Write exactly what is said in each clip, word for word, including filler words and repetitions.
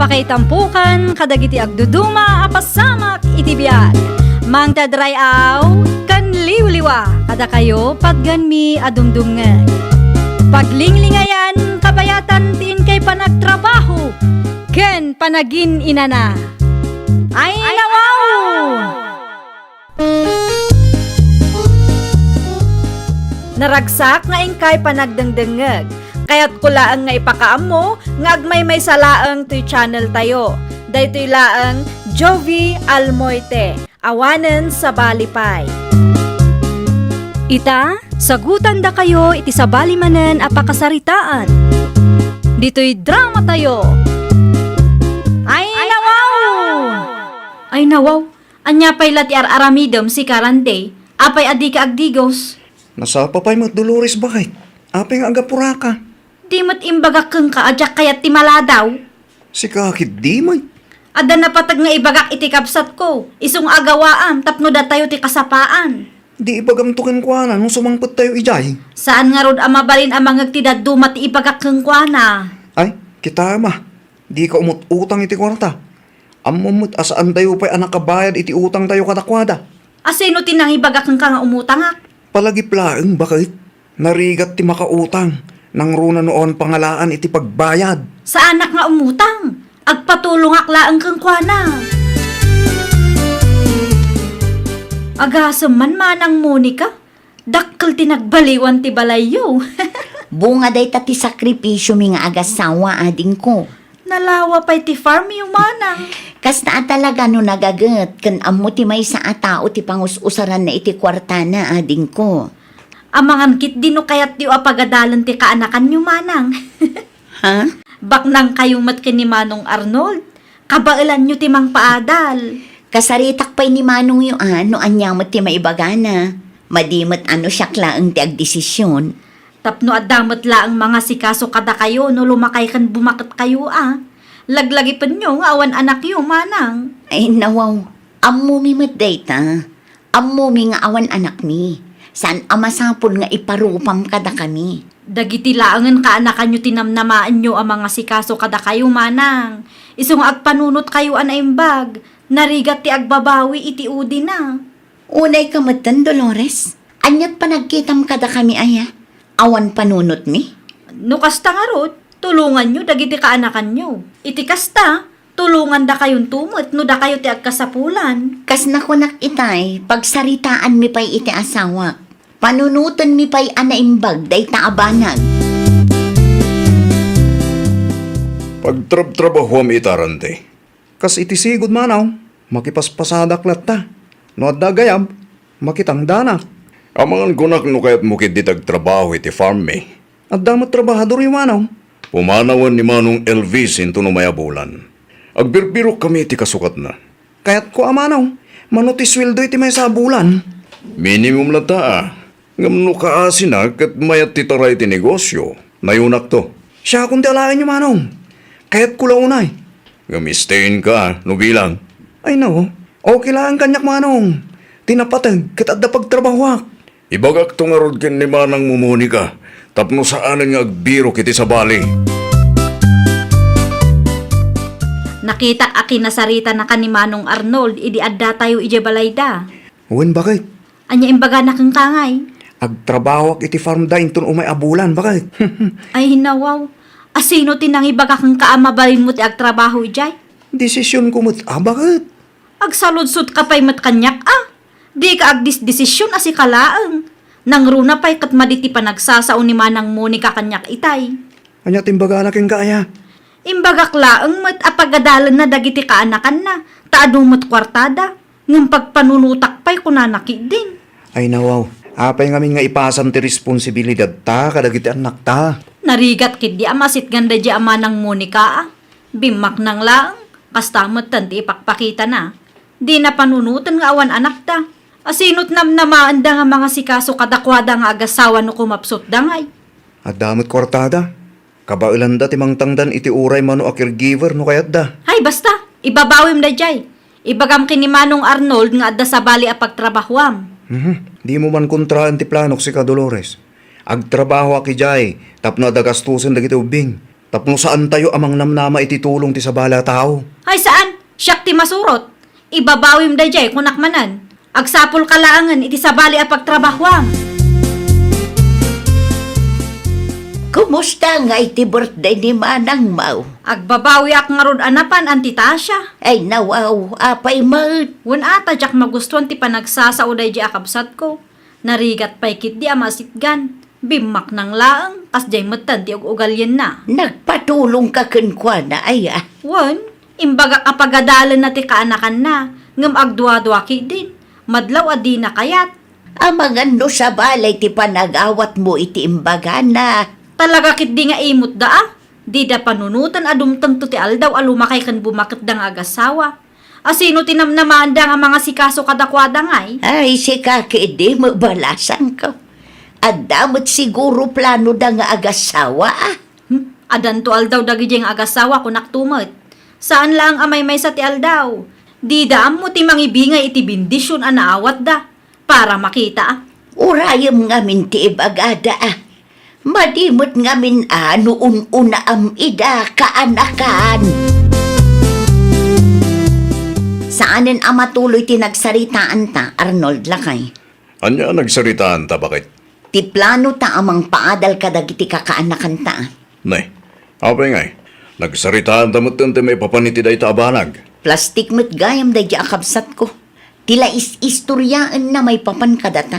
Pakaitampokan kadagiti agduduma a pasamak iti biag. Mangted ray-aw ken liwliwa kadakayo patganmi a dumdumngeg. Paglinglingayan kabayatan ti inkay panagtrabaho ken panagin-inana. Ay, nawaw! Naragsak nga inkay panagdengdengngeg. Kayatko laeng nga ipakaammo nga agmaymaysa laeng toy channel tayo. Daytoy laeng Jovi Almoite, awanen sabali pay. Ita, sagutandakayo iti sabali manen a pakasaritaan. Ditoy drama tayo. Ay, nawaw! Ay, nawaw! Ania pay la ti ar-aramidem, sika, Randy? Apay a dika agdigos? Nasapa pay met, Dolores, baket? Apay nga agapuraka? Di met imbagak kenka a diak kayat ti maladaw? Sika ketdi met. Adda napateg nga ibagak iti kabsatko, isu nga agawaam tapno datayo ti kasapaan. Di ibagamto kenkuana no sumangpettayo idiay? Saan ngarud a mabalin a mangngeg ti dadduma ti ibagak kenkuana. Ay, kitaem a, dika umut-utang iti kuarta. Ammom met a saantayo pay a nakabayad iti utangtayo kadakuada. A sino ti nangibaga kenka nga umutangak? Palagip laeng, baket. Narigat ti makautang, nangruna no awan pangalaan iti pagbayad. Saanak nga umutang. Agpatulongak laeng kenkuana. Agasem man, Manang Monica. Dakkel ti nagbaliwan ti balayyo. Bunga dayta ti sakripisiomi nga agasawa, adingko. Nalawa pay ti farmyo, Manang. Kasta a talaga no nagaget ken ammo ti maysa a tao ti pangus-usaranna iti kuartana, adingko. Amangan ketdi no kayatyo a pagadalen ti kaanakanyo, Manang. Ha? Baknangkayo met ken ni Manong Arnold. Kabaelanyo ti mangpaadal. Kasaritak pay ni manongyo a no ania met ti maibagana. Madi met a no siak laeng ti agdesision. Tapno adda met laeng mangasikaso kadakayo no lumakay ken bumaketkayo a. Laglagipenyo nga awan anakyo, Manang. Ay, nawaw. Ammomi met dayta. Ammomi nga awan anakmi. Saan a masapul nga iparupam kadakami. Dagiti laengen kaanakanyo ti namnamaenyo a mangasikaso kadakayo, Manang. Isu nga agpanunotkayo a naimbag, narigat ti agbabawi iti udina. Unayka metten, Dolores. Aniat panagkitam kadakami aya? Awan panunotmi? No kasta ngarud, tulonganyo dagiti kaanakanyo. Iti kasta, tulongandakayonto met no dakayo ti agkasapulan. Kas nakunak itay, pagsaritaanmi pay iti asawak. Panunotenmi pay a naimbag dayta a banag. Pagtrabtrabahuam ita, Randy. Kas iti sigud, Manong, makipaspasadak latta. No adda gayam, makitangdanak. Amangan kunak no kayatmo ketdi ti agtrabaho iti farm mi. Adda met trabahadoryo, Manong. Pumanawen ni Manong Elvis inton umay a bulan. Agbirbirokkami iti kasukatna. Kayatko a, Manong, mano ti sueldo iti maysa a bulan? Minimum latta a. Ngem no kaasina ket mayat ti taray ti negosyo, nayonakto. Siakon ti alaenyo, Manong. Kayatko la unay. Ngem stay in ka, no bilang. Ay, no. Okay laeng kaniak, Manong. Ti napateg ket adda pagtrabahoak. Ibagakto ngarud ken ni Manangmo Monica tapno saanen nga agbirok iti sabali. Nakitak a kinasaritanaka ni Manong Arnold idi addatayo idiay balayda. Wen, baket? Ania imbagana kenka ngay? Agtrabahoak iti farm da inton umay a bulan, baket? Ay, nawaw. Asino ti nangibaga kenka a mabalinmo ti agtrabaho idiay? Desisionko met a, baket? Agsaludsodka pay met kaniak a. Dika agdesdesision a sika laeng. Nangruna pay ket madi ti panagsasao ni Manang Monica kaniak itay. Ania ti imbagana kenka aya? Imbagak laeng met a pagadalenna dagiti kaanakanna, ta adu met kuartada, ngem pagpanunotak pay kunana ketdin. Ay nawaw, apay ngamin nga ipasam ti responsibilidadta kadagiti annakta? Narigat ketdi a masitgan daydiay a Manang Monica a. Bimmaknang laeng, kasta metten ti ipakpakitana. Dina panunoten nga awan anakda. Asino ti namnamaenda nga mangasikaso kadakuada nga agasawa no kumapsutda ngay? Adda met kuartada. Kabaelanda ti mangtangdan iti uray mano a caregiver no kayatda. Ay, basta! Ibabawim daydiay. Ibagam ken ni Manong Arnold nga adda sabali a pagtrabahoam. Mhm. Dimo man kontraen ti planok, sika, Dolores. Agtrabahoak idiay tapno adda gastosen dagiti ubbing. Tapno saantayo a mangnamnama iti tulong ti sabali a tao. Ay, saan? Siak ti masurot. Ibabawim daydiay, kunak manen. Agsapulka laengen iti sabali a pagtrabahuam. Kumusta ngay ti birthday ni manangmo? Agbabawiak ngarud a napan, Auntie Tasha. Ay, nawaw, apay met? Wen a, ta diak magustuan ti panagsasao daydiay a kabsatko. Narigat pay ketdi a masitgan. Bimmaknang laeng, kasdiay metten ti ug-ugalyenna. Nagpatulongka kenkuana, aya? Wen, imbagak a pagadalenna ti kaanakanna, ngem agduadua ketdin. Madlaw a dina kayat. Amangan no sabali ti panagawatmo iti imbagana. Talaga ketdi nga imutda a. Dida panunoten a dumtengto ti aldaw a lumakay ken bumaketda nga agassawa. Asino ti namnamaanda nga mangasikaso kadakuada ngay? Ay, sika ketdi, mabalasanko. Adda met siguro planoda nga agassawa, a? Hmm? Adanto aldaw dagidiay nga agassawa, kunakto met. Saan laeng a maymaysa ti aldaw. Dida ammo ti mangibingay iti bendision a naawatda. Para makita, a. Urayem ngamin ti ibagada, a. Madi met ngamin a no un-unaam ida, kaanakan. Saanen a matuloy ti nagsaritaanta, Arnold, lakay. Ania a nagsaritaanta, baket? Ti planota a mangpaadal kadagiti kakaanakanta, a. Ne, apay ngay? Nagsaritaanta metten ti maipapan iti dayta a banag. Plastik met gayam daydiay a kabsatko. Ti la is-istoriaenna maipapan kadata.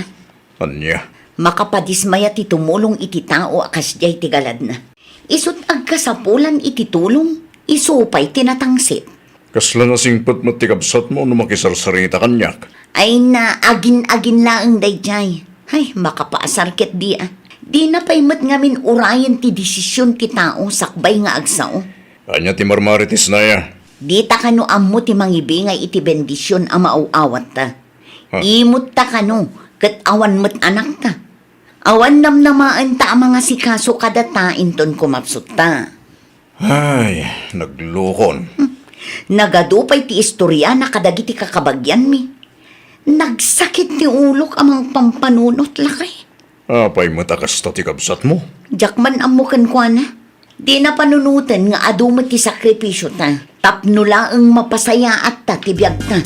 Ania? Makapadismaya ti tumulong iti tao a kasdiay ti galadna. Isut' agkasapulan iti tulong, isu pay ti natangsit. Kasla nasingpet met ti kabsatmo no makisarsarita kaniak. Ay na, agin-agin laeng daydiay. Ay, makapaasar ketdi, a. Dina pay met ngamin urayen ti desisyon ti tao sakbay nga agsao. Ania ti marmaritisna, aya? Dita kano ammo ti mangibingay iti bendisyon a maaw-awatta. Ha? Imutta kano, ket awan met anakta. Awan namnamaenta a mangasikaso kadata inton kumapsutta. Ay, naglukon. Hmm. Nagadu pay ti istoriana kadagiti kakabagianmi. Nagsakit ti ulok a mangpampanunot, lakay. Apay met a kasta ti kabsatmo? Diak man ammo kenkuana. Dina panunoten nga adu met ti sakripisiota tapno laeng mapasayaatta ti biagta.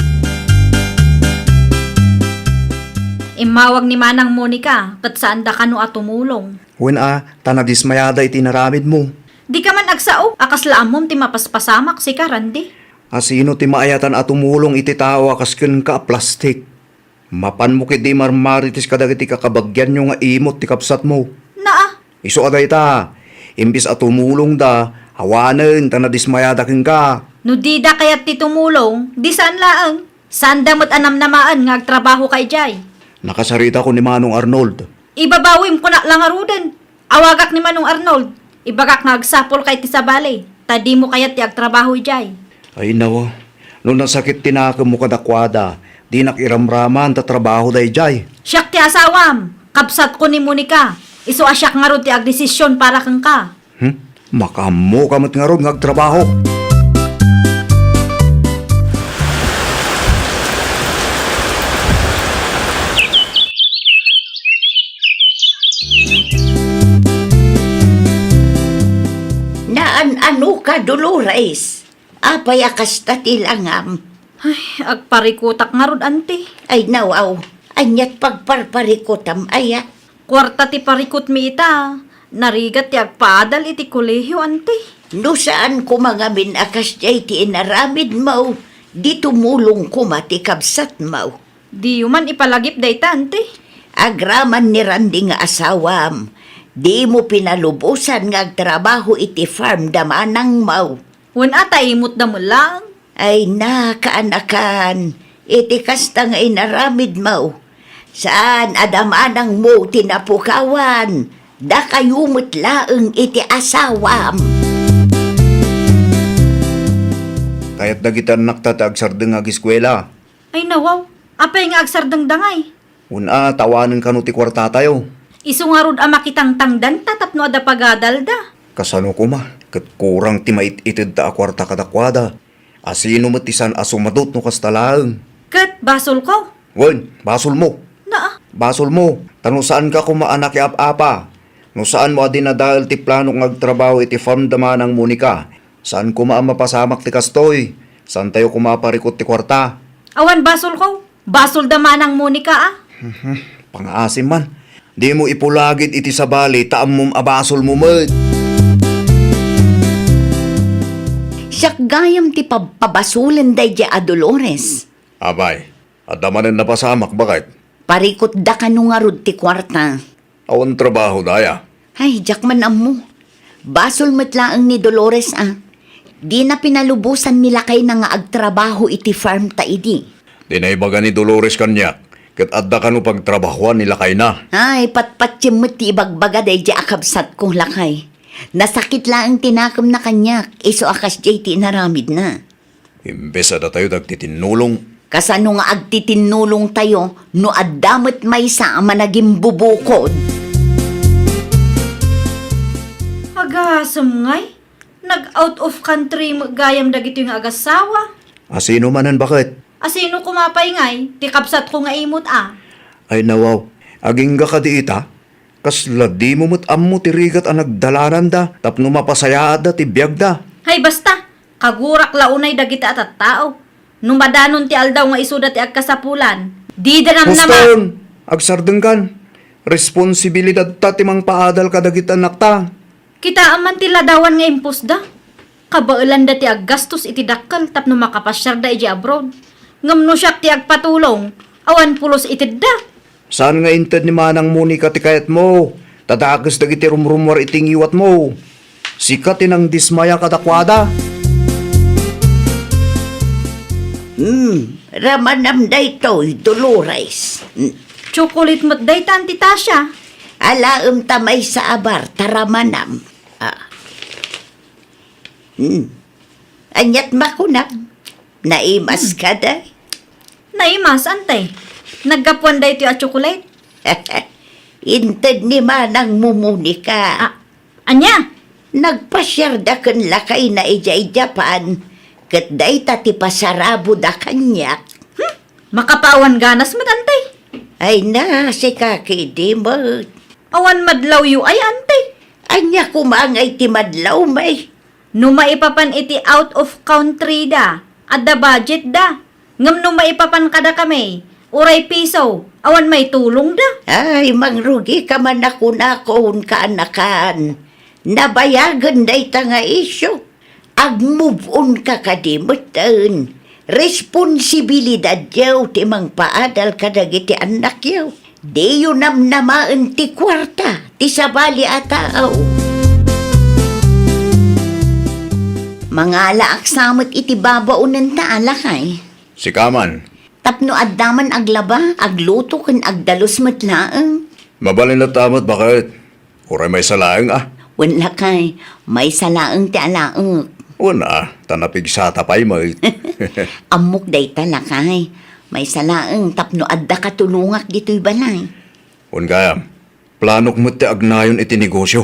Immawag ni Manang Monica ket saanda kano a tumulong. Wen a, ta nadismayada iti inaramidmo. Dika man agsao a kasla ammom ti mapaspasamak, sika, Randy. Asino ti maayatan a tumulong iti tao a kas kenka a plastik? Mapanmo ketdi marmarites kadagiti kakabagianyo nga imut ti kabsatmo. Naa. Isu a dayta, imbes a tumulongda, awanen ta nadismayada kenka. No dida kayat ti tumulong, di saan laeng. Saanda met a namnamaen nga agtrabahoka idiay. Nakasaritakon ni Manong Arnold. Ibabawim, kunak la ngaruden. Awagak ni Manong Arnold. Ibagak nga agsapulka iti sabali, ta dimo kayat ti agtrabaho idiay. Ay, nawa. No nasakit ti nakemmo kadakuada, dinak iramraman ta trabaho daydiay. Siak ti asawam. Kabsatko ni Monica. Isu a siak ngarud ti agdesisyon para kenka. Hmm? Makaammoka met ngarud nga agtrabaho. Naan-anoka, Dolores? Apay a kasta ti langam? Ay, agparikutak ngarud, anti. Ay, nawaw. Aniat pagparparikutam, aya? Kuarta ti parikutmi ita. Narigat ti agpaadal iti kolehio, anti. No saan koma ngamin a kasdiay ti inaramidmo, di tumulong koma ti kabsatmo. Diyo man ipalagip dayta, anti. Agraman ni Randy nga asawam, dimo pinalubosan nga agtrabaho iti farm da manangmo. Wen a, ta imutda met laeng. Ay na, kaanakan, iti kasta nga inaramidmo, saan a da manangmo ti napukawan, dakayo met laeng iti asawam. Kayat dagiti annakta ti agsardeng nga ageskuela. Ay, nawaw, apay nga agsardengda ngay? Wen a, ta awanen kano ti kuartatayo. Isu ngarud a makitangtangdanta tapno adda pagadalda. Kasano koma, ket kurang ti mait-itedta a kuarta kadakuada. Asino met ti saan a sumadot no kasta laeng? Ket basolko? Wen, basolmo. Naa. Basolmo, ta no saanka koma a nakiap-apa, No saanmo a dinadael ti planok nga agtrabaho iti farm da Manang Monica, saan koma a mapasamak ti kastoy. Saantayo koma a parikut ti kuarta. Awan basolko. Basol da Manang Monica, a. Mhm. Pangaasim man. Dimo ipulagid iti sabali ta ammom a basolmo met. Siak gayam ti pabpabasolen daydiay a Dolores. Apay, adda manen napasamak, baket? Parikutda kano ngarud ti kuarta. Awan trabaho daya. Ay, diak man ammo. Basol met laeng ni Dolores, a. Dina pinalubosan ni lakayna nga agtrabaho iti farm ta idi. Di naibaga ni Dolores kaniak, ket adda kano pagtrabahoan ni lakayna. Ay, patpatiem met ti ibagbaga daydiay a kabsatko, lakay. Nasakit laeng ti nakemna kaniak, isu a kasdiay ti inaramidna. Imbes a datayo ti agtitinnulong. Kasano nga agtitinnulongtayo no adda met maysa a managimbubukod? Agasem ngay, nag-out of country met gayam dagitoy nga agasawa. Asino manen, baket? Asino koma pay ngay, ti kabsatko nga imut, a. Ay, nawaw, agingga kadi ita? Kasla dimo met ammo ti rigat a nagdalananda tapno mapasayaatda ti biagda. Hay, basta! Kagurak la unay dagiti a tattao. No madanon ti aldaw nga isuda ti agkasapulan, dida namnama. Huston! Agsardengkan! Responsibilidadta ti mangpaadal kadagiti annakta. Kitaem man ti ladawan nga impusda. Kabaelanda ti aggastos iti dakkel tapno makapasiarda idiay abroad. Ngem no siak ti agpatulong, awan pulos itedda. Saan nga inted ni Manang Monica ti kayatmo, ta dakes dagiti rumrumuar iti ngiwatmo. Sika ti nangdismaya kadakuada. Hmm, ramanam daytoy, Dolores. Hmm. Chocolate met dayta, Auntie Tasha. Alaem ta maysa a bar, ta ramanam. Ah. Hmm. Aniat makunam? Naimas Hmm. ka, day? Naimas, Ante. Naggapuan daytoy a chocolate? Inted ni Manang Monica. Ah, ania? Nagpasiarda ken lakayna idiay Japan, ket dayta ti pasaraboda kaniak. Hmm? Makapaawan ganas met, Ante. Ay na, sika kadi met. Awan madlawyo ay, Ante. Ania koma ngay ti madlawmi? No maipapan iti out of country da, adda budget da. Ngem no maipapan kadakami, uray piso, awan maitulongda. Ay, mangrugika man a kunakon, kaanakan. Nabayagen dayta nga isyu. Agmove on ka kadi metten. Responsibilidadyo ti mangpaadal kadagiti annakyo. Diyo namnamaen ti kuarta ti sabali a tao. Mangalaak sa met iti babaonenta a lakay. Sika man. Tapno adda man aglaba, agluto ken agdalus met laeng. Mabalin latta met, baket? Uray maysa laeng, a? Wen lakay, maysa laeng ti alaek. Wen, a, ta napigsata pay met. Ammok dayta, lakay. Maysa laeng tapno adda katulongak ditoy balay. Wen gayam, planok met ti agnayon iti negosyo.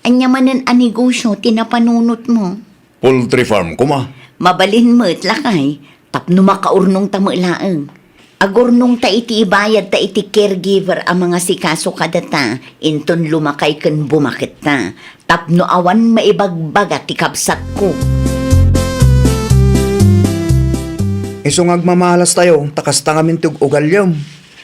Ania manen a negosyo ti napanunotmo? Poultry farm koma. Mabalin met, lakay, tapno makaurnongta met laeng. Agurnongta iti ibayadta iti caregiver a mangasikaso kadata, inton lumakay ken bumaketta, tapno awan maibagbaga ti kabsatko. Isu nga agmamalastayo, ta kasta ngamin ti ug-ugalyom.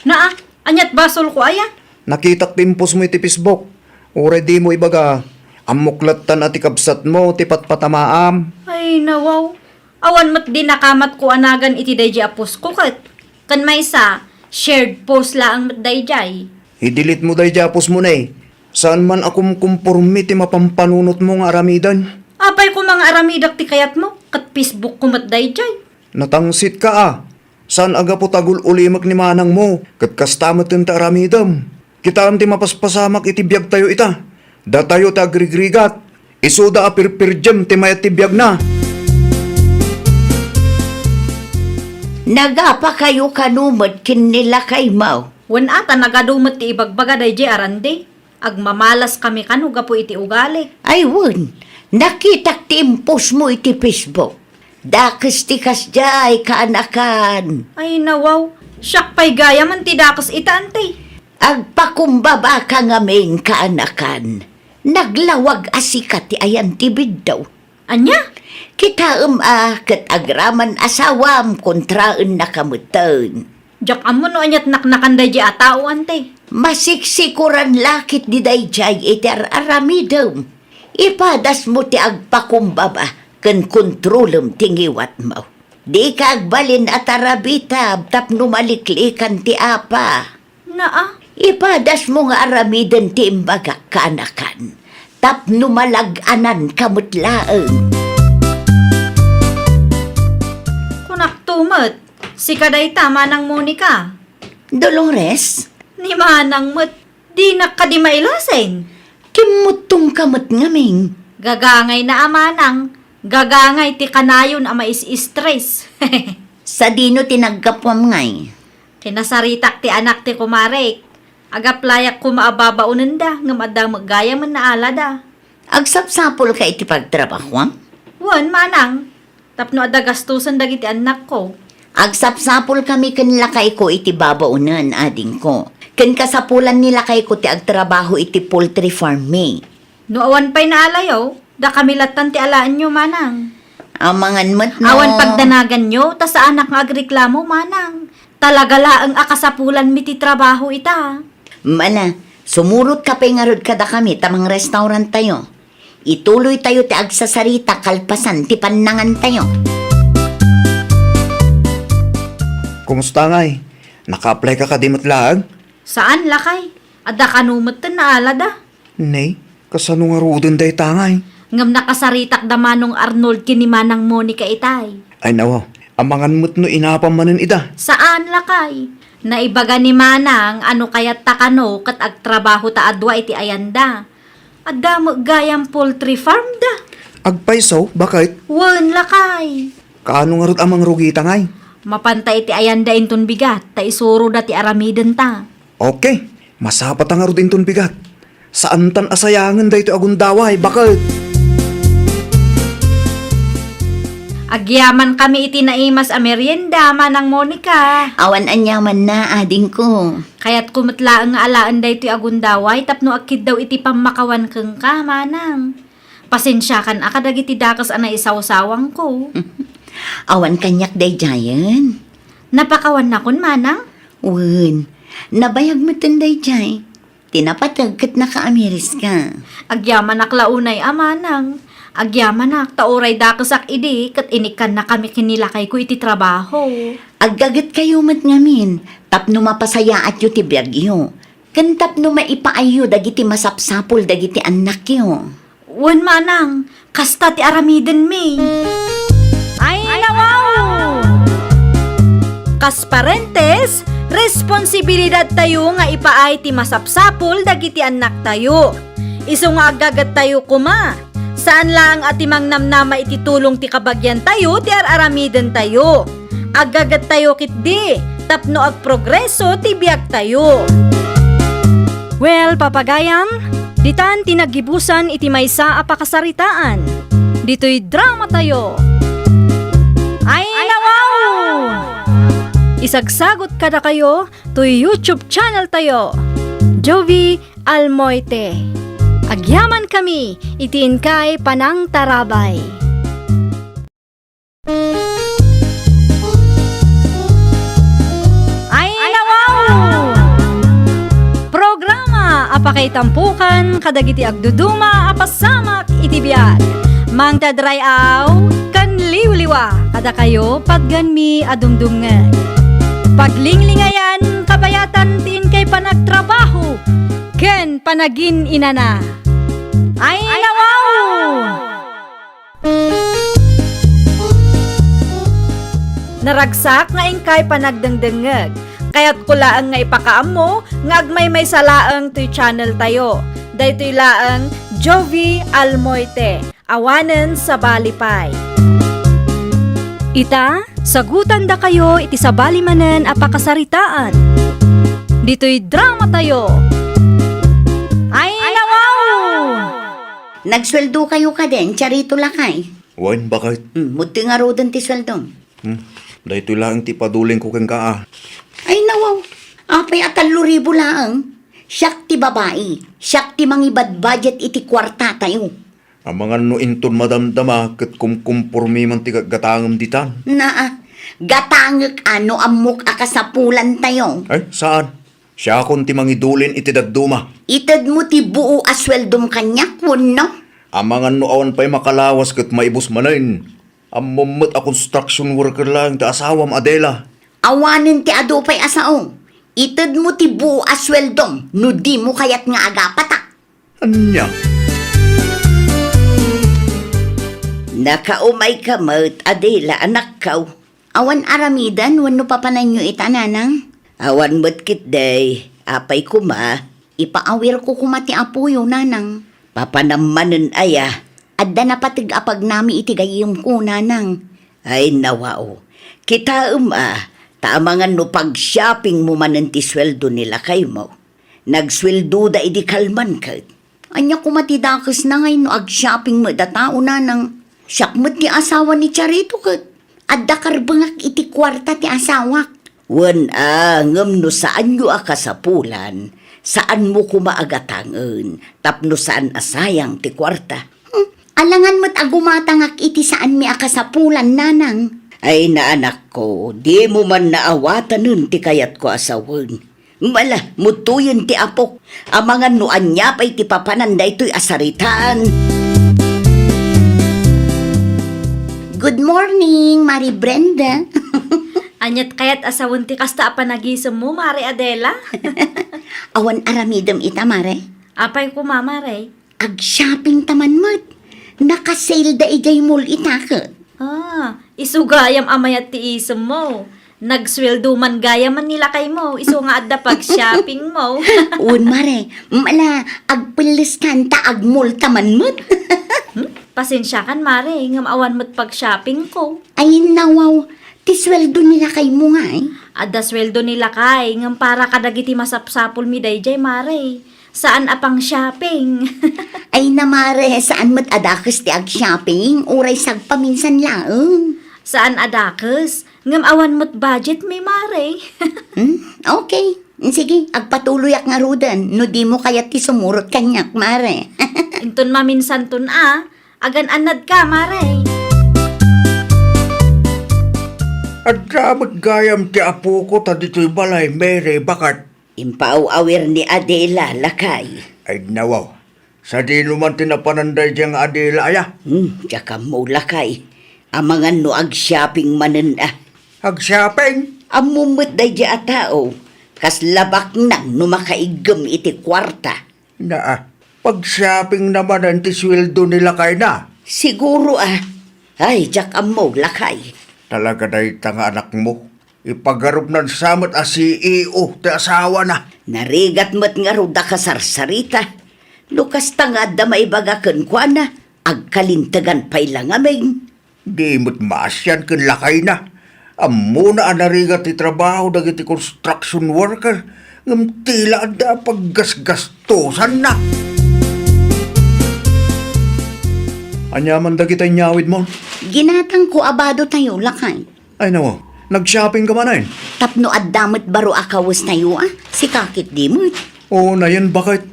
Naa, aniat basolko aya? Nakitak ti impostmo iti Facebook. Uray dimo ibaga, ammok lattan a ti kabsatmo ti patpatamaam. Ay, nawaw. Awan met di nakamatko a nagan iti daydiay a postko ket. Ken maysa, shared post laeng met daydiay. I-delete mo daydiay a postmo ne. Saan man a kumkumpormi ti mapampanunotmo nga aramiden. Apay koma nga aramidak ti kayatmo, ket Facebook ko met daydiay. Natangsit ka a. Saan a gapu ta agul-ulimek ni manangmo, ket kasta met ti aramidem. Kitaem ti mapaspasamak iti biagtayo ita. Datayo ti agrigrigat. Isuda a pirpirdiem ti mayat ti biagna. Nagapakayo kano met ken ni lakaymo? Wen a, ta nagadu met ti ibagbaga daydiay a randi. Agmamalaskami kano gapu iti ugalik. Ay wen, nakitak ti impostmo iti Facebook. Dakes ti kasdiay, kaanakan. Ay, nawaw. Siak pay gayam ti dakes ita, anti. Agpakumbabaka ngamin, kaanakan. Naglawag a sika ti ayan ti biddaw. Ania? Kitaem a ket agraman asawam kontraennaka metten. Diak ammo no aniat naknakan daydiay a tao, ante. Masiksikuran la ketdi daydiay iti ar-aramidem. Ipadasmo ti agpakumbaba ken kontrolem ti ngiwatmo. Dika agbalin a tarabitab tapno maliklikan ti apa. Naa. Ipadasmo nga aramiden ti imbagak, kaanakan, tapno malag-ananka met laeng. Kunakto met, sika dayta, Manang Monica. Dolores? Ni Manang met, dinak kadi mailasin? Kimmuttongka met ngamin. Gagangay na a manang, gagangay ti kanayon a mais-stress. Sadino ti naggapuam ngay? Kinasaritak ti anak ti kumarek. Agaplayak koma a babaonenda, ngem adda met gayamen naalada. Agsapsapulka iti pagtrabahuam? Wen, manang. Tapno adda gastusen dagiti annakko. Agsapsapulkami ken lakayko iti babaonen, adingko. Ken kasapulan ni lakayko ti agtrabaho iti poultry farm mi. No awan pay naalayo, dakami lattan ti alaenyo, manang. Amangan met no. Awan pagdanaganyo, ta saanak nga agreklamo, manang. Talaga laeng a kasapulanmi ti trabaho ita. Mala, sumurotka pay ngarud kadakami ta mangrestauranttayo. Ituloytayo ti agsasarita kalpasan ti pannangantayo. Kumusta ngay? Naka-apply ka kadi met laeng? Saan, lakay. Adda kano metten naalada. Nay, kasano ngaruden dayta ngay? Ngem nakasaritak da Manong Arnold ken ni Manang Monica itay. Ay, nawa, amangan met no inapam manen ida. Saan, lakay. Naibaga ni Manang a no kayatta kano ket agtrabaho ta a dua iti ayanda. Adda met gayam poultry farm da. Agpayso, baket? Wen, lakay. Kaano ngarud a mangrugita ngay? Mapanta iti ayanda inton bigat, ta isuroda ti aramidenta. Okay, masapata ngarud inton bigat. Saantan a sayangen daytoy a gundaway, baket? Agyamankami iti naimas a merienda, Manang Monica. Awan aniamanna, adingko. Kayatko met laeng nga alaen daytoy a gundaway tapno agkiddaw iti pammakawan kenka, manang. Pasensiakan a kadagiti dakes a naisawsawangko. Awan kaniak daydiayen. Napakawannakon, manang? Wen, nabayag metten daydiay. Ti napateg ket nakaamiriska. Agyamanak la unay a manang. Agyamanak ta uray dakesak idi ket inikkannakami ken ni lakayko iti trabaho. Aggagetkayo met ngamin tapno mapasayaatyo ti biagyo ken tapno maipaayyo dagiti masapsapul dagiti annakyo. Wen manang, kasta ti aramidenmi. Ay, nawaw! Kas parentes, responsibilidadtayo nga ipaay ti masapsapul dagiti annaktayo. Isu nga aggagettayo koma, saan laeng a ti mangnamnama iti tulong ti kabagiantayo ti ar-aramidentayo. Aggagettayo ketdi tapno agprogreso ti biagtayo. Well, papagayam, ditan ti naggibusan iti maysa a pakasaritaan. Ditoy dramatayo. Ay, nawaw! Isagsagot kadakayo toy YouTube channel tayo, Jovi Almoite. Agyamankami iti inkay panangtarabay. Ay, nawaw! Programa a pakaitampokan kadagiti agduduma a pasamak iti biag. Mangted ray-aw ken liwliwa kadakayo patgenmi a dumdumngeg. Paglinglingayan kabayatan ti inkay panagtrabaho ken panagin-inana. Ay, nawaw! Naragsak nga inkay panagdengdengngeg. Kayatko laeng nga ipakaammo nga agmaymaysa laeng toy channel tayo. Daytoy laeng Jovi Almoite, awanen sabali pay. Ita, sagutandakayo iti sabali manen a pakasaritaan. Ditoy dramatayo. Ay, nawaw! Nagsueldokayo kadin, Charito lakay? Wen, baket. Hmm, mudti ngaruden ti sueldom. Hmm, daytoy laeng ti padulingko kenka, a. Ay, nawaw. Apay a tallo ribu laeng? Siak ti babai, siak ti mangibadbudget iti kuartatayo. Amangan no inton madamdama ket kumkumpormi man ti gatgatangem ditan. Naa, gatangek a no ammok a kasapulantayo. Ay, saan? Siakon ti mangidulin iti dadduma. Itedmo ti buo a sueldom kaniak, wenno? Amangan no awan pay makalawas ket maibus manen. Ammom met a construction worker laeng ti asawam, Adela. Awanen ti adu pay a sao. Itedmo ti buo a sueldom no dimo kayat nga agapatak. Ania? Nakaumayka met, Adela, anakko. Awan aramiden wenno papananyo ita, nanang? Awan met ketdi. Apay koma? Ipaawirko koma ti apoyo, nanang. Papanam manen aya? Adda napateg a pagnami iti gayyemko, nanang. Ay, nawaw. Kitaem a, ta amangan no pag-shoppingmo manen ti sueldo ni lakaymo. Nagsueldoda idi kalman ket. Ania koma ti dakesna ngay no ag-shopping met a tao, nanang? Siak met ti asawa ni Charito ket adda karbengak iti kuarta ti asawak. Wen a, ngem no saanyo a kasapulan, saanmo koma a gatangen tapno saan a sayang ti kuarta. Hmm, alangan met a gumatangak iti saanmi a kasapulan, nanang. Ay, naanakko, dimo man naawatanen ti kayatko a sawen. Mala, mutoyen ti apok. Amangan no ania pay ti papanan daytoy a saritaan. Good morning, Mari Brenda. Aniat kayat a sawen ti kasta a panagisemmo, Mari Adela? Awan aramidem ita, Mare? Apay koma, Mare? Ag-shopping ta man met. Naka-sale da idiay mall ita ket. Ah, isu gayam a mayat ti isemmo. Nagsueldo man gayam ni lakaymo, isu nga adda pag-shoppingmo. Wen, Mare, mala, agpelleskan ta ag-mall ta man met. Hmm? Pasensiakan, Mare, ngem awan met pag-shoppingko. Ay, nawaw, ti sueldo ni lakaymo ngay. Adda sueldo ni lakay, ngem para kadagiti masapsapulmi daydiay, Mare. Saan a pang-shopping. Ay na, Mare, saan met a dakes ti ag-shopping, uray sagpaminsan laeng. Saan a dakes, ngem awan met budgetmi, Mare. Hmm? Okay. Sige, agpatuloyak ngaruden no dimo kayat ti sumurot kaniak, Mare. Inton maminsanton a, agan-annadka, Mare. Adda met gayam ti apoko ta ditoy balay, Mary, baket. Impaaw-awir ni Adela, lakay. Ay, nawaw. Sadino man ti napanan daydiay nga Adela, aya? Hmm, diak ammo, lakay. Amangan no ag-shopping manen a. Ag-shopping? Ammom met daydiay a tao. Kasla baknang no makaiggem iti kuarta. Naa, pag-shopping na manen ti sueldo ni lakayna. Siguro a. Ay, diak ammo, lakay. Talaga dayta nga anakmo? Ipagarupnan sa met a C E O ti asawana. Narigat met ngarud a kasarsarita. No kasta nga adda maibaga kenkuana, agkalintegan pay la ngamin. Di met maasian ken lakayna. Ammona a narigat ti trabaho dagiti construction worker, ngem ti la adda paggasgastosanna. Ania man dagita inyawidmo? Ginatangko a badotayo, lakay. Ay, nawaw, nag-shopping ka manen? Tapno adda met baro a kawestayo, a? Sika ketdi met. Oo, nayen, baket.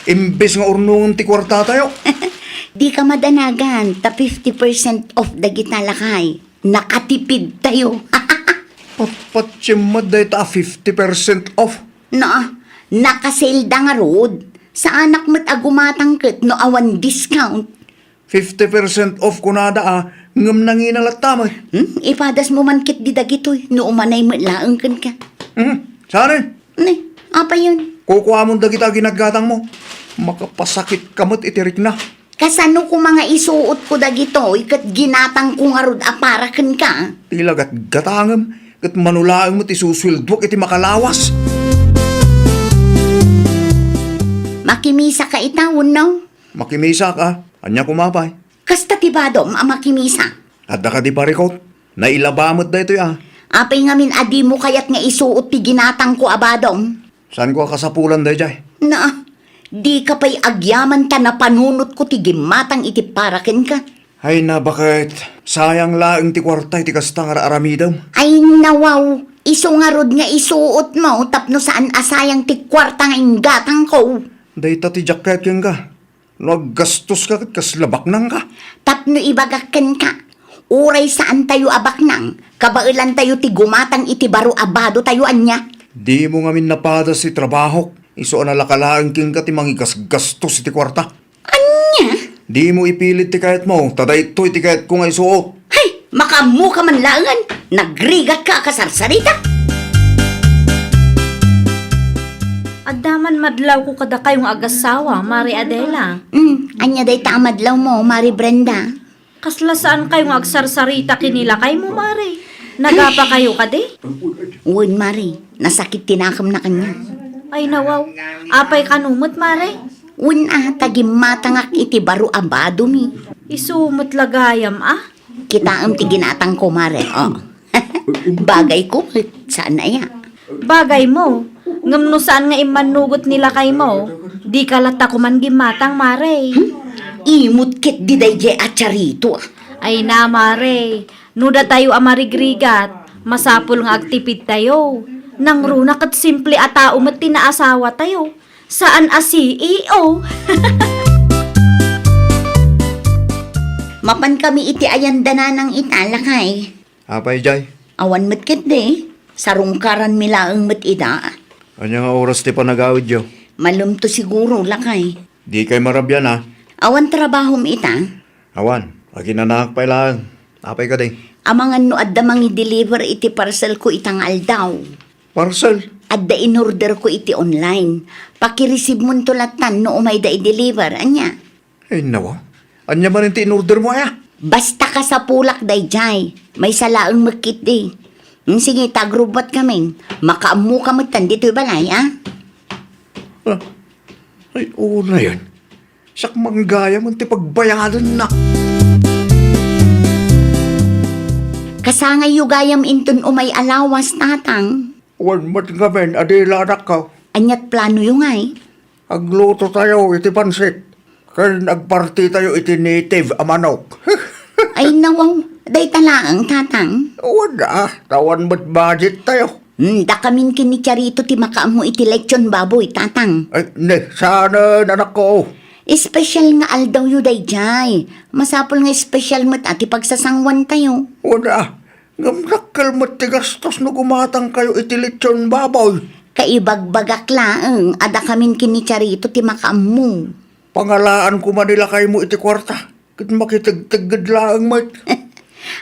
Imbes nga urnongem ti kuartatayo. Dika madanagan, ta fifty percent off dagita, lakay. Nakatipidtayo. Patpatsem met dayta a fifty percent off. No, naka-sale da ngarud. Saanak met a gumatang ket no awan discount. Fifty percent off kunada a, ngem nangina latta met. Hmm? Ipadasmo man ketdi dagitoy, no umanay met laeng kenka. Hmm? Saan? Ne, apayon? Kukuamon dagita a ginatgatangmo. Makapasakitka met iti rikna. Kasano koma nga isuotko dagitoy ket ginatangko ngarud a para kenka? Ti la gatgatangem, ket mano laeng met ti susueldoak iti makalawas. Makimisaka ita, wenno? Makimisaka. Ania koma pay? Kasta ti badom a makimisa. Adda kadi parikut? Nailaba met daytoy a. Apay ngamin a dimo kayat nga isuot ti ginatangko a badom? Saanko a kasapulan daydiay? Na, dika pay agyaman ta napanunotko ti gimmatang iti para kenka. Ay na, baket sayang laeng ti kuarta iti kasta nga ar-aramidem. Ay na, wow! Isu ngarud nga isuotmo tapno saan a sayang ti kuarta nga inggatangko. Dayta ti diak kayat kenka. No aggastoska ket kasla baknangka. Tapno ibagak kenka, uray saantayo a baknang, kabaelantayo ti gumatang iti baro a badotayo ania. Dimo ngamin napadas ti trabahok, isu a nalaka laeng kenka ti mangigasgastos iti kuarta. Ania? Dimo ipilit ti kayatmo, ta daytoy ti kayatko nga isuot. Hay, makaammoka man laengen, nagrigatka a kasarsarita. Adda man madlawko kadakayo nga agassawa, Mari Adela. Hmm, ania dayta a madlawmo, Mari Brenda? Kasla saankayo nga agsarsarita ken ni lakaymo, Mari? Nagapakayo kadi? Wen, Mari, nasakit ti nakemna kaniak. Ay, nawaw. Apay kano met, Mari? Wen a, ta gimmatangak iti baro a badomi. Isu met la gayam, a? Kitaem ti ginatangko, Mare. Oh. Bagayko met, saan aya? Bagaymo. Ngem no saan nga immannugot ni lakaymo, dika latta koman gimmatang, Mare. Hmm? Imot ket di daydiay a charito, ah. Ay na, Mare. No datayo a marigrigat, masapul nga agtipidtayo. Nangruna ket simple a tao met ti naasawatayo. Saan a C E O. Mapan kami iti ayan da nanang ita, lakay. Apay, jay? Awan met ketdi. Sarungkaranmi laeng met ida. Ania nga oras ti panagawidyo? Malem to siguro, lakay. Dikay marabian, a. Awan trabahom ita? Awan. Aginanaak pay laeng. Apay kadi? Amangan no adda mangi-deliver iti parcelko ita nga aldaw. Parcel? Adda inorderko iti online. Pakireceivemonto lattan no umayda i-deliver. Ania? Ay, nawa. Ania manen ti inordermo, aya? Basta kasapulak daydiay. Maysa laeng met ketdi. Hmm, sige, ta agrubbuat kamin. Makaammoka metten ditoy balay, a? Ah, ay, unayen. Siak man gayam ti pagbayadenna. Kasangayyo gayam inton umay a lawas, Tatang. Wen met ngamin, Adela, anakko. Ania't planoyo ngay? Aglutotayo iti pansit, ken agpartitayo iti native a manok. Ay, nawaw, dayta laeng, Tatang. Wen a, ta awan met budgettayo. Hmm, dakamin ken ni Charito ti makaammo iti lechon baboy, Tatang. Ay, ne, saanen, anakko. Espesyal nga aldawyo daydiay. Masapul nga espesyal met a ti pagsasanguantayo. Wen a, ngem dakkel met ti gastos no gumatangkayo iti lechon baboy. Kaibagbagak laeng a dakamin ken ni Charito ti makaammo. Pangalaan koma ni lakaymo iti kuarta, ket makitegtegged laeng met.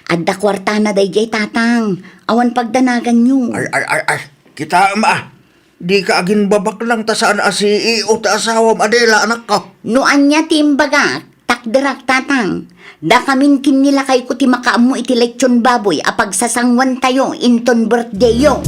Adda kuartana daydiay, Tatang. Awan pagdanaganyo. Ay, ay, ay, ay. Kitaem a. Dika aginbabaknang ta saan a C E O ti asawam, Adela, anakko. No ania ti imbagak, takderak, Tatang. Dakamin ken ni lakayko ti makaammo iti lechon baboy a pagsasanguantayo inton birthdayyo.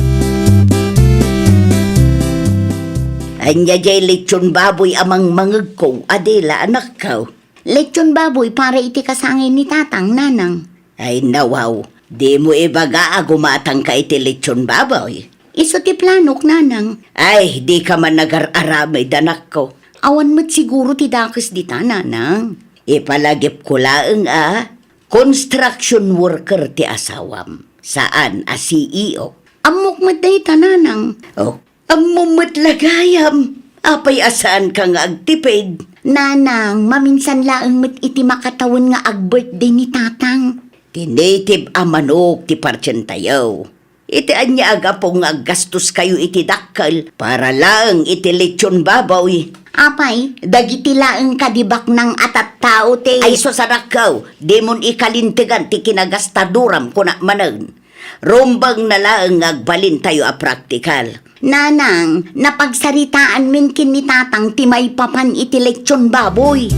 Ania jay lechon baboy a mangmangegko, Adela, anakko? Lechon baboy para iti kasangay ni Tatang, Nanang. Ay, nawaw, dimo ibaga a gumatangka iti lechon baboy? Isu ti planok, Nanang. Ay, dika man nagar-aramid, anakko. Awan met siguro ti dakes dita, Nanang. Ipalagipko laeng a construction worker ti asawam, saan a C E O. Ammok met dayta, Nanang. Oh, ammom met la gayam. Apay a saanka nga agtipid? Nanang, maminsan laeng met iti makatawen nga ag-birthday ni Tatang. Ti native a manok ti partientayo. Iti ania a gapu nga aggastoskayo iti dakkel para laeng iti lechon baboy? Apay, dagiti laeng kadi baknang a tattao ti... Ay, sus, anakko, dimon ikalintegan ti kinagastaduram, kunak manen. Rumbeng na laeng nga agbalintayo a praktikal. Nanang, napagsaritaanmin ken ni Tatang ti maipapan iti lechon baboy.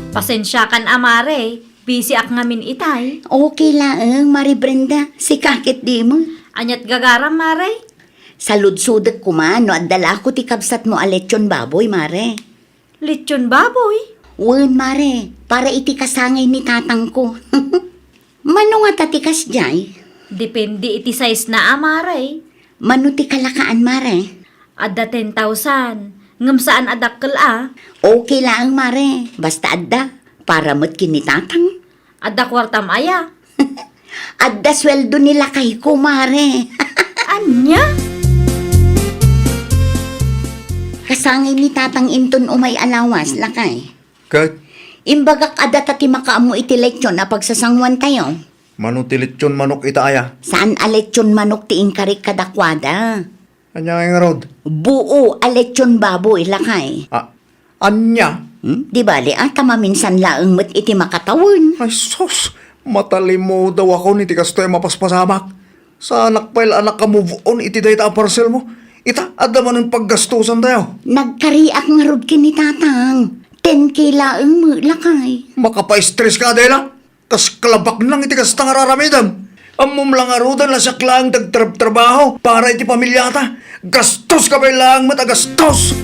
Pasensiakan, a, Mare. Busy ak ngamin itay. Okay laeng, Mari Brenda. Sika ket dimo. Ania't gagaram, Mare? Saludsodek koma no adda lako ti kabsatmo a lechon baboy, Mare. Lechon baboy? Wen, Mare. Para iti kasangay ni tatangko. Mano ngata ti kasdiay? Depende iti size na, a, Mare. Mano ti kalakaan, Mare? Adda ten thousand. Ngem saan a dakkel, a. Okay laeng, Mare. Basta adda. Para met ken ni Tatang. Adda kuartam aya? Adda sueldo ni lakayko, mare. Ania? Kasangay ni tatang inton umay a lawas, lakay. Ket? Imbagak a data ti makaammo iti lechon a pagsasanguantayo. Mano ti lechon manok ita aya? Saan a lechon manok ti inkarik kadakuada. Ania ngay ngarud? Buo a lechon baboy, lakay. Ah, ania? Hmm? Di bali, ah, ta maminsan laeng met iti makatawen. Ay, sus! Matalimudaw ako iti kastoy a mapaspasamak. Saanak pay la a naka-move on iti dayta a parcel mo. Ita, adda manen paggastusan tayo. Nagkariak ngarud ken ni tatang. Ten K laeng met, lakay. Makapa-stress ka, Adela. Kas kalabaknang iti kasta nga ar-aramidem. Ammom la ngaruden a siak laeng ti agtrab-trabaho para iti pamilyata. Gastos ka pay laeng met a gastos!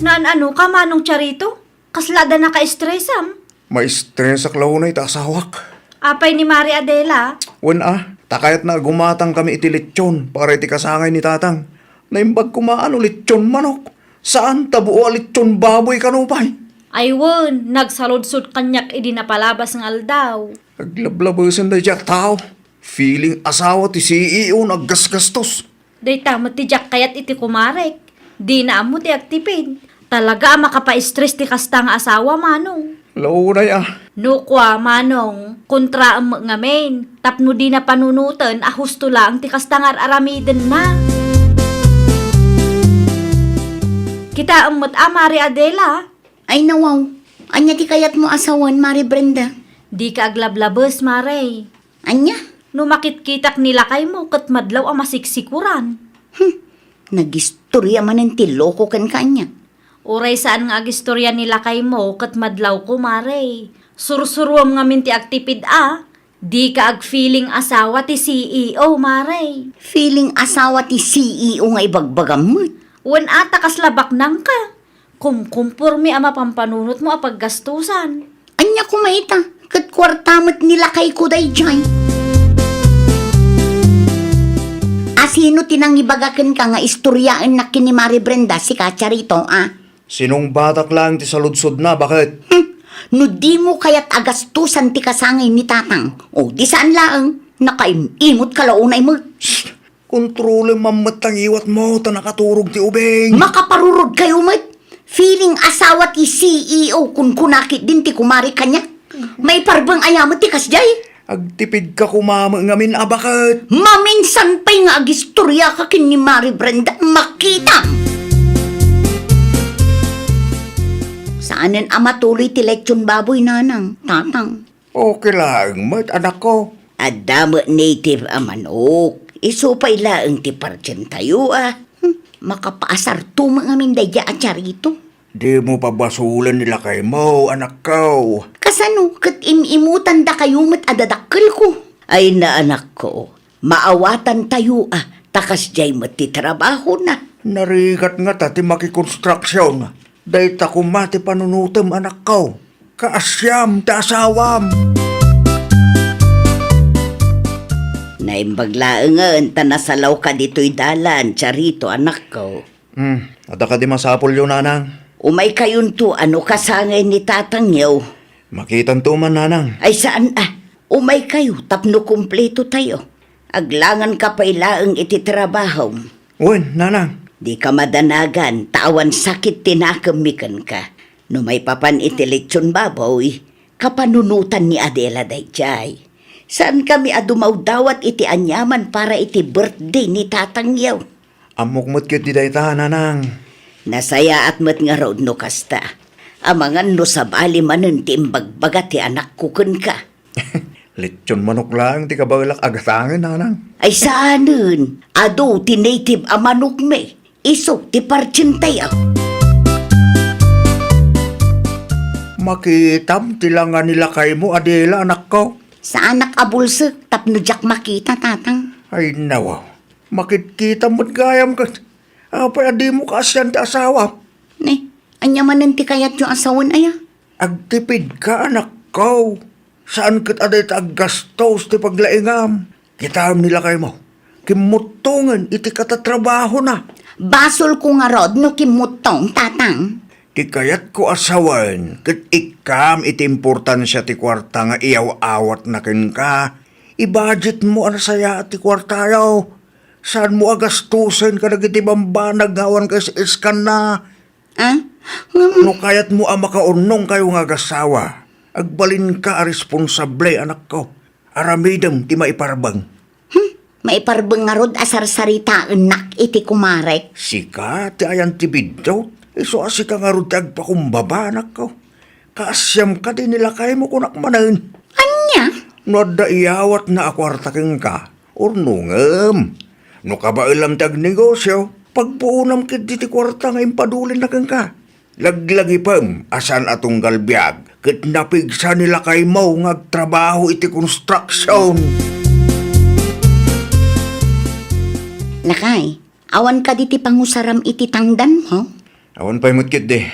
Naan-ano ka, Manong Charito? Kasla adda naka-stressam? Ma-stressak la unay iti asawak. Apay ni Mari Adela? Wen a, ta kayatna a gumatang kami iti lechon para iti kasangay ni tatang. Naimbag koma no lechon manok. Saan ta buo a lechon baboy kano pay? Ay wen, nagsaludsod kaniak idi napalabas nga aldaw. Aglablabesen daydiay a tao. Feeling asawa ti C E O no aggasgastos. Dayta met ti diak kayat iti kumarek. Dina ammo ti agtipid. Talaga a makapa-stress ti kasta nga asawa, Manong. Launay a. No kua, Manong, kontraem met ngamin. Tapno dina panunoten a husto laeng ti kasta nga ar-aramidenna. Kitaem met a, Mari Adela. Ay, nawaw. Ania ti kayatmo a sawen, Mari Brenda? Dika aglablabes, Mare. Ania? No makitkitak ni lakaymo ket madlaw a masiksikuran. Hmm, nagistorya manen ti loko kenka ania? Uray saan nga agistorya ni lakaymo ket madlawko, Mare. Sursuruam ngamin ti agtipid a. Dika agfeeling asawa ti C E O, Mare. Feeling asawa ti C E O nga ibagbagam met. Wen a ta kasla baknangka. Kumkumporme a mapanpanunotmo a paggastusan. Ania koma ita, ket kuarta met ni lakayko daydiay. A sino ti nangibaga kenka nga istoryaennak ken ni Mari Brenda, sika, Charito, a? Sinungbatak laeng ti saludsodna, baket? Hmm, no dimo kayat a gastusan ti kasangay ni tatang, o di saan laeng, nakaim-imot ka la unay met. Shh! Kontrolem man met ta ngiwatmo ta nakaturog ti ubing. Makaparurod kayo met. Feeling asawa ti C E O, kunkuna ketdin ti kumare kaniak. Maiparbeng aya met ti kasdiay? Agtipidka koma met ngamin a baket. Maminsan pay nga agistoryaka ken ni Mari Brenda, makitam! Saanen a matuloy ti lechon baboy, nanang, tatang. Okay laeng met, anakko. Adda met native a manok. Isu pay laeng ti partientayo, a. Hmm, makapaasarto met ngamin daydiay a Charito. Dimo pabasolen ni lakaymo, anakko. Kasano ket im-imutandakayo met a dadakkelko? Ay na, anakko, maawatantayo a, ta kasdiay met ti trabahona. Narigat ngata ti makikonstruksion. Dayta koma ti panunotem, anakko. Kaasiam ti asawam. Naimbag laengen ta nasalawka ditoy dalan, Charito, anakko. Hmm, adda kadi masapulyo, nanang? Umaykayonto a no kasangay ni tatangyo. Makitanto man, nanang. Ay saan a, umaykayo tapno kumpletotayo. Aglanganka pay laeng iti trabahom. Wen, nanang. Dika madanagan ta awan sakit ti nakemmi kenka. No maipapan iti lechon baboy, kapanunotan ni Adela daydiay. Saankami a dumawdawat iti aniaman para iti birthday ni tatangyo. Ammok met ketdi dayta, nanang. Nasayaat met ngarud no kasta. Amangan no sabali manen ti imbagbaga ti anakko kenka. Lechon manok laeng ti kabaelak a gatangen, nanang. Ay saanen, adu ti native a manokmi. Isu ti partientayo. Makitam ti langa ni lakaymo, Adela, anakko. Saanak a bulsek tapno diak makita, tatang. Ay, nawaw. Makitkitam met gayam ket. Apay a dimo kaasian ti asawam? Ni, ania manen ti kayatyo a sawen aya? Agtipidka, anakko. Saan ket a dayta aggastos ti paglaingam. Kitaem ni lakaymo. Kimmuttongen iti katatrabahona. Basolko ngarud no kimmuttong, tatang. Ikayatko a sawen ket ikkam iti importansia ti kuarta nga iyaw-awatna kenka. Ibudgetmo a nasayaat ti kuartayo. Saanmo a gastusen kadagiti bambanag nga awan kaes-eskanna. Ah? Ngem No kayatmo a makaurnongkayo nga agassawa, agbalinka a responsable, anakko. Aramidem ti maiparbeng. Hmm, maiparbeng ngarud a sarsaritaennak iti kumarek. Sika ti ayan ti biddut, isu a sika ngarud ti agpakumbaba, anakko. Kaasiam kadi ni lakaymo, kunak manen. Ania? No adda iyawatna a kuarta kenka, urnongem. No kabaelam ti agnegosio, pagpuonam ketdi ti kuarta nga impadulinna kenka. Laglagipem a saan a tunggal biag ket napigsa ni lakaymo nga agtrabaho iti konstruksion. Lakay, awan kadi ti pangusaram iti tangdanmo? Awan pay met ketdi.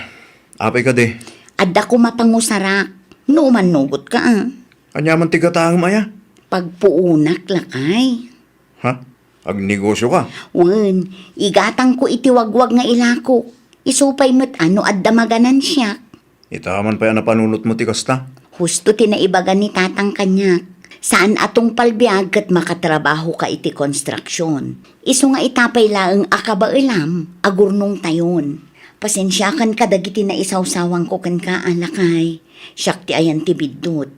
Apay kadi? Adda koma pangusarak. No umannugotka, a. Ania man ti gatangem aya? Pagpuonak, lakay. Ha? Agnegosio ka? Wen, igatangko iti wagwag nga ilakok. Isu pay met a no adda maganansiak. Ita man pay a napanunotmo ti kasta? Husto ti naibaga ni tatang kaniak. Saan a tungpal biag ket makatrabaho ka iti konstruksion. Isu nga ita pay laeng a kabaelam, agurnongtayon. Pasensiakan kadagiti naisawsawangko kenka, a lakay. Siak ti ayan ti biddut.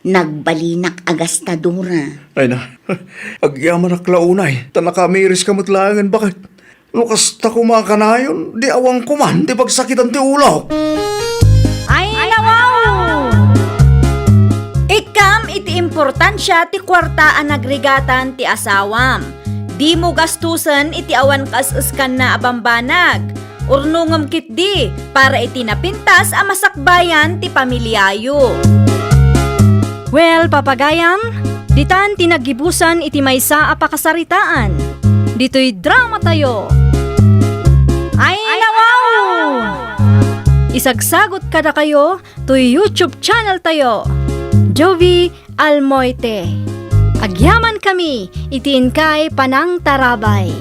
Nagbalinak a gastadora. Ay na, agyamanak la unay, ta nakamiris ka met laengen baket. No kasta koma kanayon, di awan koman ti pagsakitan ti ulok. Ay, nawaw! Ikkam iti importansia ti kuarta a nagrigatan ti asawam. Dimo gastusen iti awan kaes-eskanna a bambanag. Urnongem ketdi para iti napintas a masakbayan ti pamiliayo. Well, papagayam, ditan ti naggibusan iti maysa a pakasaritaan. Ditoy dramatayo. Ay, nawaw! Isagsagot kadakayo toy YouTube channeltayo, Jovie Almoite. Agyamankami iti inkay panangtarabay.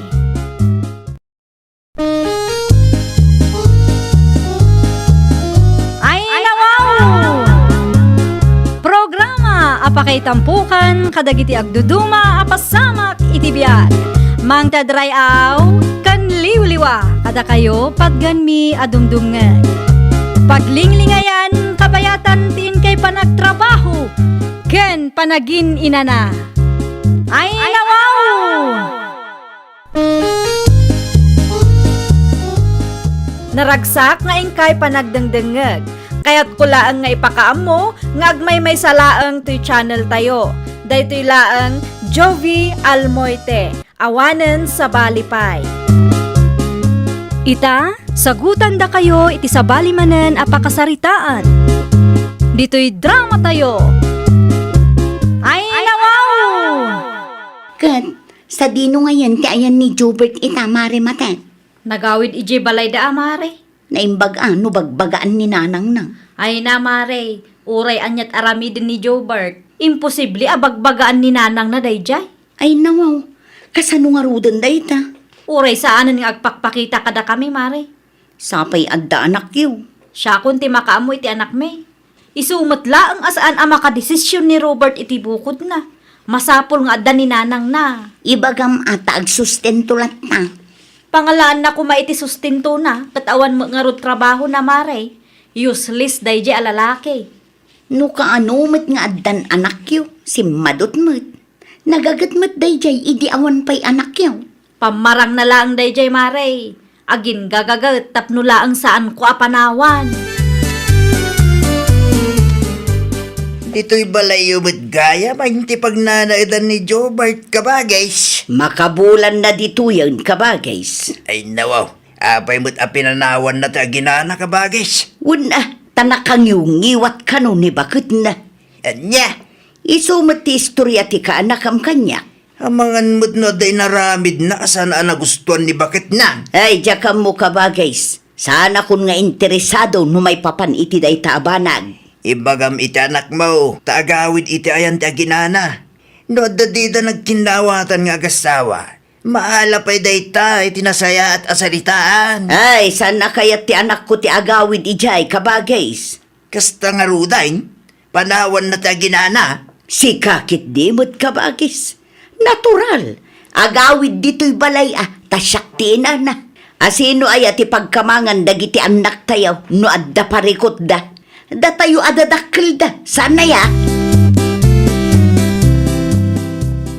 Ay, nawaw! Programa a pakaitampokan kadagiti agduduma a pasamak iti biag. Mangted ray-aw ken liwliwa kadakayo patgenmi a dumdumngeg. Paglinglingayan, kabayatan ti inkay panagtrabaho ken panagin-inana. Ay, nawaw! Naragsak nga inkay panagdengdengngeg. Kayatko laeng nga ipakaammo nga agmaymaysa laeng toy channeltayo. Daytoy laeng Jovie Almoite, awanen sabali pay. Ita, sagutandakayo iti sabali manen a pakasaritaan. Ditoy dramatayo. Ay, nawaw! Ket, sadino ngayen ti ayan ni Jobert ita, Mare Matet? Nagawid idiay balayda a, Mare. Naimbag a no bagbagaan ni nanangna. Ay na, Mare, uray aniat aramiden ni Jobert, imposible a bagbagaan ni nanangna daydiay. Ay nawaw, kasano ngaruden dayta? Uray saanen nga agpakpakita kadakami, Mare. Sapay adda anakyo. Siakon ti makaammo iti anakmi. Isu met laeng a saan a makadesisyon ni Robert iti bukodna. Masapul nga adda ni nanangna. Ibagam a ta agsustento latta. Pangalaanna koma iti sustentona, ket awan met ngarud trabahona, Mare. Useless daydiay a lalaki. No kaano met nga addan anakyo, simmadut met. Nagaget met daydiay idi awan pay anakyo. Pammarangna laeng daydiay, Mare. Aginggagaget tapno laeng saanko a panawan. Ditoy balayyo met gayam ti pagnanaedan ni Jobart, kabagis. Makabulanna ditoyen, kabagis. Ay, nawaw. Apay met a pinanawanna ti aginana, kabagis? Wen a, ta nakangiwngiwat kano ni baketna. Ania? Isu met ti istoria ti kaanakam kaniak. Amangan met no adda inaramidna a saan a nagustuan ni baketna. Ay, diak ammo, kabagis. Saanakon nga interesado no maipapan iti dayta a banag. Ibagam iti anakmo, ta agawid iti ayan ti aginana. No adda dida nagkinnawatan nga agassawa, Maala pay dayta iti nasayaat a saritaan. Ay, saan a kayat ti anakko ti agawid idiay, kabagis. Kasta ngaruden, panawanna ti aginana. Sika ketdi met, kabagis. Natural. Agawid ditoy balay a, ta siak ti inana. Asino aya ti pagkamangan dagiti annaktayo no adda parikutda? Datayo a dadakkelda, saan aya?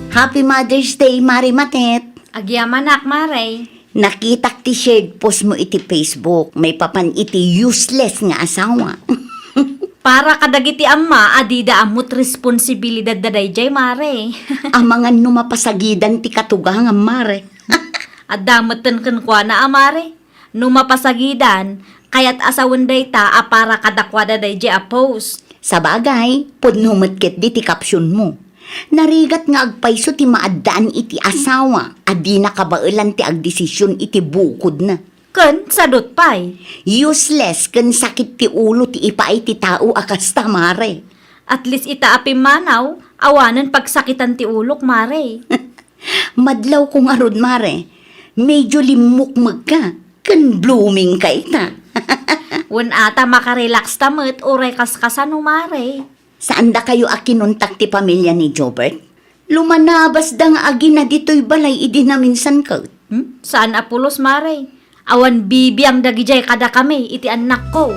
Happy Mother's Day, Mare Matet. Agyamanak, Mare. Nakitak ti shared post mo iti Facebook, maipapan iti useless nga asawa. Para kadagiti amma a dida ammot responsibilidad da daydiay, Mare. Amangan no mapasagidan ti katugangam, Mare. Adda metten kenkuana a, Mare. No mapasagidan, kayat a sawen dayta a para kadakuada daydiay a post. Sabagay, pudno met ketdi ti caption mo. Narigat nga agpayso ti maaddaan iti asawa a dina kabaelan ti agdesision iti bukodna. Ken sadut pay. Useless ken sakit ti ulo ti ipaay ti tao a kasta, Mare. At least ita a pimmanaw, awanen pagsakitan ti ulok, Mare. Madlawko ngarud, Mare. Medyo limmukmegka ken bloomingka ita. Wen ata makarelaxta met uray kaskasano, Mare. Saandakayo a kinontak ti pamilia ni Jobert? Lumanabasda nga agina ditoy balay idi naminsan ket. Hmm? Saan a pulos, Mare. Awan bibiang dagidiay kadakami iti annakko.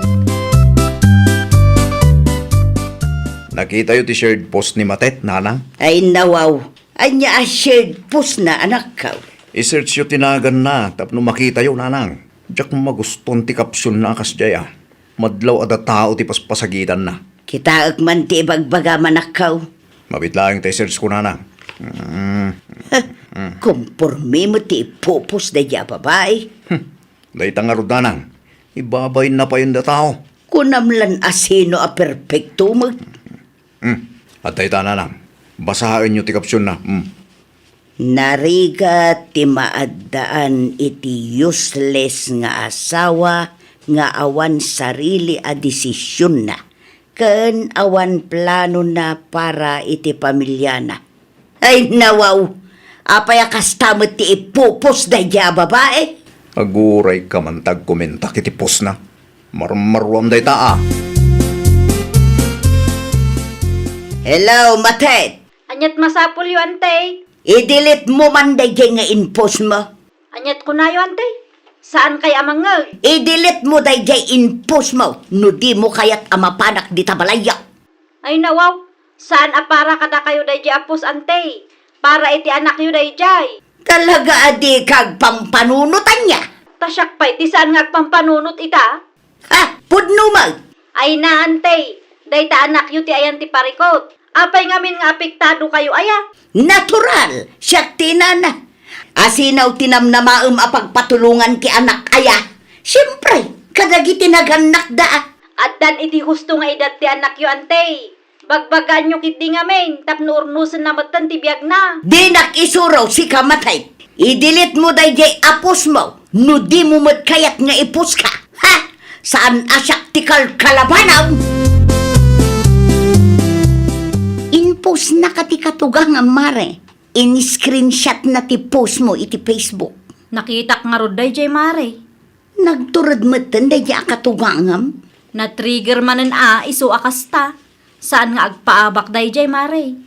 Nakitayo ti shared post ni Matet, nanang? Ay, nawaw. Ania a shared post na, anakko? I-search yo ti naganna tapno makitayo, nanang. Diak magustuan ti caption na a kasdiay a. Madlaw a datao ti paspasagidanna. Kitaek man ti ibagbagam, anakko. Mabiit laeng ta i-search ko, nanang. Mm. Komporme met ti ipupos daydiay a babai. Hmm. Dayta ngarud, nanang. Ibabainna pay dayta a tao. Kunam lan a sino a perpekto met. Hmm. Adda ita, nanang. Basaenyo ti caption na. Hmm. Narigat ti maaddaan iti useless nga asawa nga awan sarili a desisionna ken awan planona para iti pamiliana. Ay, nawaw! Apay a kasta met ti ipupos daydiay a babai? Agurayka man ta agkomentak iti postna. Marmaruam dayta a. Hello, Matet! Aniat masapulyo, Ante? I-delete mo man daydiay nga in-post mo. Aniat kunayo, Ante? Saan kay a mangngeg? I-delete mo daydiay in-post mo no di mo kayat a mapanak dita balayyo. Ay, nawaw, saan a para kadakayo daydiay a post, Ante. Para iti anakyo daydiay. Talaga a dika agpampanunot ania? Ta siak pay ti saan nga agpampanunot ita? Ha? Pudno met! Ay na, Ante, dayta anakyo ti ayan ti parikut. Apay ngamin nga apektado kayo aya? Natural! Siak ti inana. Asino ti namnamaem a pagpatulongan ti anak aya? Siempre, kadagiti nagannakda. Addan iti husto nga edad ti anakyo, Ante. Bagbagaanyo ketdi ngamin tapno urnosenna metten ti biagna. Dinak isuro, sika Matet. I-delete mo daydiay a post mo no di mo met kayat nga i-post ka. Ha? Saan a siak ti kalkalabanam? In-post na ka ti katugangam, Mare. In-screenshot na ti post mo iti Facebook. Nakitak ngarud daydiay, Mare. Nagtured metten daydiay a katugangam. Na-trigger manen a isu a kasta. Saan nga agpaabak daydiay, Mare.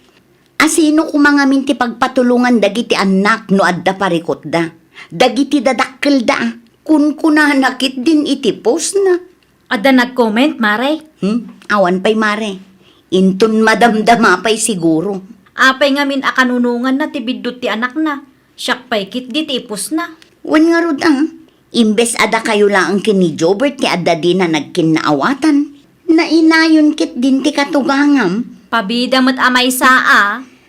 Asino koma ngamin ti pagpatulongan dagiti annak no adda parikutda? Dagiti dadakkelda, kunkunana ketdin iti postna. Adda nag-comment, Mare? Hmm? Awan pay, Mare. Inton madamdama pay siguro. Apay ngamin a kanunonganna ti biddut ti anakna? Siak pay ketdi ti ipostna. Wen ngarud a, imbes a dakayo laeng ken ni Jobert ti adda dina nagkinnaawatan, nainayon ketdin ti katugangam. Pabida met a maysa a.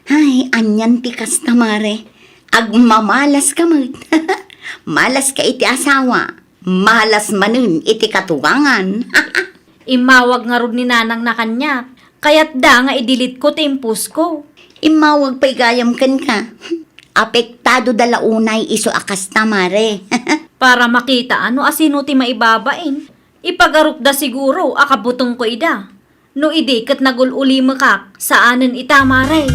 Ay, anian ti kasta, Mare. Agmamalas ka met. Malas ka iti asawa. Malas manen iti katugangan. Immawag ngarud ni nanangna kaniak. Kayatda nga i-delete ko ti in-post ko. Immawag pay gayam kenka. Apektado da la unay isu a kasta, Mare. Para makita no asino ti maibabain. Ipagarupda siguro a kabutengko ida. No idi ket nagul-ulimekak, saanen ita, Mare.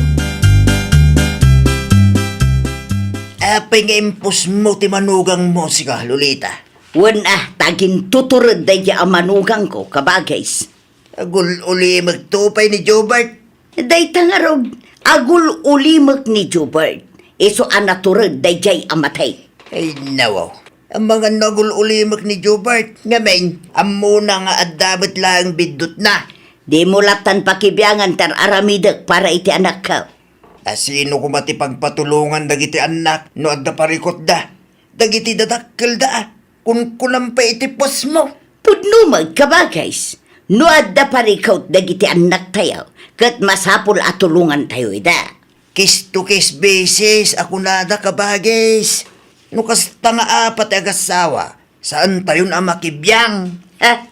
Apay nga impusmo ti manugangmo, sika, Lolita? Wen a, ta agintutured daydi a manugangko, kabagays. Agul-ulimekto pay ni Jobert. Dayta ngarud, agul-ulimek ni Jobert. Isu a natured daydiay a matay. Ay, nawaw. Amangan no agul-ulimek ni Jobert. Ngamin, ammona nga adda met laeng biddutna. Dimo lattan pakibiangan ti ar-aramidek para iti anakko. A sino koma ti pagpatulongan dagiti annak no adda parikutda? Dagiti dadakkelda, kunkunam pay iti puosmo. Pudno met, kabagays, no adda parikut dagiti annaktayo, ket masapul a tulongantayo ida. Case to case basis a kunada, kabagays. No kasta nga apat ti agassawa, saantayon a makibiang. Ha?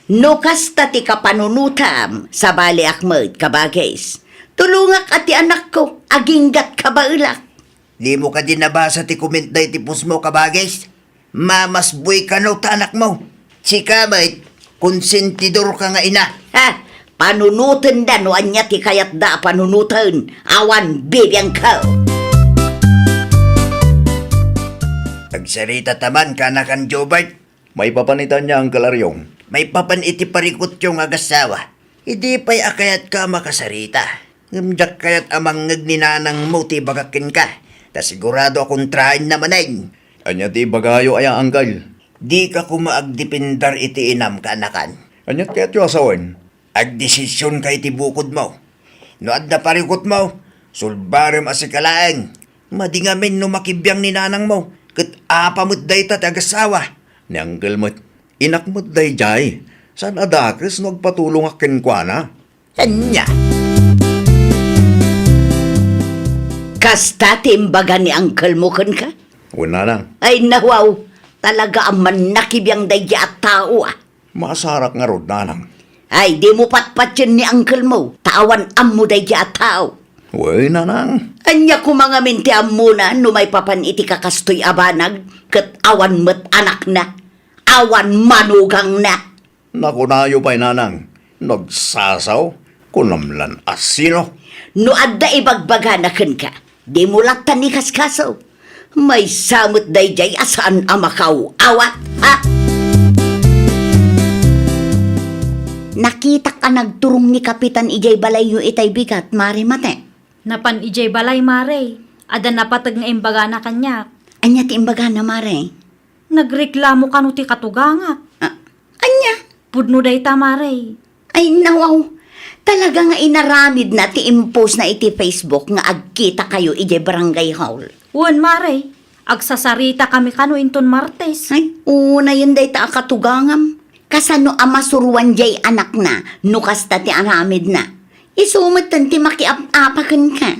No kasta ti kapanunotam, sabaliak met, kabagays. Tulongak a ti anakko, aginggat kabaelak. Dimo kadi nabasa ti comment daydi puosmo, kabagays? Mamasboy kano ta anakmo. Sika met, konsentidorka nga ina. Ha? Panunotenda no ania ti kayatda a panunoten. Awan bibiangko. Agsarita ta man, kanakan Jobert. Maipapan ita ania, Uncle Ariong? Maipapan iti parikutyo nga agassawa. Idi pay a kayatka a makasarita. Ngem diak kayat a mangngeg ni nanangmo ti ibagak kenka. Ta sigurado a kontraenna manen. Ania ti ibagayo aya, Uncle? Dika koma agdepender iti inam, kanakan. Ania ti kayatyo a sawen? Agdesisionka iti bukodmo. No adda parikutmo, sulbarem a sika laeng. Madi ngamin no makibiang ni nanangmo, ket apa met dayta ti agassawa? Ni Uncle met, inak met daydiay. Saan a dakes no agpatulongak kenkuana? Ania? Kasta ti imbaga ni unclemo kenka? Wen, nanang. Ay, nawaw. Talaga a mannakibiang daydi a tao, a. Maasarak ngarud, nanang. Ay, dimo patpatien ni unclemo, ta awan ammo daydi a tao. Wen, nanang. Ania koma ngamin ti ammona no maipapan iti kakastoy a banag, ket awan met anakna, awan manugangna? Nakunayo pay, nanang, nagsasaw, kunam lan a sino? No adda ibagbagana kenka, dimo lattan ikaskaso. Maysa met daydiay a saan a makaaw-awat, ha? Nakitak a nagturong ni Kapitan idiay balayyo itay bigat, Mare Mate. Napan idiay balay, Mare. Adda napateg nga imbagana kaniak. Ania ti imbagana, Mare? Nagreklamo kano ti katugangak. Ah, ania? Pudno dayta, Mare. Ay, nawaw. Talaga nga inaramidna ti impostna iti Facebook nga agkitakayo idiay barangay hall. Wen, Mare. Agsasaritakami kano inton Martes. Ay, unayen dayta a katugangam. Kasano a masuroan diay anakna no kasta ti aramidna? Isu metten ti makiap-apa kenka.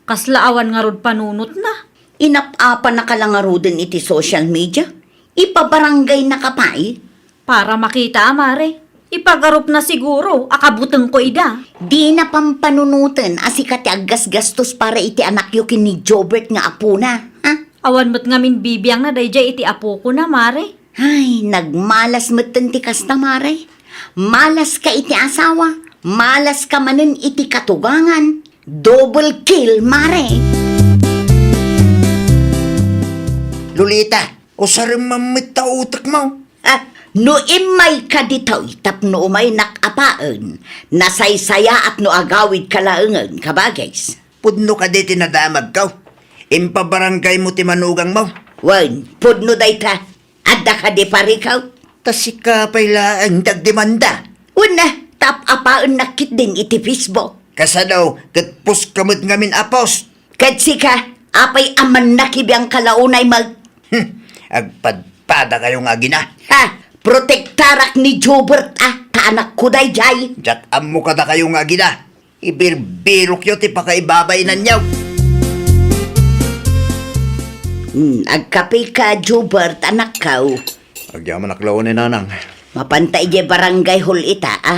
Kasla awan ngarud panunotna. Inap-apanaka la ngaruden iti social media? Ipabarangaynaka pay? Para makita a, Mare. Ipagarupna siguro a kabutengko ida. Dina pampanunoten a sika ti aggasgastos para iti anakyo ken ni Jobert nga apona, ha? Awan met ngamin bibiangna daydiay iti apokona, Mare. Ay, nagmalas metten ti kasta, Mare. Malaska iti asawa, malaska manen iti katugangan. Double kill, Mare. Lolita, usarem man met ta utekmo. Ah, no immayka ditoy tapno umaynak apaen, nasaysayaat no agawidka laengen, kabagays. Pudno kadi ti nadamagko? Impabarangaymo ti manugangmo? Wen, pudno dayta. Adda kadi parikut? Ta sika pay laeng ti agdemanda. Wen a, ta ap-apaennak ketdin iti Facebook. Kasano ket post ka met ngamin a post? Ket sika, apay a mannakibiangka la unay met? Hmm, agpadpadakayo nga agina. Ha? Protektarak ni Jobert a, ta anakko daydiay. Diak ammo kadakayo nga agina. Ibirbirokyo ti pakaibabainanyo. Hmm, agkapeka, Jobert, anakko. Agyamanak la unay, nanang. Mapanta idiay barangay hall ita, a.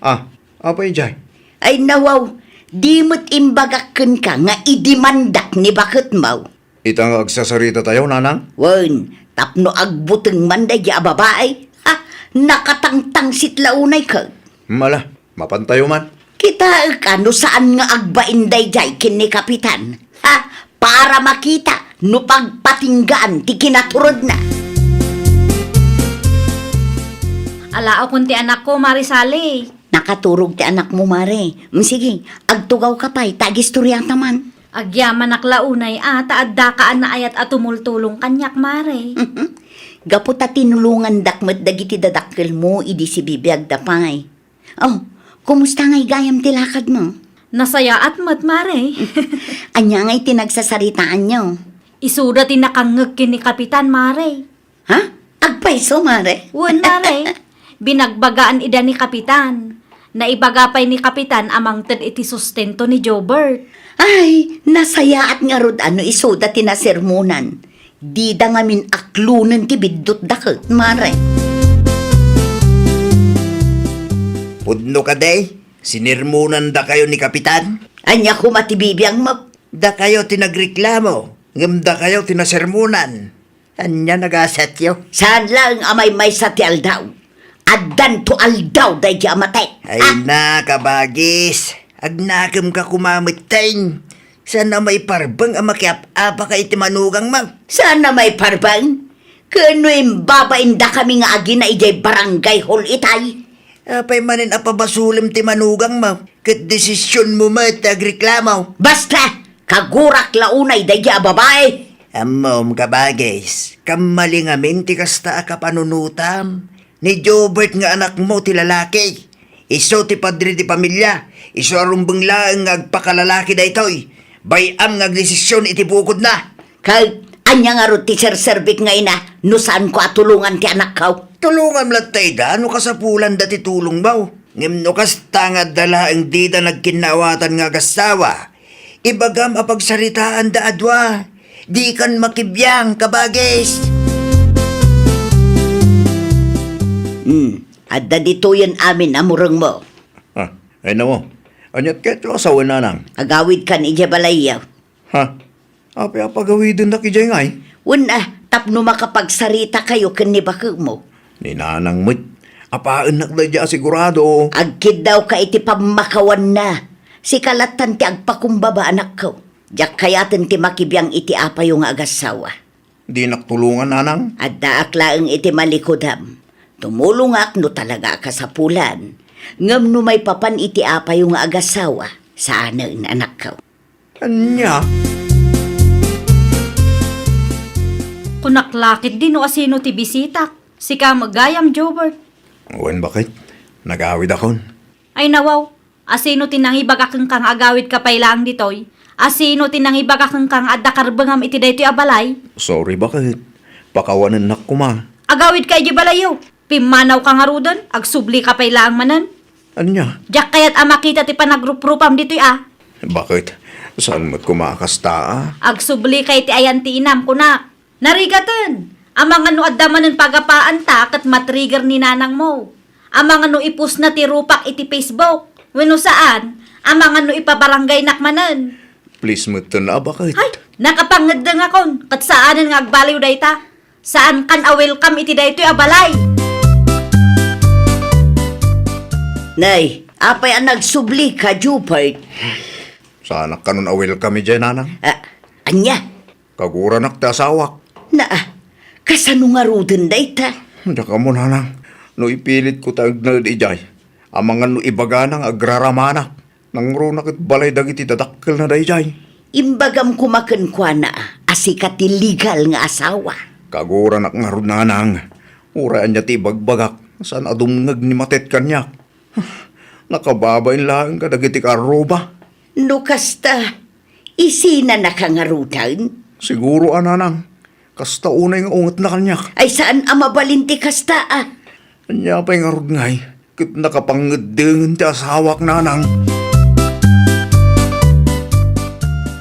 Ah, apay idiay? Ay, nawaw, di met imbagak kenka nga idemandak ni baketmo. Ita nga agsasaritatayo, nanang? Wen, tapno agbuteng man daydi a babai. Ha, nakatangtangsit la unay ket. Mala, mapantayo man. Kitaek a no saan nga agbain daydiay ken ni Kapitan. Ha, para makita no pagpatinggaan ti kinaturodna. Alaokon ti anakko, Mare Sally. Nakaturog ti anakmo, Mare. Mm, sige, agtugawka pay, ta agistoriata man. Agyamanak la unay a, ta addaka a naayat a tumultulong kaniak, Mare. Gapu ta tinulongandak met dagiti dadakkelmo idi sibibiagda pay. Oh, kumusta ngay gayam ti lakadmo? Nasayaat met, Mare. Ania ngay ti nagsasaritaanyo? Isuda ti nakangngeg ken ni Kapitan, Mare. Ha? Agpayso, Mare? Wen, Mare. Binagbagaan ida ni Kapitan. Naibaga pay ni Kapitan a mangted iti sustento ni Jobert. Ay, nasayaat ngarud a no isuda ti nasermonan. Dida ngamin aklonen ti biddutda ket, Mare. Pudno kadi, sinermonandakayo ni Kapitan? Ania koma ti bibiangmo? Dakayo ti nagreklamo, ngem dakayo ti nasermonan. Ania nagasatyo? Saan laeng a maymaysa ti aldaw. Addanto aldaw daydi a mate. Ay na, kabagis. Agnakemka koma metten. Saan a maiparbeng a makiap-apaka iti manugangmo? Saan a maiparbeng? Ken no imbabaindakami nga agina idiay barangay hall itay. Apay manen a pabasolem ti manugangmo? Ket desisionmo met ti agreklamo. Basta! Kagurak la unay daydi a babai! Ammom, kabagis, kammali ngamin ti kasta a kapanunotam. Ni Jobert nga anakmo ti lalaki. Isu ti padre ti pamilia. Isu a rumbeng laeng nga agpakalalaki daytoy. Bay-am nga agdesision iti bukodna. Ket ania ngarud ti serserbik nga ina no saanko a tulongan ti anakko? Tulongam latta ida no kasapulanda ti tulongmo. Ngem no kasta nga adda laeng dida nagkinnaawatan nga agassawa, ibagam a pagsaritaanda a dua. Dikan makibiang, kabagis. Hmm, adda ditoyen amin a murengmo. Ah, ay namo. Aniat ket ti asawen, nanang? Agawidkan idiay balayyo. Ha? Apay a pagawidennak idiay ngay? Wen a, tapno makapagsarita kayo ken ni bakemo. Ni nanang met, apaennak daydi a sigurado. Agkiddawka iti pammakawanna. Sika lattan ti agpakumbaba, anakko. Diak kayaten ti makibiang iti apayo nga agassawa. Dinak tulongan, nanang? Addaak laeng iti malikudam. Tumulongak no talaga a kasapulan. Ngem no maipapan iti apayo nga agassawa, saanen, anakko. Ania? Kunak la ketdi no asino ti bisitak. Sika met gayam, Jobert. Wen, baket. Nagawidakon. Ay, nawaw. Asino ti nangibaga kenka nga agawidka pay laeng ditoy? Asino ti nangibaga kenka nga adda karbengam iti daytoy a balay? Sorry, baket. Pakawanennak koma. Agawidka idiay balayyo. Pimmanawka ngaruden, agsublika pay laeng manen. Ania? Diak kayat a makita ti panagruprupam ditoy a. Baket? Saan met koma a kasta a? Agsublika iti ayan ti inam, kunak. Narigaten! Amangan no adda manen pagapaanta ket matrigger ni nanangmo. Amangan no ipostna ti rupak iti Facebook. Wenno saan, amangan no ipabaranggaynak manen. Please metten a, baket. Hay, nakapangeddengakon, ket saanen nga agbaliw dayta. Saankan a welcome iti daytoy a balay. Nay, apay a nagsublika, Jupert? Saanak kanon a welcome idiay, nanang. Ah, ania? Kaguranak ti asawak. Naa, kasano ngaruden dayta? Diak ammo, nanang. No ipilitko ti agnaed idiay, amangan no ibagana nga agraramanak. Nangruna ket balay dagiti dadakkelna daydiay. Imbagam koma kenkuana a sika ti legal nga asawa. Kaguranak ngarud, nanang. Uray ania ti ibagbagak, saan a dumngeg ni Matet kaniak. Nakababain laeng kadagiti kaarruba. No kasta, isinanaka ngaruden? Siguro a, nanang. Kasta unay nga ungetna kaniak. Ay, saan a mabalin ti kasta a. Ania pay ngarud ngay? Ket nakapangngeddengen ti asawak, nanang.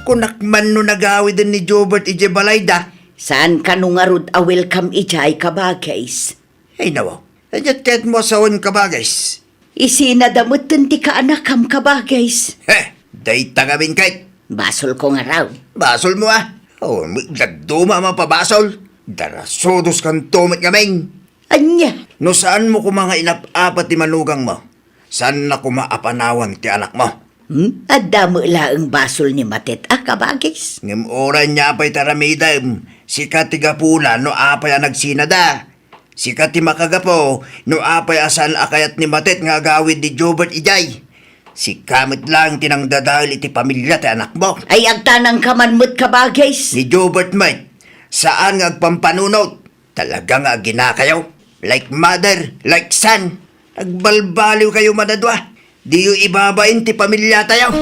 Kunak man no nagawiden ni Jobert idiay balayda. Saan kano ngarud a welcome idiay, kabagis? Ay, nawaw. Idiat kayatmo a sawen, kabagis? Isinada metten ti kaanakam, kabagis. He, dayta ngamin ket. Basolko ngarud. Basolmo a. O, dadduma a mapabasol. Darasudos kanto met ngamin. Ania? No saanmo koma nga inap-apa ti manugangmo, saanna koma a panawan ti anakmo. Hmm? Adda met laeng basol ni Matet a kabagis. Ngem uray nia pay ti aramidem, sika ti gapuna no apay a nagsinada. Sika ti makagapu no apay a saan a kayat ni Matet nga agawid ni Jobert idiay. Sika met laeng ti nangdadael iti pamilia ti anakmo. Ay, agtanangka man met kabagis. Ni Jobert met, saan nga agpampanunot. Talaga nga aginakayo. Like mother, like son. Nagbalbaliwkayo man a dua. Diyo ibabain ti pamiliatayo.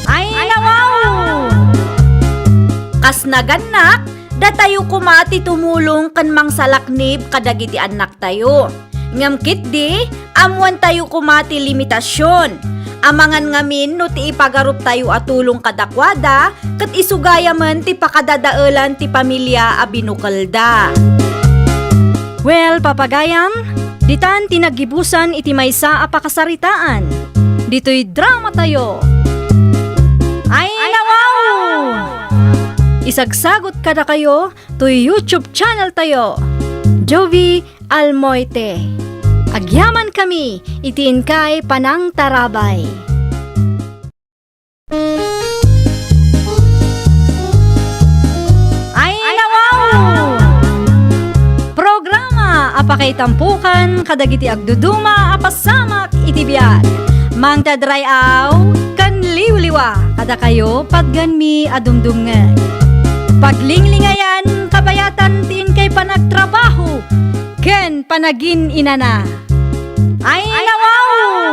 Ay, nawaw! Kas nagannak, datayo koma ti tumulong ken mangsalaknib kadagiti annaktayo. Ngem ketdi, ammoantayo koma ti limitasion. Amangan ngamin no ti ipagaruptayo a tulong kadakuada, ket isugayamen ti pakadadaelan ti pamilia a binukelda. Well, papagayam, ditan ti naggibusan iti maysa a pakasaritaan. Ditoy dramatayo. Ay, nawaw! Isagsagot kadakayo toy YouTube channel tayo, Jovie Almoite. Agyamankami iti inkay panangtarabay. Ay, nawaw! Programa a pakaitampokan kadagiti agduduma a pasamak iti biag. Mangted ray-aw ken liwliwa kadakayo patgenmi a dumdumngeg. Paglinglingayan kabayatan ti inkay panagtrabaho ken panagin-inana. Ay, nawaw!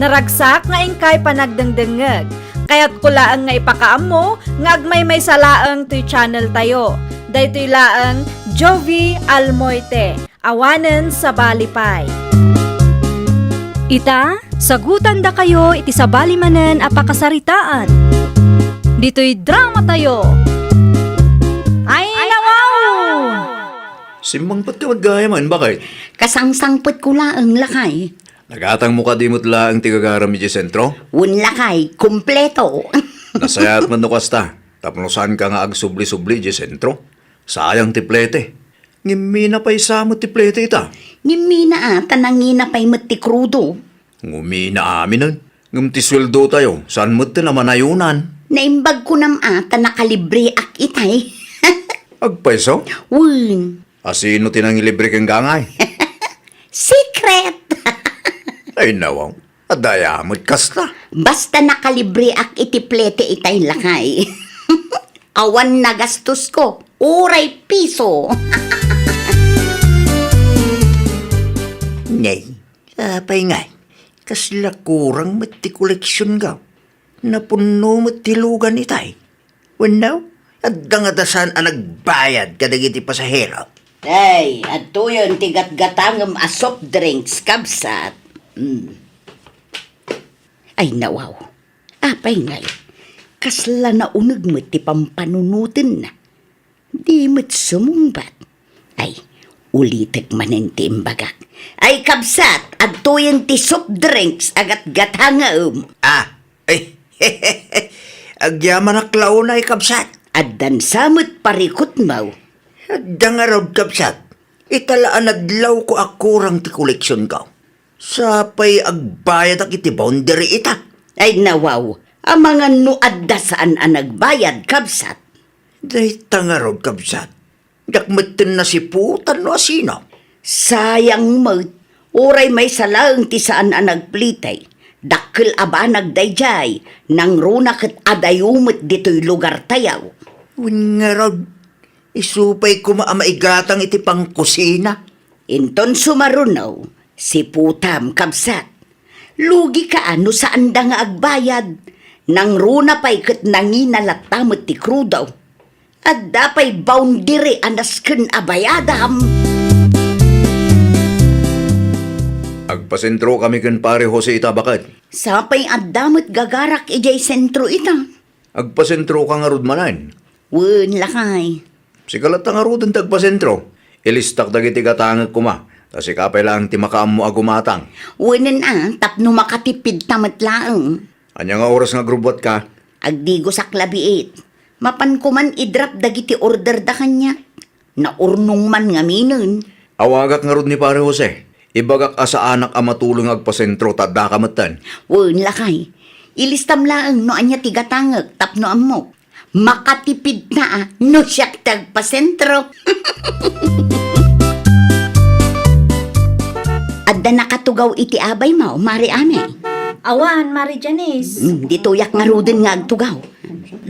Naragsak nga inkay panagdengdengngeg. Kayatko laeng nga ipakaammo nga agmaymaysa laeng toy channel tayo. Daytoy laeng Jovie Almoite, awanen sabali pay. Ita, sagutandakayo iti sabali manen a pakasaritaan. Ditoy dramatayo. Ay, nawaw! Simmangpetka met gayamen, baket? Kasangsangpetko laeng, lakay. Nagatangmo kadi met laeng ti gagaram idiay sentro? Wen, lakay, kompleto. Nasayaat met no kasta, tapno saanka nga agsubli-subli idiay sentro. Sayang ti plete. Ngem mina pay sa met ti plete ita. Ngem mina a, ta nangina pay met ti krudo. Ngumina aminen. Ngem ti sueldotayo, saan metten a manayonan? Naimbag kunam a, ta nakalibreak itay. Agpayso? Wen. A, sino ti nangilibre ken gangay? Secret! Ay, nawaw. Adda aya met kasta. Basta nakalibreak iti plete itay, lakay. Awan nagastosko, uray piso. Nay, apay ngay, kasla kurang met ti koleksionko. Napunno met ti lugan itay. Wenno, adda ngata saan a nagbayad kadagiti pasahero? Ay, adtoyen ti gatgatangem a soft drinks, kabsat. Mm. Ay, nawaw. Apay ngay, kasla nauneg met ti pampanunotenna. Di met sumungbat. Ay, ulitek manen ti imbagak. Ay, kabsat, adtoyen ti soft drinks a gatgatangem. Ah, ay, agyamanak la unay, kabsat. Addan sa met parikutmo. Adda ngarud, kabsat. Ita la a nadlawko a kurang ti koleksionko. Sapay agbayadak iti boundary ita. Ay, nawaw, amangan no adda saan a nagbayad, kabsat. Dayta ngarud, kabsat. Diak metten nasiputan no asino. Sayang met, uray maysa laeng ti saan a nagplete. Dakkel a banag daydiay, nangruna ket adayo met ditoy lugartayo. Wen ngarud, isu pay koma a maigatang iti pangkusina. Inton sumaruno, siputam, kabsat. Lugika a no saanda nga agbayad, nangruna pay ket nangina latta met ti krudo. Adda pay boundary a nasken a bayadam. Agpasentrokami ken Pare Jose ita, baket. Sapay adda met gagarak idiay sentro ita. Agpasentroka ngarud manen. Wen, lakay. Sika latta ngaruden ti agpasentro. Ilistak dagiti gatangek koma, ta sika pay laeng ti makaammo a gumatang. Wenen a, tapno makatipidta met laeng. Ania nga oras nga agrubbuatka? Agdigosak la biit. Mapan koman i-drop dagiti orderda kaniak. Naurnong man ngaminen. Awagak ngarud ni Pare Jose. Ibagak a saanak a matulong nga agpasentro ta addaka metten. Wen, lakay. Ilistam laeng no ania ti gatangek tapno ammok. Makatipidta a no siak ti agpasentro. Adda nakatugaw iti abaymo, Mari Ami? Awan, Mari Janice. Hmm, ditoyak ngaruden nga agtugaw.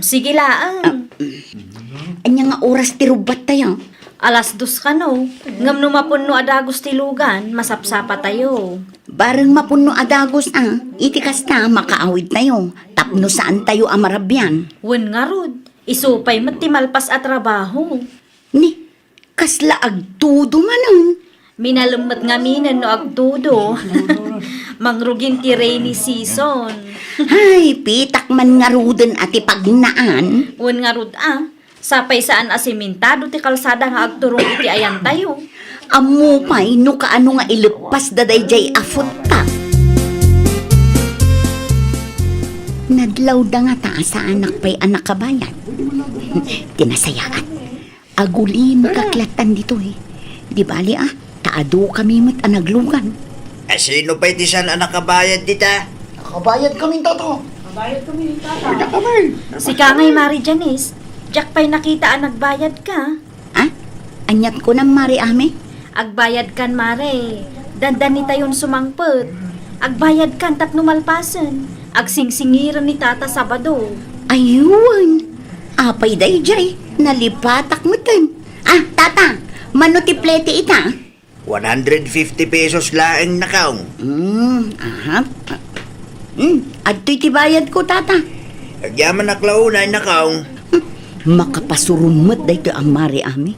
Sige laeng. Ah, mm. Ania nga oras ti rubbattayo? Alas dos kano, ngem no mapunno a dagus ti lugan, masapsapatayo. Bareng mapunno a dagus a, iti kasta, makaawidtayo, tapno saantayo a marabian. Wen ngarud, isu pay met ti malpas a trabaho. Ni, kasla agtudo manen? Minalem met ngaminen no agtudo. Mangrugin ti rainy season. Hay, pitak man ngaruden a ti pagnaan. Wen ngarud a, sapay saan a simentado ti kalsada nga agturong iti ayantayo. Ammo pay no kaano nga ileppasda daydiay a footpath. Nadlawda ngata a saanak pay a nakabayad. Ti nasayaat. Agulimekak lattan ditoy. Di bali a, ta adukami met a naglugan. A, sino pay ti saan a nakabayad dita? Nakabayadkami, Tata. Nakabayadkami, Tata. Kanya kami. Sika ngay, Mari Janice, diak pay nakita a nagbayadka. Ah? Aniat kunam, Mari Ami? Agbayadkan, Mare. Dandanitayon sumangpet. Agbayadkan tapno malpasen. Agsingsingiren ni Tata Sabado. Aywan. Apay daydiay? Nalipatak metten. Ah, Tata, mano ti plete ita? One hundred fifty pesos laeng, Nakong. Hmm, aha. Hmm, adtoy ti bayadko, Tata. Agyamanak la unay, Nakong. Hmm, makapasurom met daytoy a Mari Ami.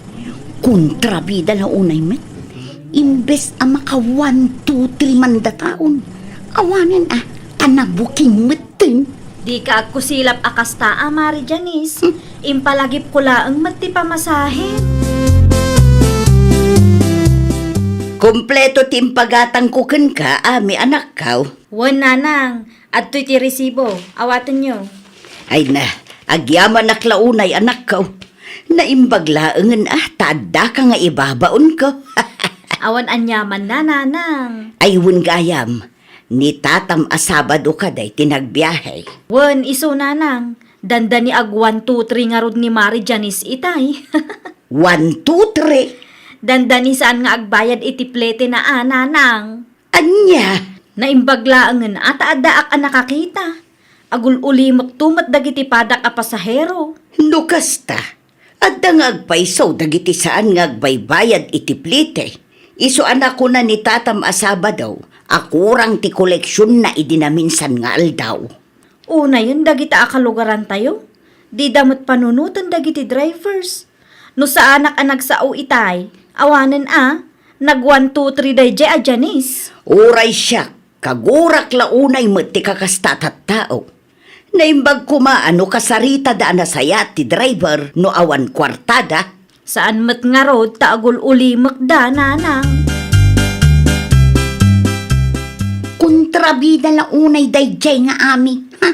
Kontrabida la unay met. Imbes a maka one, two, three man dataon, awanen a, ta nabuking metten. Dika agkusilap a kasta a, Mari Janice. Hmm. Impalagipko laeng met ti pamasahe. Kompleto ti impagatangko kenka, Ami, anakko. Wen, Nanang, adtoy ti resibo. Awatenyo. Ay na, agyamanak la unay, anakko. Naimbag laengen a, ta addaka nga ibabaonko. Awan aniamanna, Nanang. Ay, wen gayam. Ni tatam a Sabado kadi ti nagbiahe. Wen, isu, Nanang. Dandani ag one, two, three ngarud ni Mari Janice itay. One, two, three? Dandani saan nga agbayad iti plete na a, Nanang. Ania? Naimbag laengen a ta addaak a nakakita. Agul-ulimekto met dagiti padak a pasahero. No kasta, adda nga agpayso dagiti saan nga agbaybayad iti plete. Isu a nakuna ni tatam a Sabado a kurang ti koleksionna idi naminsan nga aldaw. Unayen dagita a kalugarantayo, dida met panunoten dagiti drivers. No saanak a nagsao itay, awanen a, nag one, two, three daydiay a Janice. Uray siak, kagurak la unay met ti kakasta a tattao. Naimbag koma a no kasaritada a nasayaat ti driver no awan kuartada. Saan met ngarud ta agul-ulimekda, Nanang. Kontrabida la unay daydiay nga Ami, ha?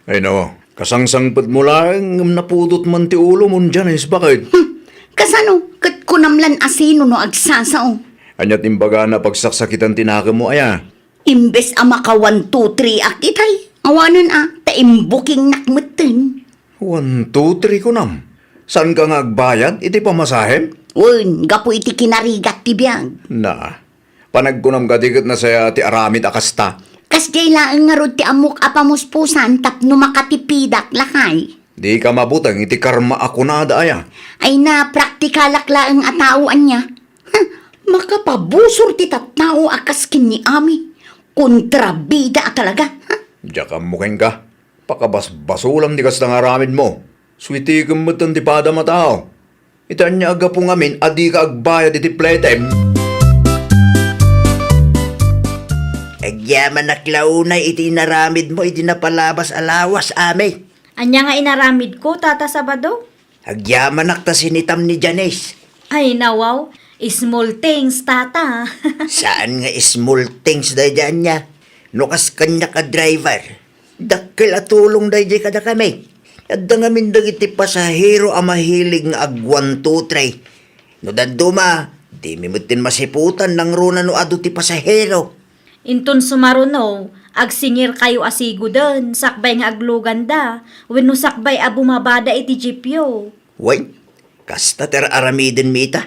Ay, no. Kasangsangpetmo laeng ngem napudot man ti ulom, Janice, baket? Hmm. Kasano? Ket kunam lan a sino no agsasao? Ania ti imbagana a pagsaksakitan ti nakemmo, aya? Imbes a maka one, two, three ak itay, awanen a, ta imbukingnak metten. One, two, three kunam? Saanka nga agbayad iti pamasahem? Wen, gapu iti kinarigat ti biag. Na, panagkunam kadi ket nasayaat ti aramid a kasta? Kasdiay laeng ngarud ti ammok a pamuspusan tapno makatipidak, lakay. Dika mabuteng iti karma a kunada, aya? Ay na, praktikalak laeng a tao, ania? Huh, makapabusor ti tattao a kas ken ni Ami. Kontrabida a talaga, ha? Diak ammo kenka. Pakabasbasolam ti kasta nga aramidmo. Suitikem metten ti padam a tao. Iti ania a gapu ngamin a dika agbayad iti pletem? Agyamanak la unay iti inaramidmo iti napalabas a lawas, Ami. Ania nga inaramidko, Tata Sabado? Agyamanak ta sinitam ni Janice. Ay, nawaw. Small things, Tata. Saan nga small things daydiay ania? No kas kaniak a driver, dakkel a tulong daydiay kadakami. Adda ngamin dagiti pasahero a mahilig nga ag one, two, three. No dadduma, Dimi met ti masiputan nangruna no adu ti pasahero. Inton sumaruno, agsingirkayo a siguden sakbay nga agluganda wenno sakbay a bumabada iti jeepyo. Wen, kasta ti ar-aramidenmi ita.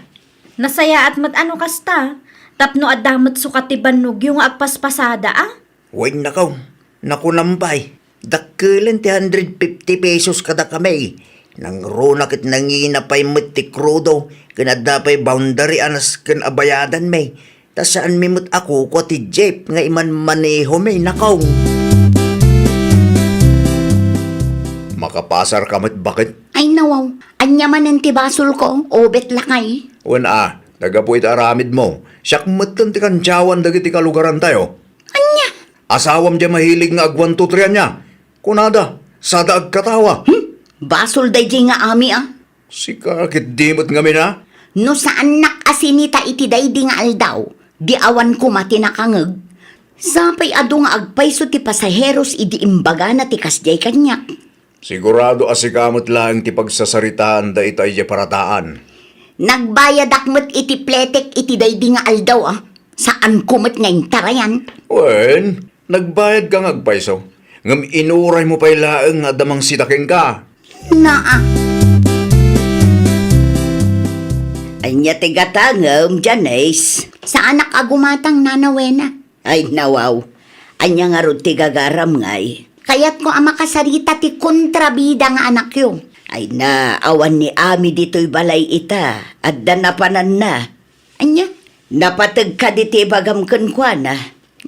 Nasayaat met a no kasta, tapno adda met sukat ti bannogyo nga agpaspasada a. Wen, nakaw, nakunam pay. Dakkelen ti hundred fifty pesos kadakami. Nangruna ket nangina pay met ti krudo, ken adda pay boundary a nasken a bayadanmi. Ta saanmi met a kukua ti jeep nga imanmanehomi, nakaw. Makapasarka met baket? Ay, nawaw. Ania manen ti basolko, ubet lakay? Wen a, ta gapu iti aramidmo, siak metten ti kantiawan dagiti kalugarantayo. Ania? Asawam diay mahilig nga ag-one two three ania? Kunada, sada agkatawa. Hmm? Basol daydiay nga ami a. Sika ketdi met ngamin a? No saannak a sinita iti daydi nga aldaw, di awan koma ti nakangeg. Sapay adu nga agpayso ti pasaheros idi imbagana ti kasdiay kaniak. Sigurado a sika met laeng ti pagsasaritaanda ita idiay parataan. Nagbayadak met iti pletek iti daydi nga aldaw a. Saanko met nga intarayan. Wen, nagbayadka nga agpayso, ngem inuraymo pay laeng nga adda mangsita kenka. Naa. Ania ti gatangem, Janice? Saanak a gumatang, Nana Wena. Ay, nawaw. Ania ngarud ti gagaram ngay? Kayatko a makasarita ti kontrabida nga anakyo. Ay na, awan ni Ami ditoy balay ita. Adda napananna. Ania? Napateg kadi ti ibagam kenkuana?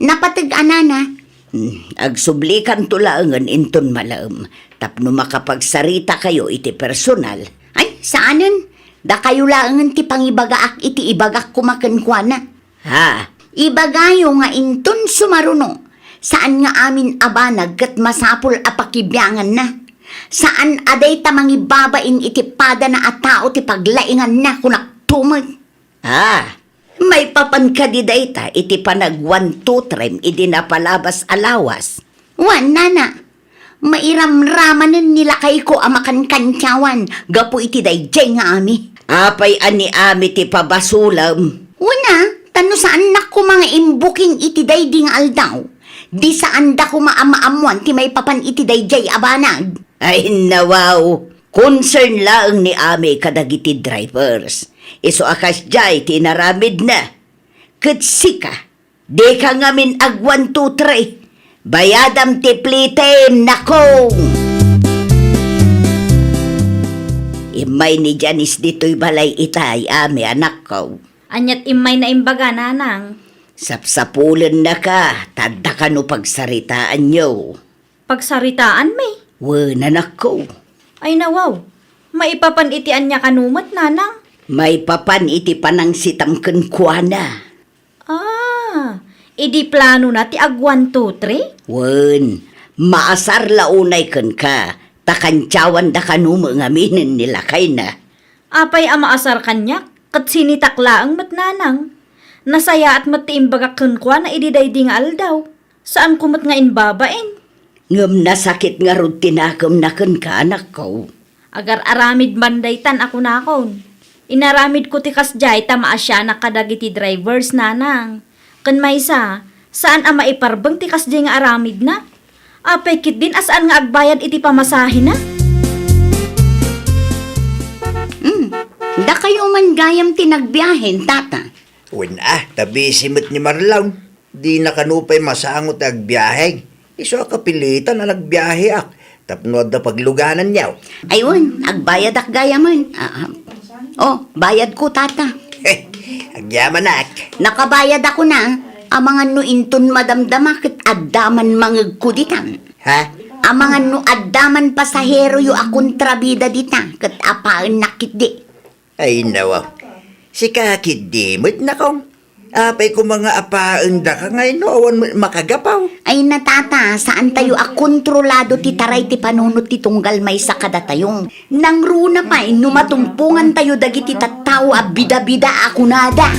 Napateg a, Nana. Hmm, agsublikanto laengen inton malaem tapno makapagsaritakayo iti personal. Ay, saanen. Dakayo laengen ti pangibagaak iti ibagak koma kenkuana. Ha? Ibagayo nga inton sumaruno, saan nga amin a banag ket masapul a pakibianganna. Saan a dayta mangibabain iti padana a tao ti paglainganna, kunakto met. Ah, maipapan kadi dayta iti panag-one two three idi napalabas a lawas? Wen, Nana, mairamramanen ni lakayko a makankantiawan gapu iti daydiay nga Ami. Apay a ni Ami ti pabasolem? Wen a, ta no saannak koma nga imbuking iti daydi nga aldaw, di saanda koma a maammoan ti maipapan iti daydiay a banag. Ay, nawaw! Concern laeng ni Ami kadagiti drivers. Isu a kasdiay ti inaramidna. Ket sika, dika ngamin ag-one two three. Bayadam ti plitem, nako! Immay ni Janice ditoy balay itay, Ami, anakko. Aniat immay na imbaga, Nanang? Sapsapulennaka, ta adda kano pagsaritaanyo. Pagsaritaanmi? Wen, anakko. Ay, nawaw. Maipapan iti ania kano met, Nanang? Maipapan iti panangsitam kenkuana. Ah, idi planona ti ag-one two three? Wen, maasar la unay kenka, ta kantiawanda kano met ngaminen ni lakayna. Apay a maasar kaniak, ket sinitak laeng met, Nanang. Nasayaat met ti imbagak kenkuana idi daydi nga aldaw. Saanko met nga imbabain. Ngem nasakit ngarud ti nakemna kenka, anakko. Agar-aramid man daytan a kunakon. Inaramidko ti kasdiay ta maasianak kadagiti drivers, Nanang. Ken maysa, saan a maiparbeng ti kasdiay nga aramidna. Apay ketdin a saan nga agbayad iti pamasahena? Hmm, dakayo man gayam ti nagbiahen, Tata. Wen a, ta busy met ni Marlon. Dina kano pay masango ti agbiahe. Isu a kapilitan a nagbiaheak tapno adda paglugananyo. Ay wen, agbayadak gayamen. Ah, ah. Oh, bayadko, Tata. Agyamanak. Nakabayadakon a. Amangan no inton madamdama ket adda man mangegko ditan. Ha? Amangan no adda man pasaheroyo a kontrabida dita ket apaennak ketdi. Ay, nawa. Sika ketdi met, nakong. Apay koma nga apaendaka nga no awan met makagapaw. Ay na, Tata, saantayo a kontrolado ti taray ti panunot ti tunggal maysa kadatayo. Nangruna pay no matumpongantayo dagiti tattao a bida-bida a kunada.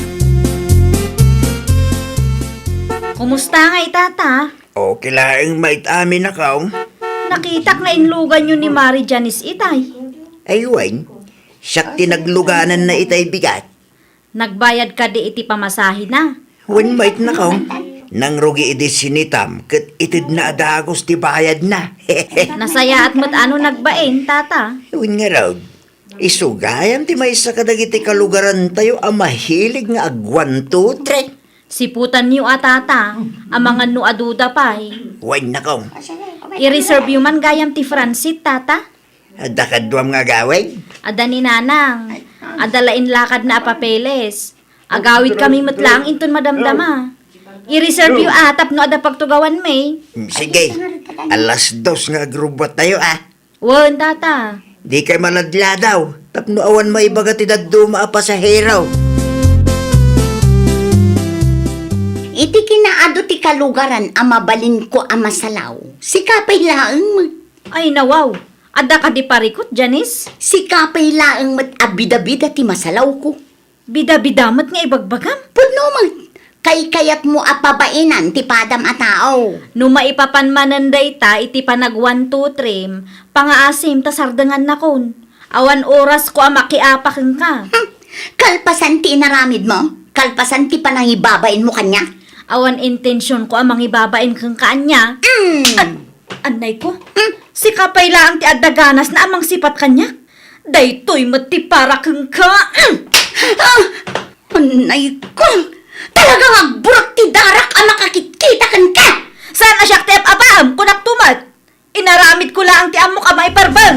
Kumusta ngay, Tata? Okay laeng met amin, nakong. Nakitak nga inluganyo ni Mari Janice itay. Ay wen, siak ti naglugananna itay bigat. Nagbayad kadi iti pamasahena? Wen met, Nakong. Nangrugi idi sinitam ket itedna a dagus ti bayadna. Nasayaat met a no nagbain, Tata. Wen ngarud, isu gayam ti maysa kadagiti kalugarantayo a mahilig nga ag-one, two, three. Siputanyo a, Tata, amangan no aduda pay. Wen, Nakong. I-reserve yo man gayam ti Francit, Tata. Adda kaduam nga agawid? Adda ni Nanang. Adda la inlakadna a papeles. Agawidkami met laeng inton madamdama. I-reserve yo a tapno adda pagtugawanmi. Mm, sige. Alas dos nga agrubuattayo, a. Wen, Tata. Dikay maladladaw tapno awan maibaga ti dadduma a pasahero. Iti kinaadu ti kalugaran a mabalinko a masalaw, sika pay laeng met. Ay, nawaw. Adda kadi parikut, Janice? Sika pay laeng met a bidabida ti masalawko. Bidabida met nga ibagbagam? Pudno met. Kaykayatmo a pabainan ti padam a tao. No maipapan manen dayta iti panag-one, two, three, pangaasim ta sardengannakon. Awan orasko a makiapa kenka. Hmm. Kalpasan ti inaramidmo? Kalpasan ti panangibabainmo kaniak? Awan intensionko a mangibabain kenka ania. Mm. An-, annay ko. Mm. Sika pay laeng ti adda ganasna a mangsipat kaniak. Daytoy met ti para kenka. Mm. Ah! Annay ko. Talagang agburak ti darak a makakitkita kenka. Saan a siak ti ap-apaem, kunak tumet. Inaramidko laeng ti ammok a maiparbeng.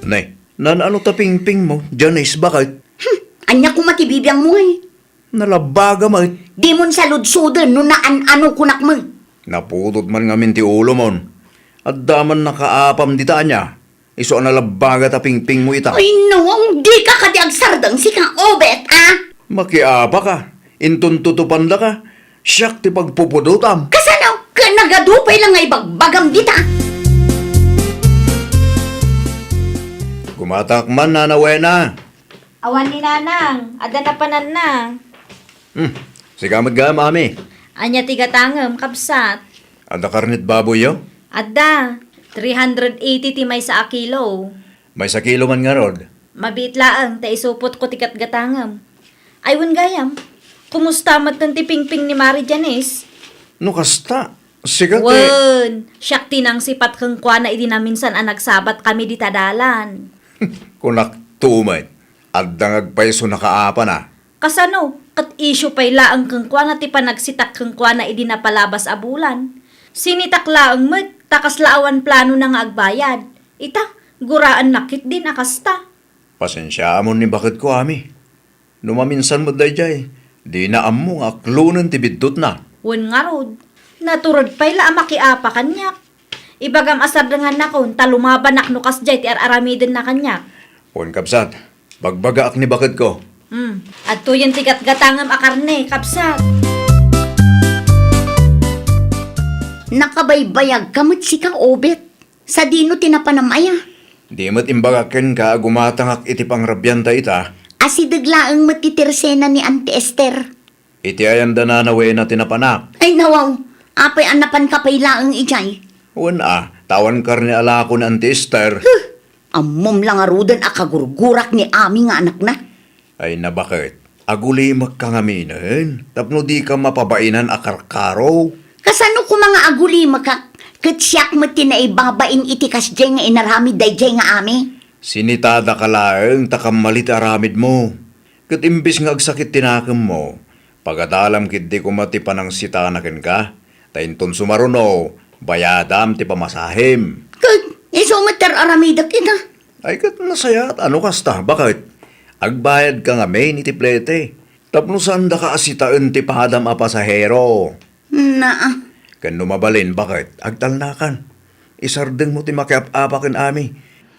Nay, naan-ano ta pingpingmo, Janice, baket? Hmm, ania koma ti bibiangmo, ay? Nalabbaga met. Dimon saludsoden no naan-ano kunak met. Napudot man ngamin ti ulomon. Adda man nakaapam dita ania. Isu a nalabbaga ta pingpingmo ita. Ay, nawaw, dika kadi agsardeng, sika, Obet, a? Makiapaka. Inton tutupandaka, siak ti pagpupudotam. Kasano? Ket nagadu pay la nga ibagbagam dita. Gumatangak man, Nana Wena. Awan ni Nanang, adda napananna. Hmm, sika met gayam, Ami. Ania ti gatangem, kabsat? Adda karnet baboyyo? Adda, three hundred eighty ti maysa a kilo. Maysa kilo man ngarud. Mabiit laeng ta isupotko ti gatgatangem. Ay, wen gayam, kumusta metten ti pingping ni Mari Janice? No kasta, sika ti— Wen, siak ti nangsipat kenkuana idi naminsan a nagsabatkami dita dalan. Kunak tumet, adda nga agpayso nakaapana. Kasano? Ket isyu pay laeng kenkuana ti panagsitak kenkuana idi napalabas a bulan. Sinitak laeng met, ta kasla awan planona nga agbayad. Ita, guraennak ketdin a kasta. Pasensiaamon ni baketko, Ami. No maminsan met daydiay, dina ammo nga aklonen ti biddutna. Wen ngarud, natured pay la a makiapa kaniak. Ibagam a sardengannakon ta lumabanak no kasdiay ti ar-aramidenna kaniak. Wen, kabsat, bagbagaak ni baketko. Hmm, adtoyen ti gatgatangem a karne, kabsat. Nakabaybayagka met sika, Obet. Sadino ti napanam aya? Di met imbagak kenka a gumatangak iti pangrabianta ita? Asideg laeng met ti tersena ni Auntie Esther. Iti ayan da Nana Wena ti napanak. Ay, nawaw, apay a napanka pay laeng idiay? Wen a, ta awan karne a lako ni Auntie Esther. Huh! Ammom la ngaruden a kagurgurak ni Ami nga anakna. Ay, nabaket, agulimekka ngaminen tapno dika mapabainan a karkaro. Kasano koma nga agulimekak ket siak met ti naibabain iti kasdiay nga inaramid daydiay nga Ami? Sinitadaka laeng ta kammali ti aramidmo. Ket imbes nga agsakit ti nakemmo, pagadalam ketdi koma ti panangsitana kenka, ta inton sumaruno, bayadam ti pamasahem. Ket isu met ti ar-aramidek ita? Ay, ket nasayaat a no kasta, baket? Agbayadka ngamin iti plete, tapno saandaka a sitaen ti padam a pasahero. Naa. Ken no mabalin, baket, agtalnakan. Isardengmo ti makiap-apa ken Ami.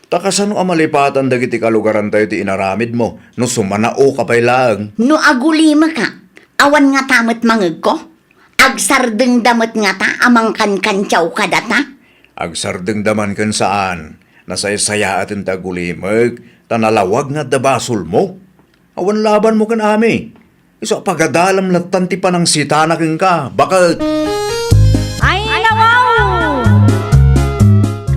Ta kasano a malipatan dagiti kalugarantayo ti inaramidmo no sumanaoka pay laeng? No agulimekak, awan ngata met mangegko? Agsardengda met ngata a mangkankantiaw kadata? Agsardengda man ken saan, nasaysayaaten ti agulimek, ta nalawag nga adda basolmo. Awan labanmo ken Ami. Isu a pagadalam lattan ti panangsitana kenka, baket. Ay, nawaw!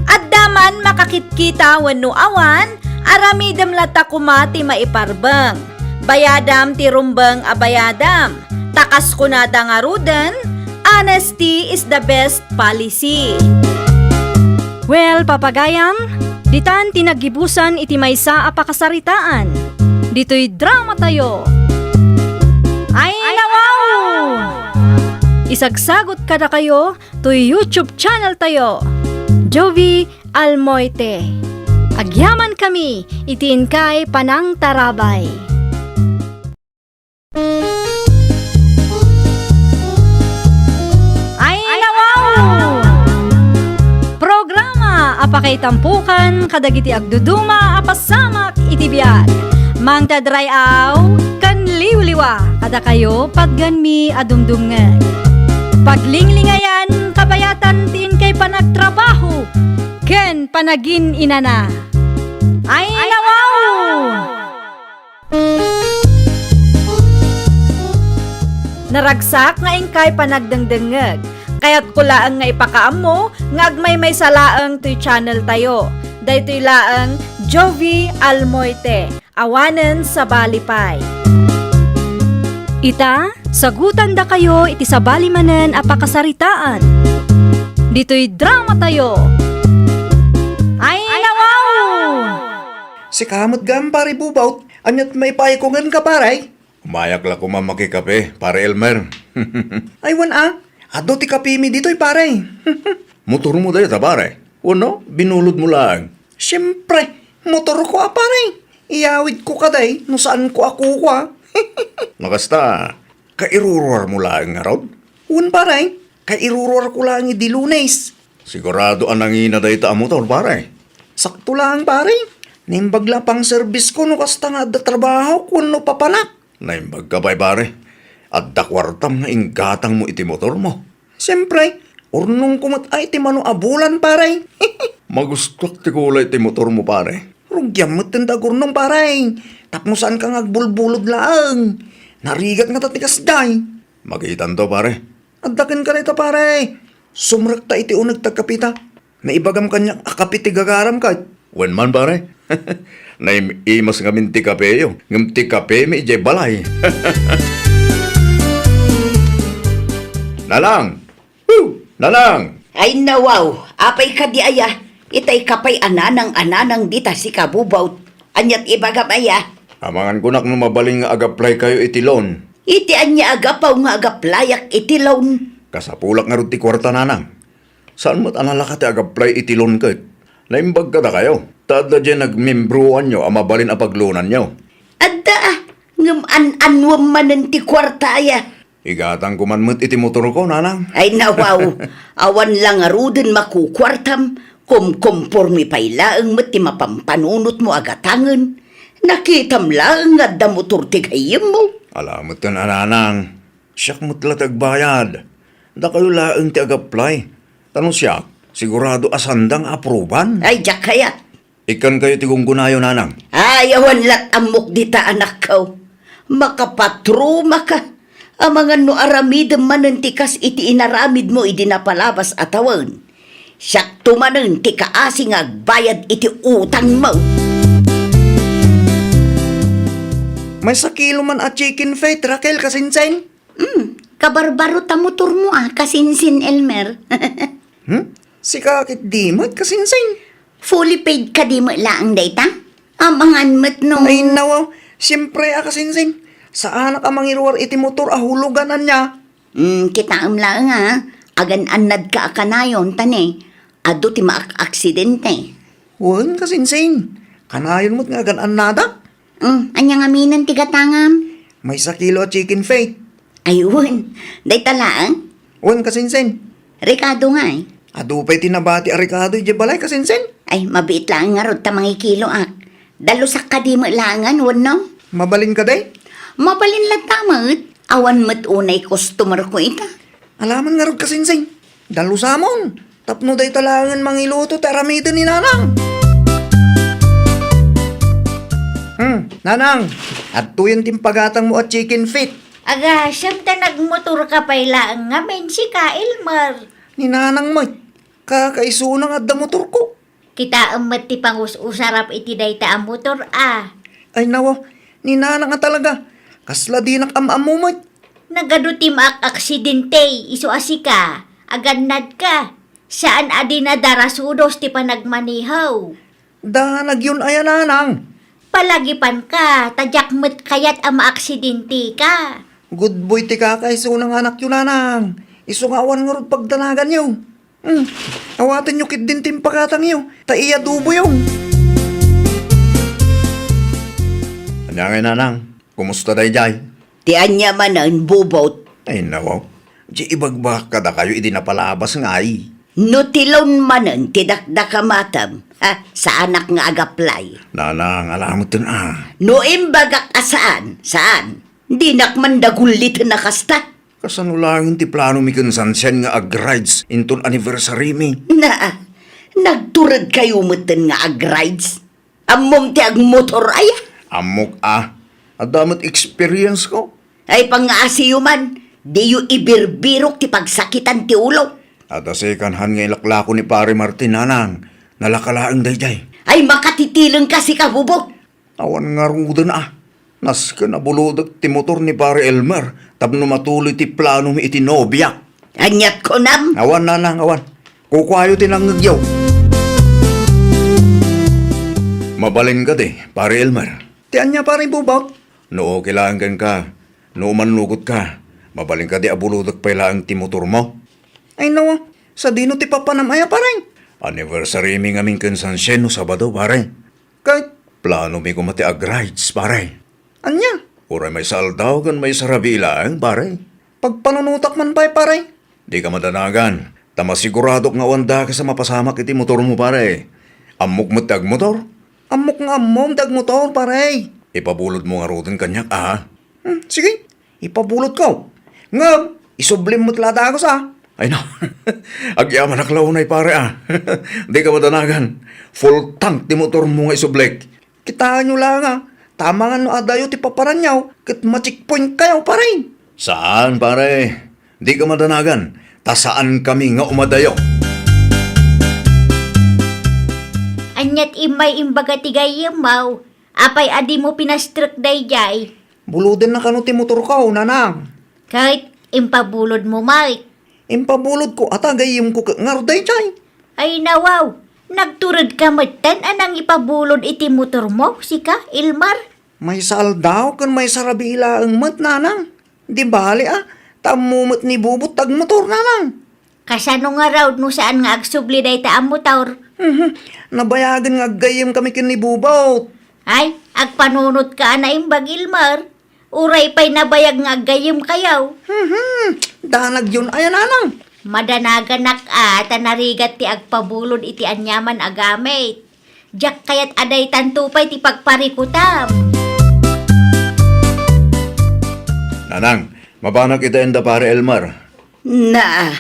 Adda man makakitkita wenno awan, Aramidem latta koma ti maiparbeng. Bayadam ti rumbeng a bayadam. Ta kas kunada ngaruden, honesty is the best policy. Well, papagayam, ditan ti naggibusan iti maysa a pakasaritaan. Ditoy dramatayo. Ay, nawaw! Isagsagot kadakayo toy YouTube channel tayo, Jovie Almoite. Agyamankami iti inkay panangtarabay. Ay, nawaw! Programa a pakaitampukan kadagiti agduduma a pasamak iti biag. Mangted ray-aw ken liwliwa kadakayo patgenmi a dumdumngeg. Paglinglingayan, kabayatan ti inkay panagtrabaho ken panagin-inana. Ay, nawaw! Naragsak nga inkay panagdengdengngeg. Kayatko laeng nga ipakaammo nga agmaymaysa laeng toy channel tayo. Daytoy laeng Jovie Almoite, awanen sabali pay. Ita, sagutandakayo iti sabali manen a pakasaritaan. Ditoy dramatayo. Ay, nawaw! Sika met gayam, Pare Bubaw, ania't maipaay ko kenka, pare? Umayak la koma makikape, Pare Elmer. Ay, wen a, adu ti kapemi ditoy, pare. Motormo dayta, pare? Wenno, binulodmo laeng? Siempre, motorko a, pare. Iyawidko kadi no saanko a kukua. No kasta, kairuruarmo laeng ngarud? Wen, pare, kairuruarko laeng idi Lunes. Sigurado a nangina dayta a motor, pare. Sakto laeng, pare. Naimbag la pang-service ko no kasta nga adda trabahok wenno papanak. Naimbag ka pay, pare. Adda kuartam nga inggatangmo iti motormo. Siempre, urnongko met ay ti mano a bulan, pare. Magustuak ti kulay ti motormo, pare. Rugiam met ti agurnong, pare. Tapno saanka nga agbulbulod laeng. Narigat ngata ti kasdiay. Makitanto, pare. Adda kenka dayta, pare. Sumrekta iti uneg ti agkapita. Naibagam kaniak a kape ti gagaram ket. Wen man, pare. Naim-imas ngamin ti kapeyo, ngem ti kapemi idiay balay. Nanang! Hu! Nanang! Ay, nawaw, apay kadi aya? Itay ka pay a nanang a nanang dita, sika Bubaw. Ania't ibagam aya? Amangan kunak no mabalin nga agaplay kayo iti loan. Iti ania a gapu nga agaplayak iti loan? Kasapulak ngarud ti kuarta, nanang. Saan met a nalaka ti agaplay iti loan ket? Naimbag kadakayo. Ta adda diay nagmembroanyo a mabalin a pagloananyo. Adda a, ngem an-anuem manen ti kuarta aya? Igatangko man met iti motorko, nanang. Ay, nawaw, awan la ngaruden makukuartam, kumkomporme pay laeng met ti mapampanunotmo a gatangen. Nakitam laeng nga adda motor ti gayyemmo. Ala met ken a, nanang. Siak met la ti agbayad. Dakayo laeng ti agaplay. Ta no siak, sigurado a saanda nga apruban. Ay, diak kayat. Ikkankayo ti gunggonayo, nanang. Ay, awan lat ammok dita, anakko. Makapatrumaka. Amangan no aramidem manen ti kas iti inaramidmo idi napalabas a tawen. Siakto manen ti kaasi nga agbayad iti utangmo. Maysa kilo man a chicken feet, Raquel, kasinsin? Hmm, kabarbaro ta motormo a, kasinsin, Elmer. Hmm? Sika ket di met, kasinsin? Fully paid kadi met laeng dayta? Amangan met no. Ay, nawa, siempre a, kasinsin. Saanak a mangiruar iti motor a hulugan ania. Hmm, kitaem laeng a, agan-annadka a kanayon ta ne, adu ti maak-aksidente. Wen, kasinsin. Kanayon met nga agan-annadak. Hmm, ania ngaminen ti gatangam? Maysa kilo a chicken feet. Ay, wen. Dayta laeng? Wen, kasinsin. Rekado ngay? Adu pay ti nabati a rekado idiay balay, kasinsin. Ay, mabiit laeng ngarud ta mangikiloak. Dalusak kadi met laengen, wenno? Mabalin kadi? Mabalin latta met. Awan met unay customer ko ita. Alaman ngarud, kasinsin. Dalusamon. Tapno dayta laengen mangiluto ti aramiden ni Nanang. Hmm, Nanang, adtoyen ti impagatangmo a chicken feet. Agasem ta nagmotorka pay laeng ngamin, sika, Elmer. Ni Nanang met, kakaisuna nga adda motorko. Kitaem met ti pangus-usarap iti dayta a motor a. Ay, nawa, ni Nanang a talaga. Kasla dinak am-ammo met. Nagadu ti maak-aksidente, isu a sika, agannadka. Saan a di nadarasudos ti panagmaneho. Danagyon aya, Nanang. Palagipanka, ta diak met kayat a maaksidenteka. Good boy ti kaka, isu nga anakyo, Nanang. Isu nga awan ngarud pagdanaganyo. Hmm, awatenyo ketdin ti impakatangyo, ta iyaduboyo. Ania ngay, Nanang? Kumusta daydiay? Ti ania manen, Bubot? Ay, nawaw. Di ibagbagak kadakayo idi napalabas ngay. No tilon manen ti dakdakamatem, ha, saanak nga agaplay. Nanang, alameten a. No imbagak a saan, saan. Dinak man dagulliten a kasta. Kasano laeng ti planomi ken Sunshine nga ag-rides inton anniversary mi? Naa, nagturedkayo metten nga ag-rides? Ammom ti agmotor aya? Ammok a. Adda met experience ko. Ay, pangngaasiyo man, diyo ibirbirok ti pagsakitan ti ulo. Adda second hand nga ilaklako ni Pare Martin, Nanang. Nalaka laeng daydiay. Ay, makatitilengka sika, Bubot. Awan ngaruden a. Nasken a bulodek ti motor ni Pare Elmer tapno matuloy ti planomi iti nobiak. Aniat kunam? Awan, Nanang, awan. Kukuayo ti nangngegyo. Mabalin kadi, Pare Elmer? Ti ania, Pare Bubot? No okay laeng kenka, no umannugot ka, mabalin kadi a bulodek pay laeng ti motormo? Ay, nawa, sadino ti papanam aya, Pare? Anniversary mi ngamin ken Sunshine no Sabado, Pare. Ket planomi koma ti ag-rides, pare. Ania? Uray maysa aldaw ken maysa rabii laeng, pare. Pagpanunotak man pay, pare. Dika madanagan, ta masiguradok nga awan dakes a mapasamak iti motormo, pare. Ammok met ti agmotor? Ammok nga ammom ti agmotor, pare. Ipabulodmo ngaruden kaniak, a? Hmm, sige. Ipabulodko. Ngem, isublim met la dagus, a? Ay, no. Agyamanak la unay, pare, a. Dika madanagan. Full tank ti motormo nga isublik. Kitaenyo la nga, ta amangan no adayo ti paparanyo, ket ma-checkpoint kayo, pare. Saan, pare? Dika madanagan, ta saankami nga umadayo. Aniat immay imbaga ti gayyemmo? Apay a dimo pinastrek daydiay? Bulodenna kano ti motorko, nanang. Ket impabulodmo met. Impabulodko a ta gayyemko ket ngarud daydiay. Ay nawaw, nagturedka metten a nangipabulod iti motormo, sika, Elmer? Maysa aldaw ken maysa rabii laeng met, nanang. Di bale a, ta ammo met ni Bubot ti agmotor, nanang. Kasano ngarud no saan nga agsubli dayta a motor? Mhm. Nabayagen nga aggayyemkami ken ni Bubot. Ay, agpanunotka a naimbag, Elmer. Uray pay nabayag nga aggayyemkayo. Mhm. Danagyon aya, nanang. Madanaganak a, ta narigat ti agpabulod iti aniaman a gamit. Diak kayat a daytanto pay ti pagparikutam. Nanang, mapanak ita enda Pare Elmer. Naa,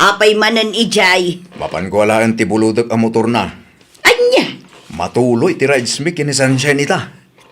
apay manen idiay? Mapanko alaen ti bulodek a motorna. Ania? Matuloy ti rides mi ken ni Sunshine ita.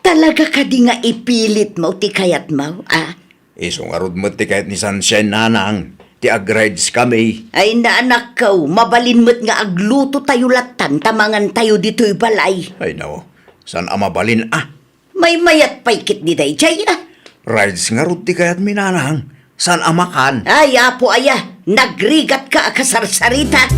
Talaga kadi nga ipilitmo ti kayatmo, a? Isu ngarud met ti kayat ni Sunshine, nanang, ti ag-rides kami. Ay, naanakko, mabalin met nga agluto tayo lattan ta mangan tayo ditoy balay. Ay, no. Saan a mabalin, a? Maymayat pay ketdi daydiay, a? Rides ngarud ti kayatmi, nanang. Saan a makan? Ay, apo aya, nagrigatka a kasarsarita.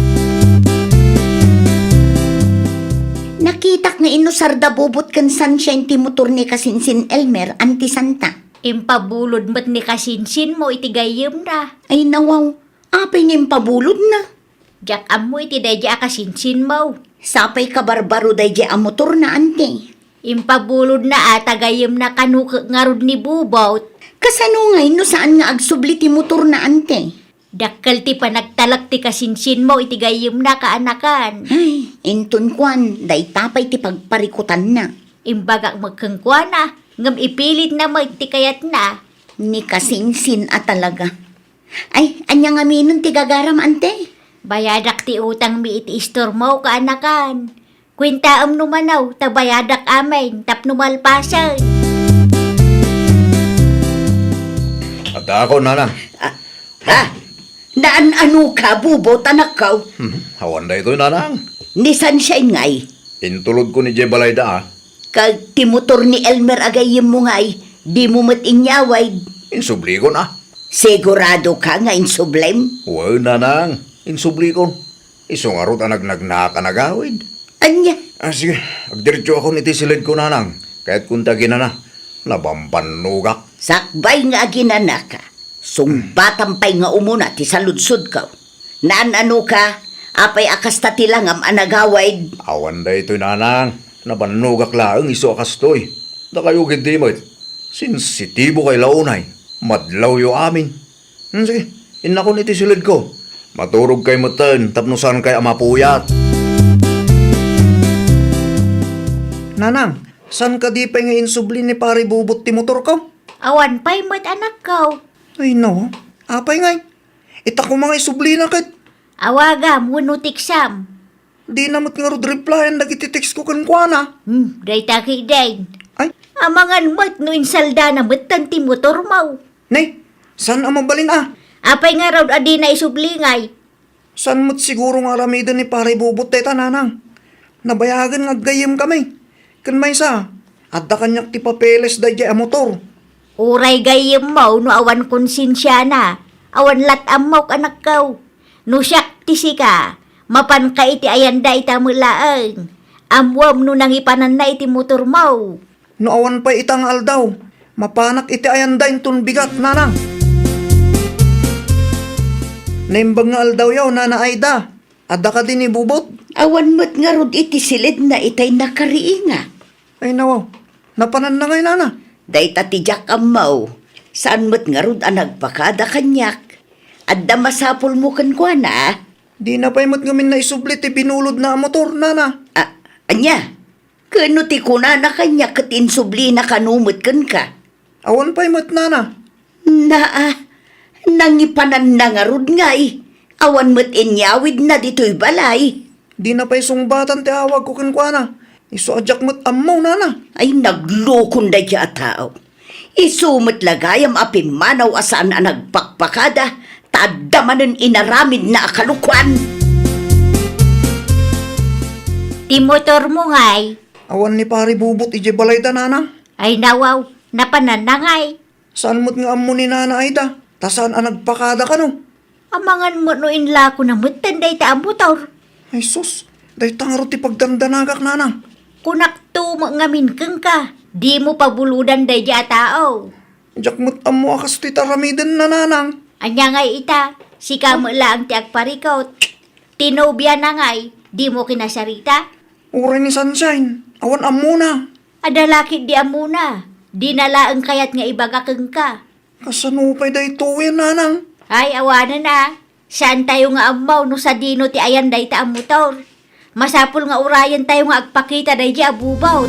Nakitak nga inusar da Bubot ken Sunshine ti motor ni Kasinsin Elmer, anti santa. Impabulod met ni Kasinsinmo iti gayyemna. Ay, nawaw, apay nga impabulodna? Diak ammo iti daydiay a Kasinsinmo. Sapay kabarbaro daydiay a motorna, anti. Impabulodna a ta gayyemna kano ket ngarud ni Bubot. Kasano ngay no saan nga agsubli ti motorna, anti? Dakkel ti panagtalek ti Kasinsinmo iti gayyemna, kaanakan. Ay, inton kuan, dayta pay ti pagparikutanna. Imbagak met kenkuana, ngem ipilitna met ti kayatna. Ni Kasinsin a talaga. Ay, ania ngaminen ti gagaram, anti? Bayadak ti utangmi iti istormo, kaanakan. Kuentaem no mano, ta bayadak amin, tapno malpasen. Addaakon, nanang. Ah, ah, naan-ano ka, Bubot, anakko? Hmm, awan daytoy, nanang. Ni Sunshine ngay? Intulodkon idiay balayda, a. Ket ti motor ni Elmer a gayyemmo ngay, dimo met inyawid? Insublikon, a. Sigurado ka nga insublim? Wen, nanang, insublikon. Isu ngarud a nagnagnaak a nagawid. Ania? A, sige, agdiretsoakon iti siledko, nanang. Kayatkonto aginana. Nabambannogak. Sakbay nga aginanaka, sungbatam pay nga umuna ti saludsodko. Naan-anoka, apay a kasta ti langam a nagawid? Awan daytoy, nanang. Nabannogak laeng isu a kastoy. Dakayo ketdi met. Sensitibo kay la unay. Madlawyo amin. Hmm, sige, innakon iti siledko. Maturogkay metten tapno saankay a mapuyat. Nanang, saan kadi pay nga insubli ni Pare Bubot ti motorko? Awan pay met, anakko. Ay, no. Apay ngay? Ita koma nga isublina ket. Awagam wenno teksam. Dina met ngarud replyan dagiti textko kenkuana. Hmm, dayta ketdin. Ay. Amangan met no insaldana metten ti motormo. Ne, saan a mabalin a? Apay ngarud a dina isubli ngay? Saan met siguro nga aramiden ni Pare Bubot dayta, nanang. Nabayagen nga aggayyemkami. Ken maysa, adda kaniak ti papeles daydiay a motor. Uray gayyemmo no awan konsensiana, awan lat-ammok, anakko. No siak ti sika, mapanka iti ayanda ita met laeng. Ammoam no nangipananna iti motormo. No awan pay ita nga aldaw, mapanak iti ayanda inton bigat, nanang. Naimbag nga aldawyo, Nana Aida. Adda kadi ni Bubot? Awan met ngarud iti siledna itay nakariinga. Ay, nawaw. Napananna ngay, nana? Dayta ti diak ammo. Saan met ngarud a nagpakada kaniak. Adda masapulmo kenkuana? Dina pay met ngamin naisubli ti binulodna a motor, nana. A, ania? Ken no ti kunana kaniak ket insublina kano met kenka? Awan pay met, nana. Naa, nangipananna ngarud ngay. Awan met inyawidna ditoy balay. Dina pay sungbatan ti awagko kenkuana. Isu a diak met ammo, nana. Ay, naglokon daydiay a tao. Isu met la gayam a pimmanaw a saan a nagpakpakada, ta adda manen inaramidna a kalokuan. Ti motormo ngay? Awan ni Pare Bubot idiay balayda, nana. Ay, nawaw, napananna ngay? Saan met nga ammo ni Nana Aida, ta saan a nagpakada kano. Amangan met no inlakona metten dayta a motor. Ay sus, dayta ngarud ti pagdandanagak, nanang. Kunakto met ngamin kenka, dimo pabulodan daydiay a tao. Diak met ammo a kastoy ti aramidenna, nanang. Ania ngay ita, sika met laeng ti agparikut. Ti nobiana ngay, dimo kinasarita? Uray ni Sunshine, awan ammona. Adda la ketdi ammona, dina laeng kayat nga ibaga kenka. Kasano pay daytoyen, nanang? Ay, awanen a. Saantayo nga ammo no sadino ti ayan dayta a motor. Masapul nga urayentayo nga agpakita daydiay a Bubot.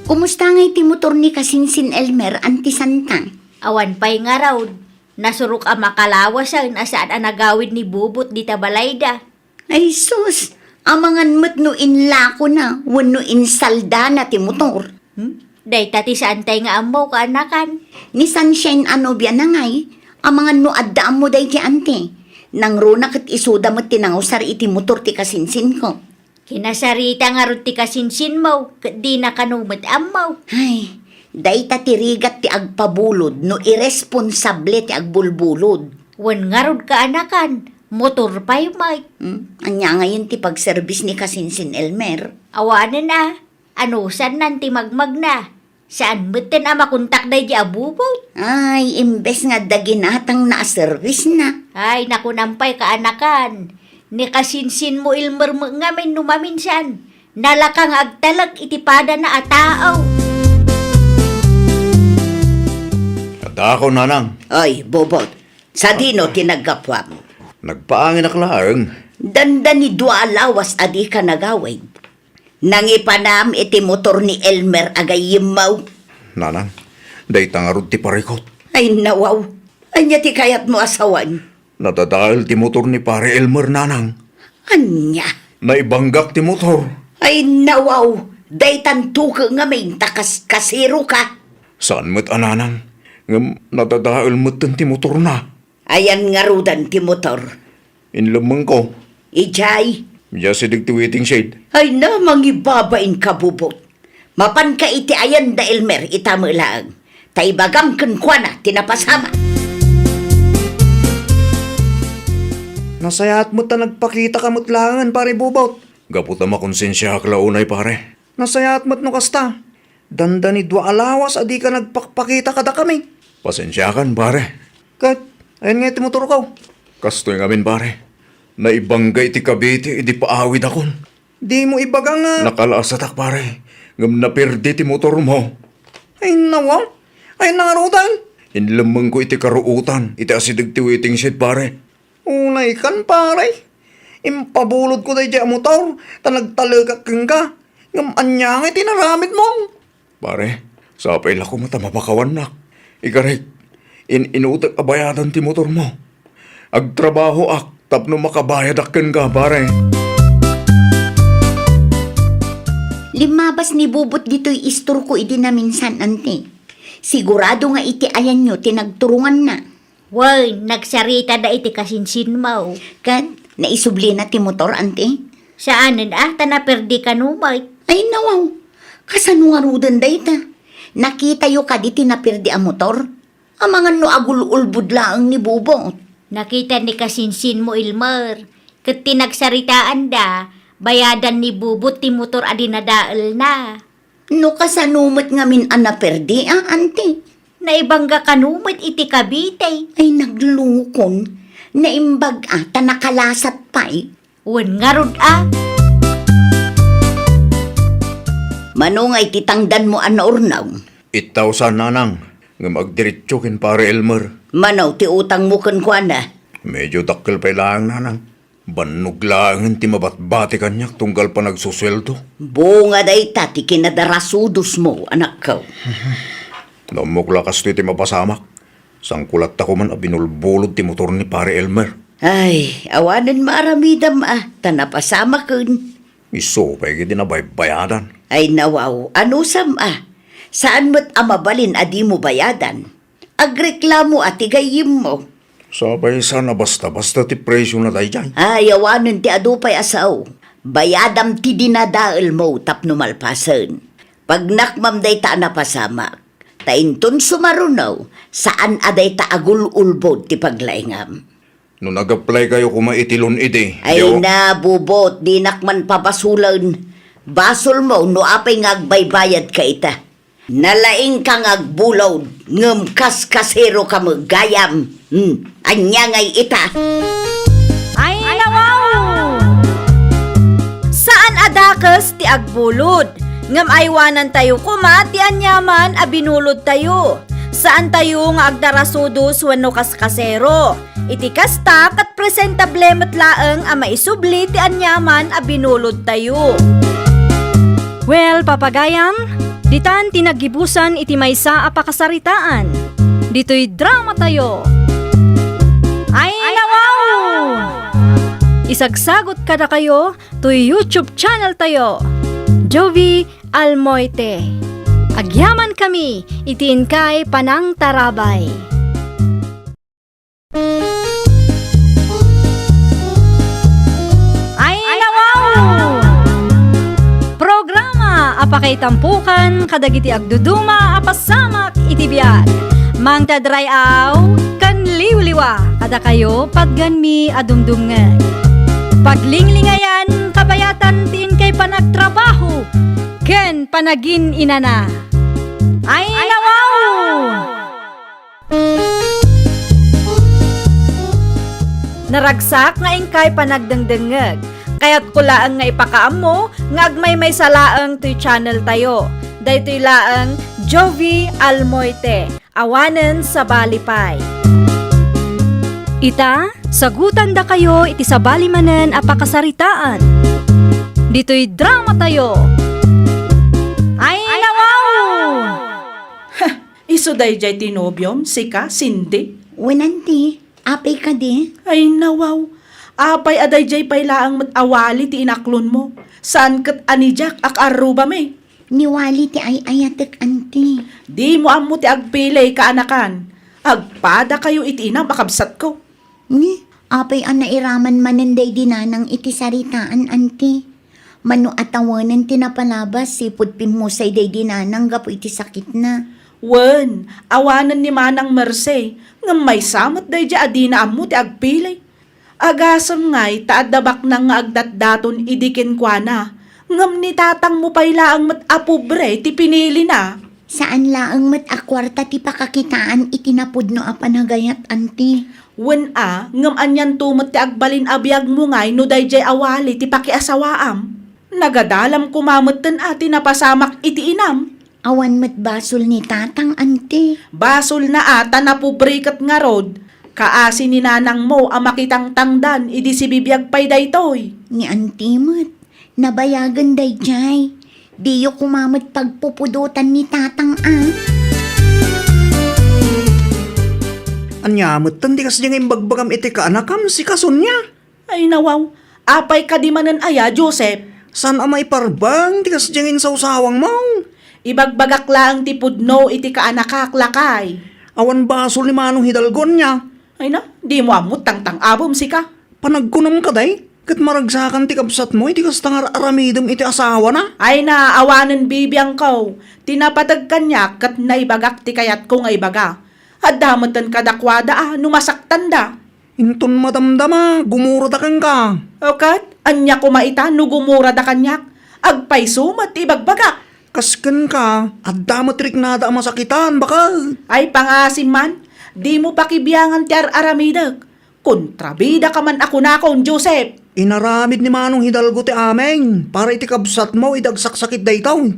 Kumusta ngay ti motor ni Kasinsin Elmer, Auntie Santa? Awan pay ngarud. Nasurok a makalawasen a saan a nagawid ni Bubot dita balayda. Ay sus, amangan met no inlakona wenno insaldana ti motor. Hmm? Dayta ti saantay nga ammo, kaanakan. Ni Sunshine a nobiana ngay, amangan no adda ammo daydiay, Auntie. Nangruna ket isuda met ti nangusar iti motor ti kasinsinko. Kinasarita ngarud ti kasinsinmo, ket dina kano met ammo. Ay, dayta ti rigat ti agpabulod no iresponsable ti agbulbulod. Wen ngarud, kaanakan, motor pay met. Hmm? Ania ngayen ti pagserbis ni Kasinsin Elmer? Awanen a, anusannan ti magmagna. Saan metten a makontak daydiay a Bubot? Ay, imbes nga adda ginatangna a servisna. Ay, nakunam pay, kaanakan. Ni Kasinsinmo Elmer met ngamin no maminsan, nalaka nga agtalek iti padana a tao. Adda ako, nanang. Ay, Bubot, sadino ti naggapuam? Nagpaanginak laeng. Dandani dua a lawas a dika nagawid. Nangipanam iti motor ni Elmer a gayyemmo. Nanang, dayta ngarud ti parikut. Ay, nawaw. Ania ti kayatmo a sawen? Nadadael ti motor ni Pare Elmer, nanang. Ania? Naibanggak ti motor. Ay, nawaw. Daytan tuke ngamin ta kas-, kasiro ka. Saan met a, nanang. Ngem nadadael metten ti motorna. Ayan ngaruden ti motor. Inlemmengko. Idiay? Idiay asideg ti waiting shed. Ay na, mangibabain ka, Bubot. Mapanka iti ayan da Elmer, ita met laeng. Ta ibagam kenkuana ti napasamak. Nasayaat met ta nagpakitaka met laengen, Pare Bubot. Gapu ta makonsensiaak la unay, pare. Nasayaat met no kasta. Dandani dua a lawas a dika nagpakpakita kadakami. Pasensiakan, pare. Ket, ayan nga iti motorko. Kastoy ngamin, pare. Naibangga iti Cavite idi paawidakon. Dimo ibaga nga Nakalasatak, pare. Ngem naperdi ti motormo. Ay, nawaw. Ay, nangarutan. Inlemmengko iti karuotan, iti asideg ti waiting shed, pare. Unaykan, pare. Impabulodko daydiay a motor, ta nagtalekak kenka. Ngem ania ngay ti inaramidmo? Pare, sapay la koma ta mapakawannak. Ikarek, in-inutek a bayadan ti motormo. Agtrabahoak tapno makabayadak kenka, pare. Limmabas ni Bubot ditoy istorko idi naminsan, anti. Sigurado nga iti ayanyo ti nagturonganna. Wen, nagsaritada iti kasinsinmo. Ket naisublina ti motor, anti? Saanen a, ta naperdi kano met. Ay, nawaw. Kasano ngaruden dayta? Nakitayo kadi ti naperdi a motor? Amangan no agul-ulbod laeng ni Bubot. Nakita ni kasinsinmo, Elmer. Ket ti nagsaritaanda, bayadan ni Bubot ti motor a dinadaelna. No kasano met ngamin a naperdi a, anti? Naibangga kano met iti Cavite. Ay, naglukon. Naimbag a, ta nakalasat pay. Wen ngarud a. Mano nga iti tangdanmo a naurnaw? Eight thousand, nanang. Ngem agdiretso ken Pare Elmer. Mano ti utangmo kenkuana? Medyo dakkel pay laeng, nanang. Bannog laengen ti mabatbati kaniak tunggal panagsusueldo. Bunga dayta ti kinadarasudosmo, anakko. Nammok la kastoy ti mapasamak. Sangkulatta koman a binulbulod ti motor ni Pare Elmer. Ay, awanen maaramidam a, ta napasamaken. Isu pay ket ti nabaybayadan. Ay, nawaw, anusam a. Saan met a mabalin a dimo bayadan. Agreklamo a ti gayyemmo. Sapay saan a basta-basta ti presyo na daydiay. Ay, awanen ti adu pay a sao. Bayadam ti dinadaelmo tapno malpasen. Pagnakmam dayta a napasamak. Ta inton sumaruno, saan a dayta agul-ulbod ti paglaingam. No nag-apply kayo koma iti loan idi, Ay diyo- na, Bubot, dinak man pabasolen. Basolmo no apay nga agbaybayad ka ita. Nalaing ka nga agbulod, ngem kas kasero ka met gayam. Hmm, ania ngay ita? Ay, nawaw! Saan a dakes ti agbulod, ngem aywanantayo koma ti aniaman a binulodtayo. Saantayo nga agdarasudos wenno kaskasero. Iti kasta, ket presentable met laeng a maisubli ti aniaman a binulodtayo. Well, papagayam, ditan ti naggibusan iti maysa a pakasaritaan. Ditoy dramatayo. Ay, nawaw! Isagsagot kadakayo toy YouTube channel tayo, Jovie Almoite. Agyamankami iti inkay panangtarabay. Ay, nawaw! Programa a pakaitampokan kadagiti agduduma a pasamak iti biag. Mangted ray-aw ken liwliwa kadakayo, patganmi a dumdumngeg. Paglinglingayan, kabayatan ti inkay panagtrabaho ken panagin-inana. Ay, nawaw! Naragsak nga inkay panagdengdengngeg. Kayatko laeng nga ipakaammo nga agmaymaysa laeng toy channel tayo. Daytoy laeng Jovie Almoite, awanen sabali pay. Ita, sagutandakayo iti sabali manen a pakasaritaan. Ditoy dramatayo. Ay, nawaw! Isu daydiay ti nobiom, sika, Cindy? Wen, anti, apay kadi? Ay, nawaw. Apay a daydiay pay laeng met a wali ti inaklonmo? Saan ket a ni Jack a kaarrubami? Ni wali ti ay-ayatek, anti. Dimo ammo ti agpili, kaanakan. Agpadakayo iti inam a kabsatko. Ni, Apay a nairaman manen daydi nanang iti saritaan, anti? Mano a tawenen ti napalabas, sipud pimmusay daydi nanang gapu iti sakitna. Wen, awanen ni Manang Mercy, ngem maysa met daydi a dina ammo ti agpili. Agasem ngay ta adda baknang nga agdatdaton idi kenkuana, ngem ni tatangmo pay laeng met a pobre ti pinilina. Saan laeng met a kuarta ti pakakitaan iti napudno a panagayat, anti? Wen a, ngem anianto met ti agbalin a biagmo ngay no daydiay a wali ti pakiasawaam? Nagadalam koma metten a ti napasamak iti inam. Awan met basol ni tatang, anti? Basolna a ta napobre ket ngarud. Kaasi ni nanangmo a makitangtangdan idi sibibiag pay daytoy. Ni anti met, nabayagen daydiay. Diyo koma met pagpupudotan ni tatang a. Ania metten ti kasdiay nga imbagbagam iti kaanakam, sika Sonia? Ay, nawaw. Apay kadi manen aya, Joseph? Saan a maiparbeng ti kasdiay nga insawsawangmo? Ibagbagak laeng ti pudno iti kaanakak, lakay. Awan basol ni Manong Hidalgo ania? Ay na, dimo ammo tangtang-abem, sika. Panagkunam kadi, ket maragsakan ti kabsatmo iti kasta nga ar-aramidem iti asawana? Ay na, awanen bibiangko. Ti napateg kaniak ket naibagak ti kayatko nga ibaga. Adda metten kadakuada a no masaktanda. Inton madamdama, gumurada kenka. O ket, ania koma ita no gumurada kaniak? Agpayso met ti ibagbagak. Kas kenka, adda met riknada a masakitan, baket. Ay, pangasim man, dimo pakibiangan ti ar-aramidek. Kontrabida ka man a kunakon, Joseph. Inaramid ni Manong Hidalgo ti amin para iti kabsatmo idi agsaksakit daytoy.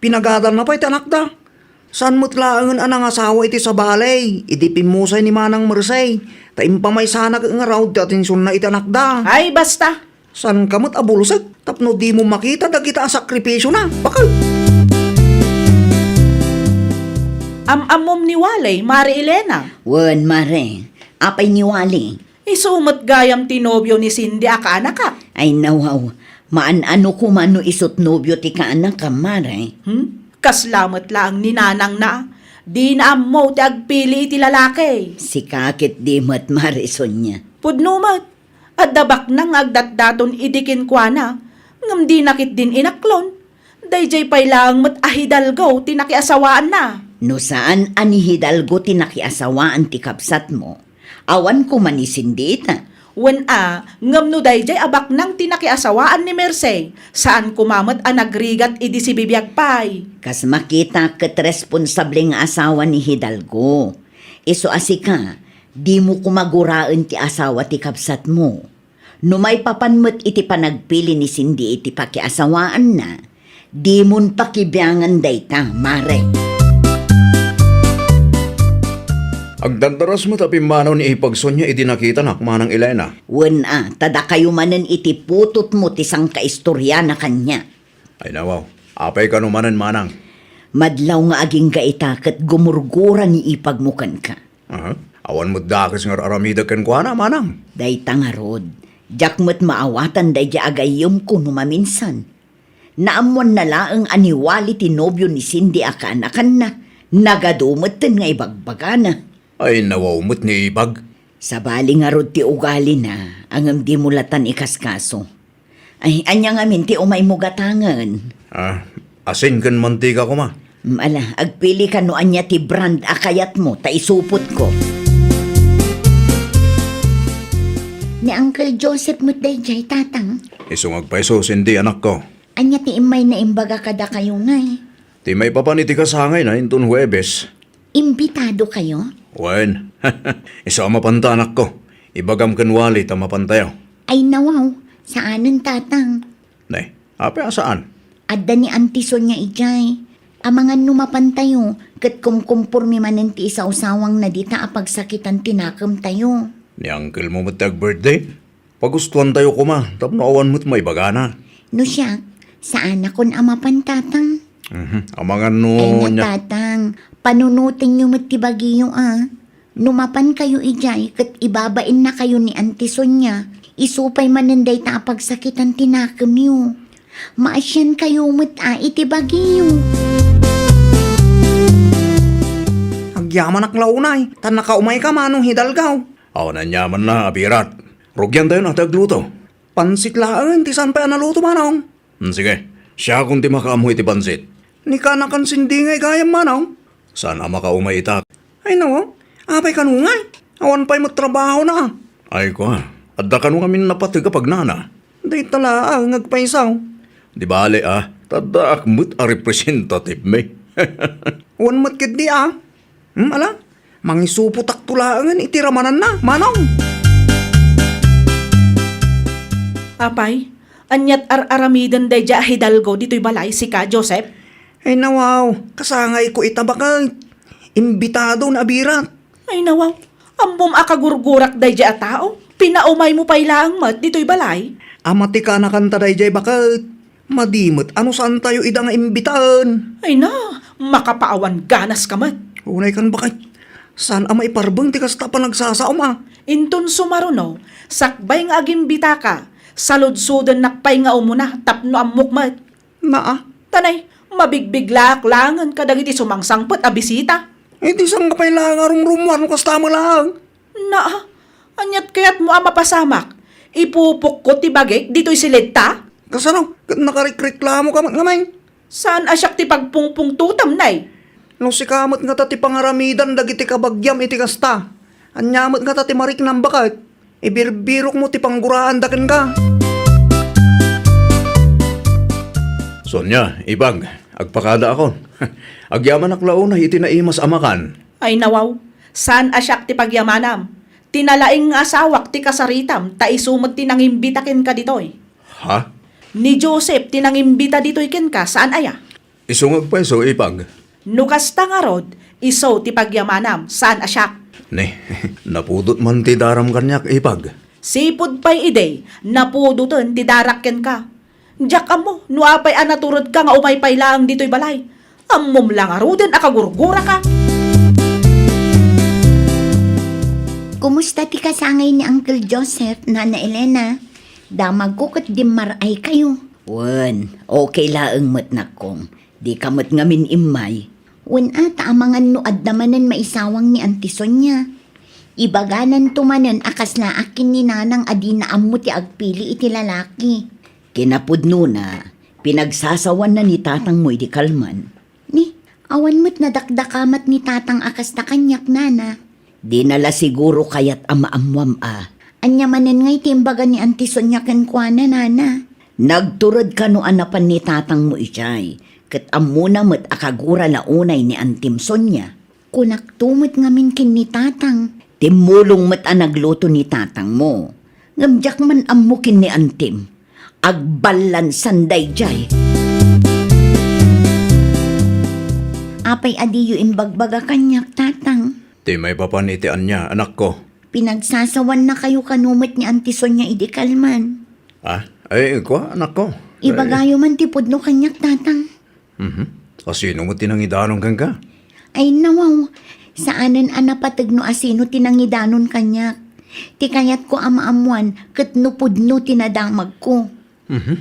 Pinagadalna pay ti anakda. Saan met laengen a nangasawa iti sabali idi pimmusay ni Manang Mersey, ta impamaysana ket ngarud ti atensionna iti anakda. Ay, basta! Saanka met a bulsek tapno dimo makita dagita a sakripisiona. Baket! Am-ammom ni Wally, Mare Elena? Wen, Mare. Apay ni Wally? Isu met gayam ti nobio ni Cindy a kaanakak. Ay, nawaw. Maan-ano koma no isut nobio ti kaanakam, Mare? Hmm? Kasla met laeng ni nanangna. Dina ammo ti agpili iti lalaki. Sika ket di met, Mare Sonia. Pudno met. Adda baknang nga agdatdaton idi kenkuana, ngem dina ketdin inaklon. Daydiay pay laeng met a Hidalgo ti nakiasawaanna. No saan a ni Hidalgo ti nakiasawaan ti kabsatmo, awan koma ni Cindy ita. Wen a, ngem no daydiay a baknang ti nakiasawaan ni Mersey, saan koma met a nagrigat idi sibibiag pay. Kas makita ket responsable nga asawa ni Hidalgo. Isu a sika, dimo koma guraen ti asawa ti kabsatmo. No maipapan met iti panagpili ni Cindy iti pakiasawaanna, dimon pakibiangan dayta, Mare. Agdardaras met a pimmanaw ni Ipag Sonia idi nakitanak, Manang Elena. Wen a, ta dakayo manen iti putotmo ti sangkaistoryana kaniak. Ay, nawaw. Apay kano manen, Manang? Madlaw nga agingga ita ket gumurgura ni ipagmo kenka. Aha. Awan met dakes nga ar-aramidek kenkuana, Manang. Dayta ngarud, diak met maawatan daydiay a gayyemko no maminsan. Naammoanna laeng a ni Wally ti nobio ni Cindy a kaanakanna, nagadu metten nga ibagbagana. Ay, nawaw met ni Ipag. Sabali ngarud ti ugalina, ngem dimo latan ikaskaso. Ay, ania ngamin ti umaymo gatangen? Ah, asin ken mantika koma. Mm, ala, agpili ka no ania ti brand a kayatmo, ta isupotko. Ni Uncle Joseph met daydiay, Tatang. Isu nga agpayso, Cindy, anakko. Ania ti immay na imbaga kadakayo ngay? Ti maipapan iti kasangayna inton Huwebes. Imbitado kayo? Wen. Isu a mapanta, anakko. Ibagam ken Wally ta mapantayo. Ay, nawaw. Saanen, Tatang. Ne, apay a saan? Adda ni Auntie Sonia idiay. Amangan no mapantayo, ket kumkumpormi manen ti isawsawangna dita a pagsakitan ti nakemtayo. Ni uncle-mo met ti ag-birthday? Pagustuantayo koma tapno awan met maibagana. No siak, saanakon a mapan, Tatang. Mhm. Amangan no Ay na, nya- Tatang, panunotenyo met ti bagiyo, a. No mapankayo idiay ket ibabainnakayo ni Auntie Sonia, isu pay manen dayta a pagsakitan ti nakemyo. Maasiankayo met a iti bagiyo. Agyamanak la unay, ta nakaumayka, Manong Hidalgo. Awan aniamanna, abirat. Rugiantayon a ti agluto. Pansit laeng ti saan pay a naluto, manong. Hmm, sige. Siakon ti makaammo iti pansit. Ni kanakan sindingay gayam, manong. Saan a makaumay ita? Ay, nawa. Apay kano ngay? Awan pay met trabahona. Ay, kua. Adda kano ngamin napateg a pagnana? Dayta laeng nga agpayso. Di bale, a. Ta addaak met a representative mi. Wen met ketdi, a. Hmm, ala? Mangisupotakto laengen iti ramananna, manong. Apay, aniat ar-aramiden daydiay a hidalgo ditoy balay, sika, Joseph? Ay, nawaw, kasangayko ita baket. Imbitado nga abirat. Ay, nawaw, ammom a kagurgurak daydiay a tao. Pinaumaymo pay laeng met ditoy balay. Ama ti kanakanta daydiay baket. Madi met a no saantayo ida nga imbitaen. Ay na, makapaawan ganas ka met. Unay kan baket. Saan a maiparbeng ti kasta a panagsasaom a. Inton sumaruno, sakbay nga agimbitaka, saludsodennak pay nga umuna tapno ammok met. Naa. Tanay, mabigbiglaak laengen kadagiti sumangsangpet a bisita. Iti sangkapay laeng a rumrumuar no kasta met laeng. Naa, aniat kayatmo a mapasamak? Ipupokko ti bagik ditoy silidta? Kasano? Ket nakarikreklamoka met ngamin? Saan a siak ti pagpungpungtotam, nay? No sika met ngata ti pangaramidan dagiti kabagiam iti kasta, ania met ngata ti mariknam baket? Ibirbirokmo ti pangguraanda kenka. Sonia, Ipag, agpakadaakon. Agyamanak la unay iti naimas a makan. Ay nawaw, saan a siak ti pagyamanam. Ti nalaing nga asawak ti kasaritam ta isu met ti nangimbita kenka ditoy. Ha? Ni Joseph ti nangimbita ditoy kenka, saan aya? Isu nga agpayso, Ipag. No kasta ngarud, isu ti pagyamanam, saan a siak. Ne, napudot man ti daram kaniak, Ipag. Sipud pay idi, napudoten ti darak kenka. Diak ammo no apay a naturedka nga umay pay laeng ditoy balay. Ammom la ngaruden a kagurguraka. Kumusta ti kasangay ni Uncle Joseph, Nana Elena? Damagko ket dimmar-ay kayo. Wen, okay laeng met, nakkong. Dika met ngamin immay. Wen a, ta amangan no adda manen maisawang ni Auntie Sonia. Ibagananto manen a kaslaak ken ni Nanang a dina ammo ti agpili iti lalaki. Kinapudnona, pinagsasawanna ni tatangmo idi kalman. Ni, awan met nadakdakamat ni tatang a kasta kaniak, nana. Dina la siguro kayat a maammoam a. Ania manen ngay ti imbaga ni Auntie Sonia kenkuana, nana? Nagtured kano a napan ni tatangmo idiay, ket ammona met a kagura la unay ni Antim Sonia. Kunakto met ngamin ken ni tatang. Timmulong met a nagluto ni tatangmo. Ngem diak man ammo ken ni Antim. Agballansan daydiay. Apay a diyo imbagbaga kaniak, tatang? Ti maipapan iti ania, anakko? Pinagsasawannakayo kano met ni Auntie Sonia idi kalman. Ah, ay, kua, anakko. Ibagayo man ti pudno kaniak, tatang. Mhm. Asino met ti nangidanon kenka? Ay, nawaw. Saanen a napateg no asino ti nangidanon kaniak. Ti kayatko a maammoan ket no pudno ti nadamagko. Mhm.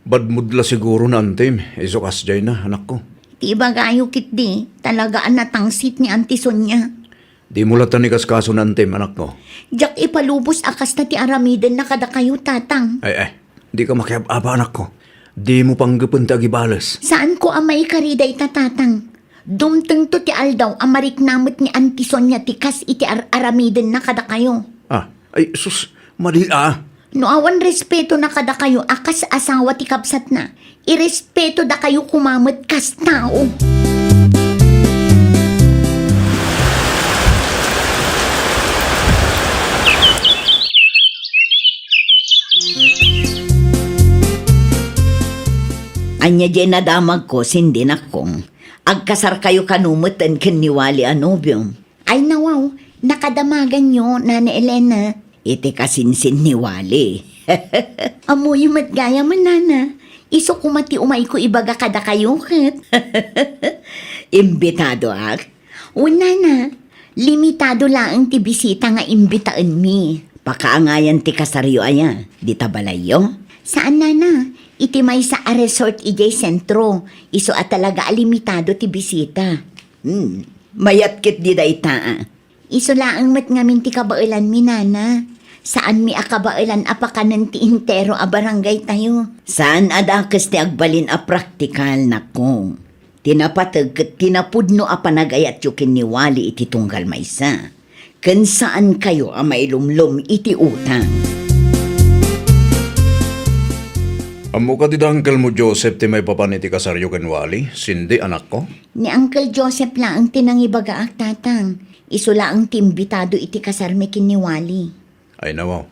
Badmod la siguro ni Antim, isu kasdiay na, anakko. Ti ibagayo ketdi, talaga a natangsit ni Auntie Sonia. Dimo latta ni kaskaso ni Antim, anakko. Diak ipalubos a kasta ti aramidenna kadakayo, tatang. Ay, ay. Dika makiab-aba, anakko. Dimo panggepen ti agibales. Saanko a maikari dayta, tatang. Dumtengto ti aldaw a marikna met ni Auntie Sonia ti kas iti ar-aramidenna kadakayo. Ah, ay, sus, madi a. No awan respetona kadakayo a kas asawa ti kabsatna, irespetodakayo koma met kas tao. Ania diay nadamagko, Cindy, nakkong? Agkasarkayo kano metten ken ni Wally a nobiom? Ay, nawaw, nakadamaganyo, Nana Elena. Iti kasinsin ni Wally. Ammoyo met gayam, Nana. Isu koma ti umayko ibaga kadakayo ket. Imbitadoak? Wen, Nana. Limitado laeng ti bisita nga imbitaenmi. Pakaangayan ti kasaryo aya, dita balayyo? Saan, Nana. Iti maysa a resort idiay sentro. Isu a talaga a limitado ti bisita. Hmm, mayat ketdi dayta, a. Isu laeng met ngamin ti kabaelanmi, nana. Saanmi a kabaelan a pakanen ti entero a barangay tayo. Saan a dakes ti agbalin a praktikal, nakong. Ti napateg ket ti napudno a panagayatyo ken ni Wally iti tunggal maysa. Ken saankayo a mailumlom iti utang. Ammo kadi da Uncle mo Joseph ti maipapan iti kasaryo ken Wally, Cindy, anakko? Ni Uncle Joseph laeng ti nangibagaak, Tatang. Isu laeng ti imbitado iti kasarmi ken ni Wally. Ay, nawaw.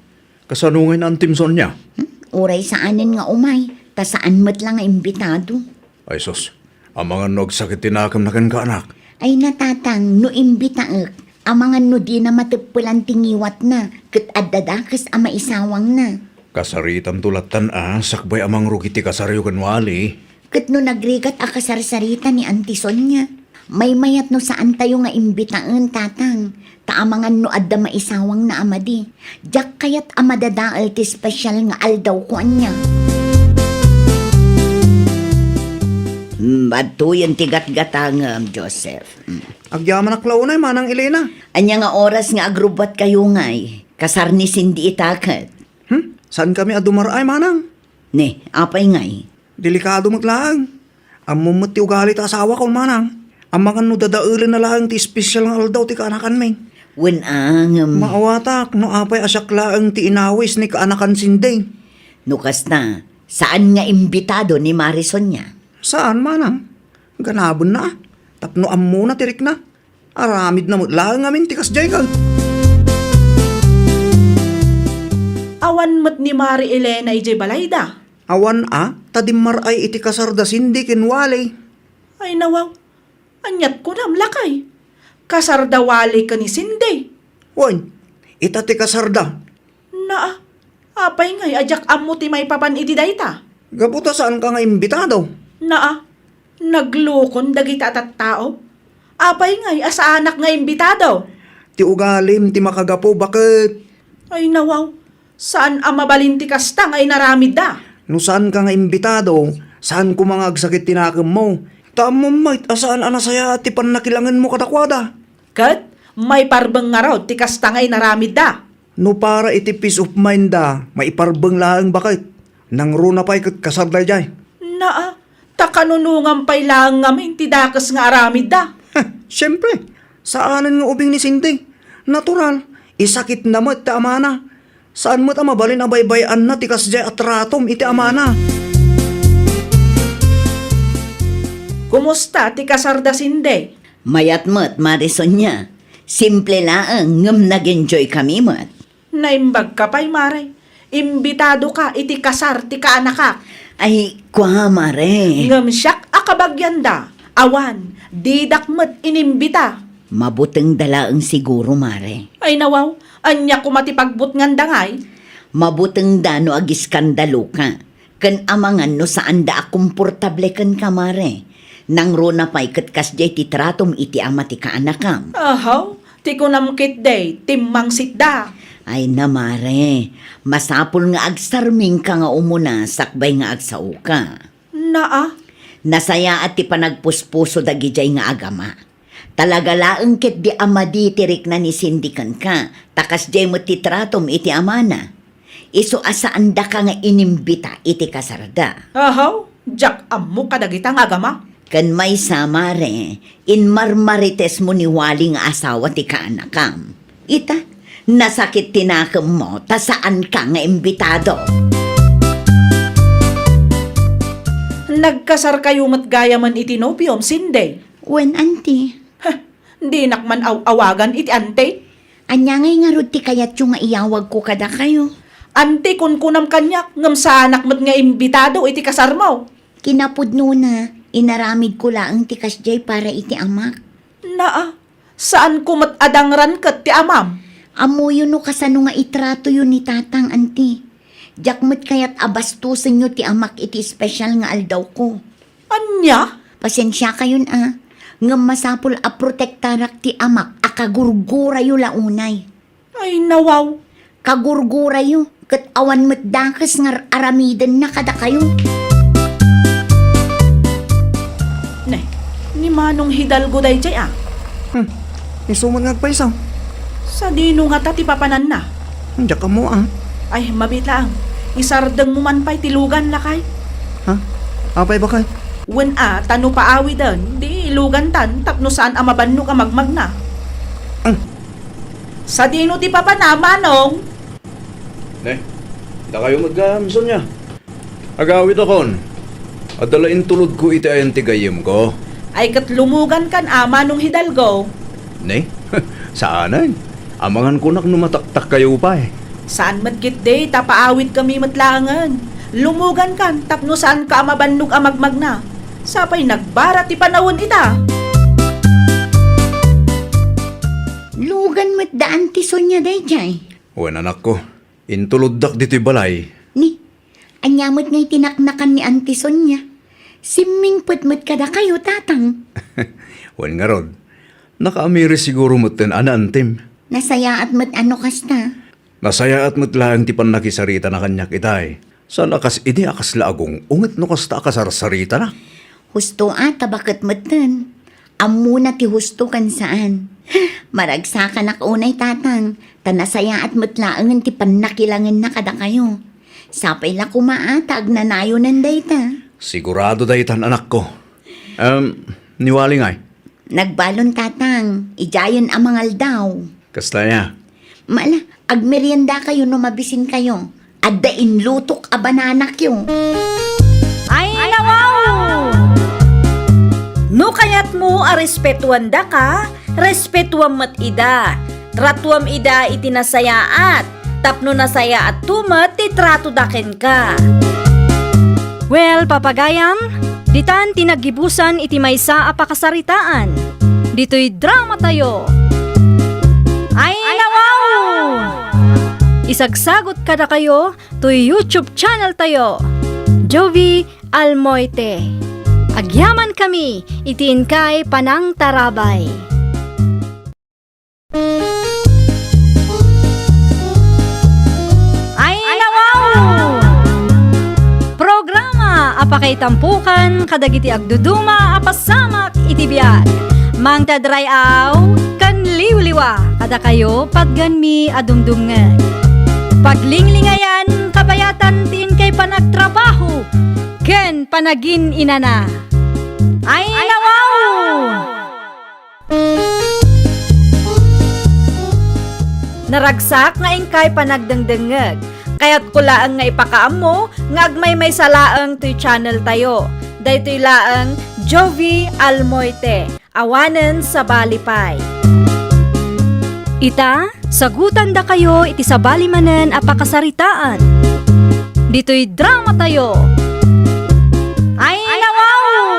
Kasano ngay naantim, Sonia? Hmm? Uray saanen nga umay, ta saan met la nga imbitado. Ay, sus. Amangan no agsakit ti nakemna kenka, anak. Ay, natatang, no imbitaek, amangan no dina mateppelan ti ngiwatna, ket adda dakes a maisawangna. Kasaritanto lattan a sakbay a mangrugi ti kasaryo ken Wally. Ket no nagrigat a kasarsarita ni Auntie Sonia, maymayat no saantayo nga imbitaen, Tatang, ta amangan no adda maisawangna a madi. Diak kayat a madadael ti special nga aldawko ania. Mm, adtoyen ti gatgatangem, Joseph. Mm. Agyamanak la unay, Manang Elena. Ania nga oras nga agrubbuatkayo ngay? Kasar ni Cindy ita ket. Hmm? Saankami a dumar-ay, Manang? Ne, apay ngay? Delikado met laeng. Ammom met ti ugali ta asawakon, Manang. Amangan no dadaelenna laeng ti espesyal nga aldaw ti kaanakanmi. Wen a, ngem. Maawatak no apay a siak laeng ti inawis ni kaanakan Cindy. No kasta, saan nga imbitado ni Mari Sonia? Saan, Manang. Ganabenna a. Tapno ammona ti rikna. Aramidna met laeng ngamin ti kasdiay ket. Awan met ni Mari Elena idiay balayda. Awan a, ta dimmar-ay iti kasarda Cindy ken Wally. Ay, nawaw. Aniat kunam, lakay? Kasarda Wally ken ni Cindy? Wen, ita ti kasarda. Naa, apay ngay a diak ammo ti maipapan iti dayta? Gapu ta saanka nga imbitado. Naa, naglukon dagita a tattao. Apay ngay a saanak nga imbitado? Ti ugalim ti makagapu, baket. Ay, nawaw, saan a mabalin ti kasta nga inaramidda. No saanka nga imbitado, saan koma nga agsakit ti nakemmo. Ta ammom met a saan a nasayaat ti pannakilangenmo kadakuada. Ket maiparbeng ngarud ti kasta nga inaramidda. No para iti peace of mind da, maiparbeng laeng, baket. Nangruna pay ket kasar daydiay. Naa, ta kanunongan pay laeng ngamin ti dakes nga aramidda. Heh, siempre, saanen nga ubing ni Cindy. Natural, isakitna met ti amana. Saan met a mabalin a baybay-anna ti kasdiay a tratom iti amana. Kumusta ti kasarda, Cindy? Mayat met, Mari Sonia. Simple laeng, ngem nag-enjoy kami met. Naimbagka pay, Mare. Imbitadoka iti kasar ti kaanakak. Ay, kua, Mare. Ngem siak a kabagianda, awan, didak met inimbita. Mabutengda laeng siguro, Mare. Ay, nawaw, ania koma ti pagbutnganda ngay? Mabutengda no agiskandaloka. Ken amangan no saanda a komportable kenka, Mare. Nangruna pay ket kasdiay ti tratom iti ama ti kaanakam. Ahaw, ti kunam ketdi, timmangsitda. Ay na, Mare, masapul nga agsarmingka nga umuna sakbay nga agsaoka. Naa. Nasayaat ti panagpuspuso dagidiay nga agama. Talaga laeng ketdi a madi ti rikna ni Cindy kenka, ta kasdiay met ti tratom iti amana. Isu a saandaka nga inimbita iti kasarda. Ahaw, diak ammo kadagita nga agama. Ken maysa, Mare, inmarmaritesmo ni Wally nga asawa ti kaanakam. Ita, nasakit ti nakemmo ta saanka nga imbitado. Nagkasarkayo met gayamen iti nobiom, Cindy? Wen, Auntie. Heh, dinak man aw-awagan iti Auntie. Ania ngay ngarud ti kayatyo nga iyawagko kadakayo? Auntie, kunkunam kaniak, ngem saanak met nga imbitado iti kasarmo. Kinapudnona, inaramidko laeng ti kasdiay para iti amak. Naa, saanko met a dangran ket ti amam. Ammoyo no kasano nga itratoyo ni Tatang, Auntie. Diak met kayat a bastosenyo ti amak iti espesyal nga aldawko. Ania? Pasensiakayon a, ngem masapul a protektarak ti amak a kagurgurayo la unay. Ay, nawaw. Kagurgurayo, ket awan met dakes nga ar-aramidenna kadakayo. Ne, ni Manong Hidalgo daydiay a. Hmm, isu met nga agpayso. Sadino ngata ti papananna? Diak ammo, ah. Ay, mabiit laeng. Isardengmo man pay ti lugan, lakay. Ha? Apay, bakay? Wen a, ta no paawiden, di lugantan tapno saan a mabannog a magmagna. Hmm. Sadino ti papana, Manong? Ne, dakayo met gayam, Sonia. Agawidakon. Adda la intulodko iti ayan ti gayyemko. Ay ket lumugankan a, Manong Hidalgo. Ne? Saanen. Amangan kunak no mataktakkayo pay. Saan met ketdi ta paawidkami met laengen. Lumugankan tapno saanka a mabannog a magmagna. Sapay nagbara ti panawen ita. Lugan met da Auntie Sonia daydiay. Wen, anakko, intuloddak ditoy balay. Ni, ania met ngay ti naknakan ni Auntie Sonia? Simmingpet met kadakayo, Tatang. Wen ngarud, nakaamiris siguro metten a naantim. Nasayaat met a no kasta. Nasayaat met laeng ti pannakisaritana kaniak itay. Saan a kas idi a kasla agung-unget no kasta a kasarsaritana. Husto a, ta baket metten. Ammona ti husto ken saan. Maragsakanak unay, Tatang, ta nasayaat met laengen ti pannakilangenna kadakayo. Sapay la koma a ta agnanayonen dayta. Sigurado daytan, anakko. Em, ni Wali ngay? Nagbalon, Tatang. Idiayen a mangaldaw. Kasta aya? Mala, agmeriendakayo no mabisinkayo. Adda inlutok a bananakyo. Ay, nawaw! No kayatmo a respetuandaka, respetuam met ida. Tratuam ida iti nasayaat, tapno nasayaatto met ti tratoda kenka. Well, papagayam, ditan ti naggibusan iti maysa a pakasaritaan. Ditoy dramatayo. Ay, nawaw! Isagsagot kadakayo toy YouTube channel tayo, Jovie Almoite. Agyamankami iti inkay panangtarabay. Ay, nawaw! Programa a pakaitampokan kadagiti agduduma a pasamak iti biag. Mangted ray-aw ken liwliwa kadakayo patgenmi a dumdumngeg. Paglinglingayan, kabayatan ti inkay panagtrabaho ken panagin-inana. Ay, nawaw! Naragsak nga inkay panagdengdengngeg. Kayatko laeng nga ipakaammo nga agmaymaysa laeng toy channel tayo. Daytoy laeng Jovie Almoite, awanen sabali pay. Ita, sagutandakayo iti sabali manen a pakasaritaan. Ditoy dramatayo. Ay, nawaw!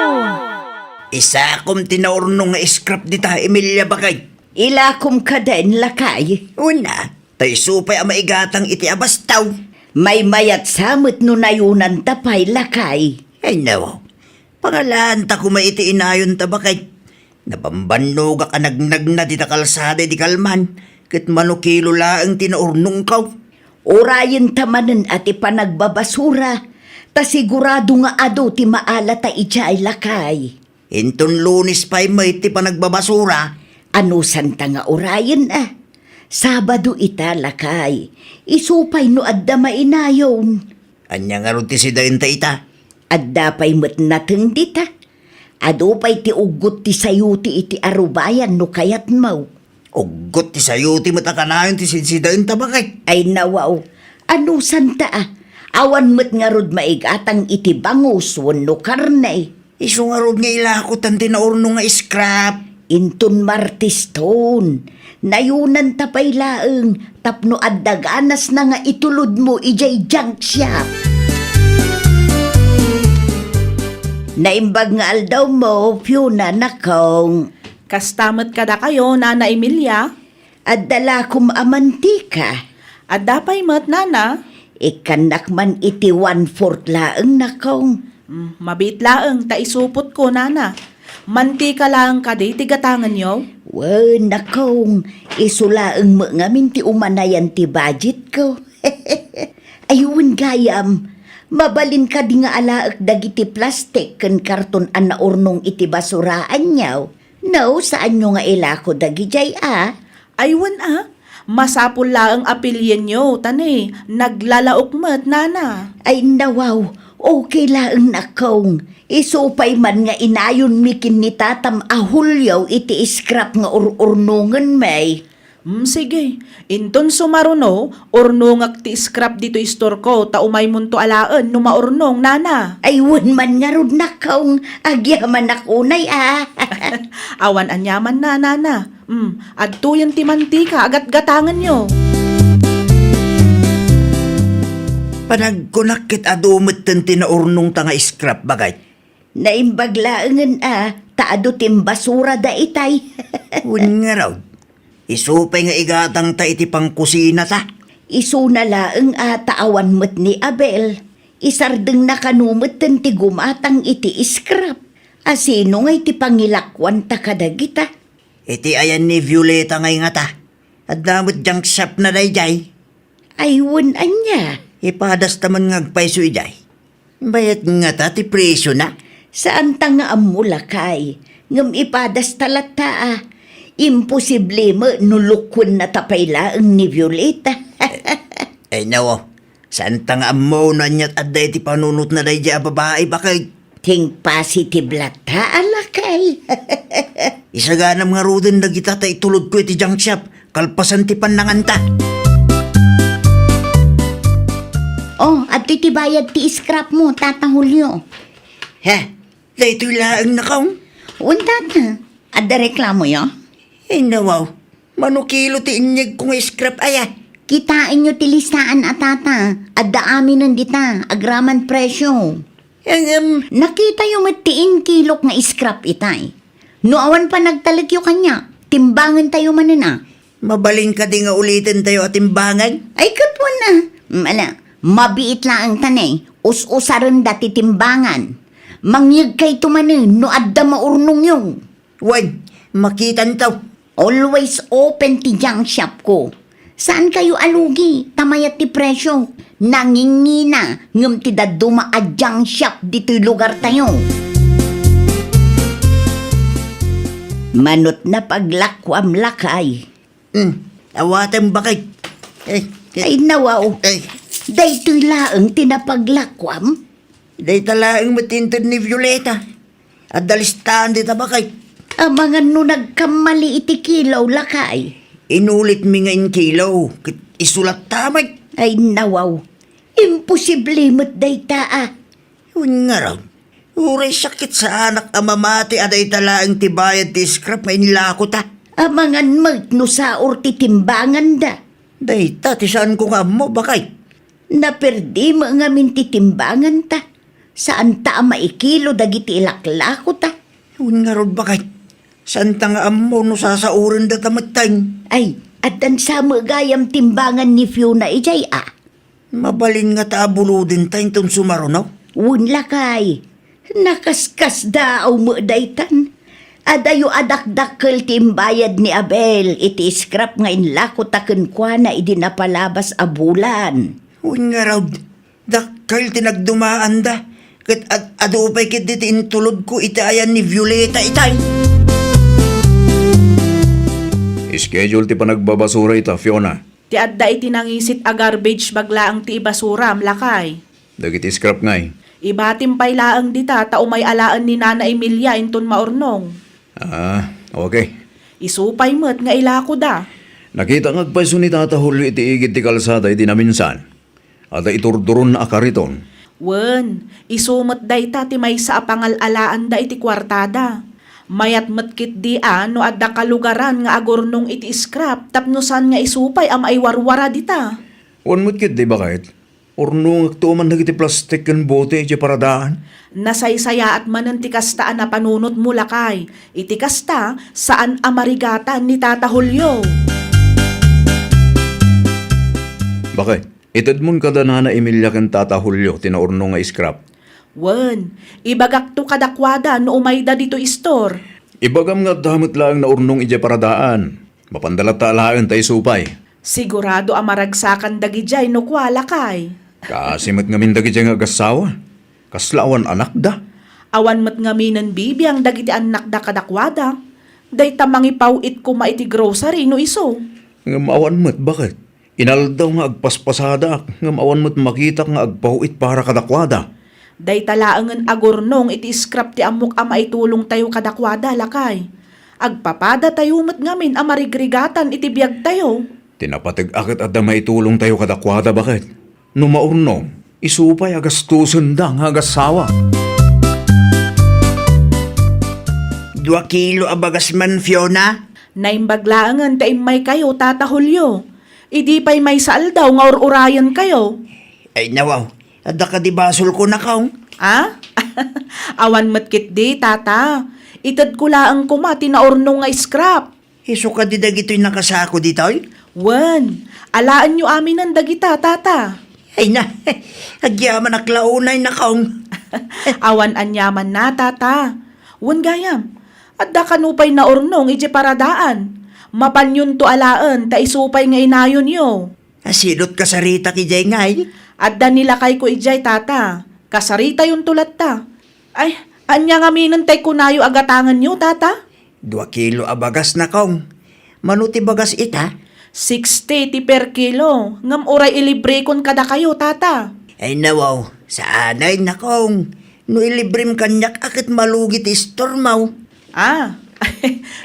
Isakom ti naurnong nga scrap dita, Emilia, bakay. Ilakom kaden, lakay. Una, ta isu pay a maigatang iti abastaw. Maymayat sa met no nayunanta pay, lakay. Ay, no. Pangalaanta koma iti inayonta, bakay. Nabambannogak a nagnagna dita kalsada idi kalman, ket mano kilo laeng ti naurnongko. Urayenta manen a ti panagbabasura, ta sigurado nga adu ti maalata idiay, lakay. Inton Lunes pay met ti panagbabasura. Anusanta nga urayen a? Sabado ita, lakay. Isu pay no adda mainayon. Ania ngarud ti sidaenta ita? Adda pay met nateng dita. Adu pay ti uggot ti sayuti iti arubayan no kayatmo. Uggot ti sayuti met a kanayon ti sidsidaenta, bakay. Ay, nawaw. Anusanta a? Awan met ngarud maigatang iti bangus wenno karne. Isu ngarud nga ilakotan ti naurnong nga scrap. Inton Martes ton, nayunanta pay laeng tapno adda ganasna nga itulodmo idiay junk shop. Naimbag nga aldawmo, Fiona, nakong. Kasta met kadakayo, Nana Emilia. Adda lakom a mantika? Adda pay met, Nana. Ikkannak man iti one-fourth laeng, nakong. Mm, mabiit laeng ta isupotko, Nana. Mantika laeng kadi ti gatangenyo? Wen, nakong, isu laeng met ngamin ti umanayan ti budgetko. Ay, wen gayam, mabalin kadi nga alaek dagiti plastik ken karton a naurnong iti basuraanyo? No, saanyo nga ilako dagidiay a? Ay, wen a, Masapul laeng a pilienyo, ta ne, naglalaok met, nana. Ay, nawaw, okay laeng, nakong. Isu pay man nga inayonmi ken ni tatam a Julio iti scrap nga ur-urnongenmi. Hmm, sige. Inton sumaruno, urnongak ti scrap ditoy istorko, ta umaymonto alaen no maurnong, nana. Ay, wen man ngarud, nakong, agyamanak unay, a. Awan aniaman, nana. Hmm, adtoyen ti mantika a gatgatangenyo. Panagkunak ket adu metten ti naurnongta nga scrap, baket. Naimbag laengen a, ta adu ti imbasurada itay. Wen ngarud, isu pay nga igatangta iti pangkusinata. Isuna laeng a ta awan met ni Abel. Isardengna kano metten ti gumatang iti scrap. A sino ngay ti pangilakuanta kadagita? Iti ayan ni Violeta ngay ngata. Adda met junk shopna daydiay. Ay, wen ania? Ipadasta man nga agpayso idiay. Bayat ngata ti presiona? Saanta nga ammo, lakay. Ngem ipadasta latta a. Imposible met no lukuennata pay laeng ni Violeta. Ay, nawaw. Saanta nga ammo no aniat adda iti panunotna daydiay a babai, baket. Think positive latta a, lakay. Isaganam ngaruden dagita ta itulodko iti junk shop, kalpasan ti pannanganta. Oh, adtoy ti bayad ti scrap mo, Tata Julio. He, daytoy laeng, nakong? Wen, Tata. Adda reklamoyo? Ay, nawaw. Mano kilo ti inyegko nga scrap aya? Kitaenyo ti listaan a, Tata. Adda aminen dita, agraman presio. Ngem, nakitayo met ti inkilok nga scrap itay. No awan panagtalekyo kaniak, timbangentayo manen a. Mabalin kadi nga ulitentayo a timbangan? Ay, ket wen a. Mm, ala, mabiit laeng ta ne, us-usarenda ti timbangan. Mangyegkayto manen no adda maurnongyo. Wen, makitanto. Always open ti junk shop ko. Saan kayo alugi, ta mayat ti presyo. Nangingina, ngem ti dadduma a junk shop ditoy lugar tayo. Manot na paglakuam, lakay. Hmm, awatem, baket. Eh, eh. Ay, nawaw. Eh. Daytoy laeng ti napaglakuam? Dayta laeng met inted ni Violeta. Adda listaan dita, baket. Amangan no nagkammali iti kilo, lakay. Inulitmi nga inkilo, ket isu latta met. Ay, nawaw. Imposible met dayta a. Wen ngarud, uray sakit saanak a mamati a dayta laeng ti bayad ti scrap nga inlakota. Amangan met no saor ti timbanganda. Dayta ti saanko nga ammo, baket. Naperdi met ngamin ti timbanganta. Saanta a maikilo dagiti ilaklakota. Wen ngarud, baket. Saanta nga ammo no sasaorendata metten. Ay, addan sa met gayam timbangan ni Fiona idiay a. Mabalin ngata a bulodenta inton sumaruno? Wen, lakay. Nakaskasdaaw met daytan. Adayo a dakdakkel ti imbayad ni Abel iti scrap nga inlakota kenkuana idi napalabas a bulan. Wen ngarud, dakkel ti nagdumaanda, ket ad-, adu pay ketdi ti intulodko iti ayan ni Violeta itay. Schedule ti panagbabasura ita, Fiona. Ti adda iti nangisit a garbage bag laeng ti ibasuram, lakay. Dagiti scrap ngay? Ibatim pay laeng dita ta umay alaen ni Nana Emilia inton maurnong. Ah, okay. Isu pay met nga ilakoda. Nakita nga agpayso ni Tata Julio iti igid ti kalsada idi naminsan. Adda iturduronna a kariton. Wen, isu met dayta ti maysa a pangal-alaanda iti kuartada. Mayat met ketdi a no adda kalugaran nga agurnong iti scrap tapno saan nga isu pay a maiwarwara dita. Wen met ketdi, baket. Urnongekto man dagiti plastik ken bote idiay paradaan. Nasaysayaat manen ti kasta a napanunotmo, lakay. Iti kasta, saan a marigatan ni Tata Julio. Baket, itedmon kada Nana Emilia ken Tata Julio ti naurnong nga scrap. Wen, ibagakto kadakuada no umayda ditoy istor. Ibagam nga adda met laeng naurnong idiay paradaan. Mapanda latta alaen ta isu pay. Sigurado a maragsakan dagidiay no kua, lakay. Kaasi met ngamin dagidiay nga agassawa. Kasla awan anakda. Awan met ngaminen bibiang dagiti annakda kadakuada. Dayta mangipaw-it koma iti grocery no isu. Ngem awan met, baket. Inaldaw nga agpaspasadaak, ngem awan met makitak nga agpaw-it para kadakuada. Dayta laengen a gurnong iti scrap ti ammok a maitulongtayo kadakuada, lakay. Agpapadatayo met ngamin a marigrigatan iti biagtayo. Ti napateg-a ket adda maitulongtayo kadakuada, baket. No maurnong, isu pay a gastusenda nga agassawa. Dua kilo a bagas man, Fiona? Naimbag laengen ta immaykayo, Tata Julio. Idi pay maysa aldaw nga ur-urayenkayo. Ay, nawaw. Adda kadi basolko, Nakong? A? Awan met ketdi, Tata. Itedko laeng koma ti naurnong nga scrap. Isu kadi dagitoy nakasako ditoy? Wen, alaenyo aminen dagita, Tata. Ay na, agyamanak la unay, Nakong. Awan aniamanna, Tata. Wen gayam, adda kano pay naurnong idiay paradaan. Mapanyonto alaen ta isu pay nga inayonyo. Asidot kasaritak idiay ngay? Adda ni lakayko idiay, Tata. Kasaritayonto latta. Ay, ania ngaminen tay kunayo a gatangenyo, Tata? Dua kilo a bagas, Nakong. Mano ti bagas ita? Sixty ti per kilo. Ngem uray ilibrekon kadakayo, Tata. Ay, nawaw. Saanay, Nakong. No ilibrem kaniak a ket malugi ti istormo. A,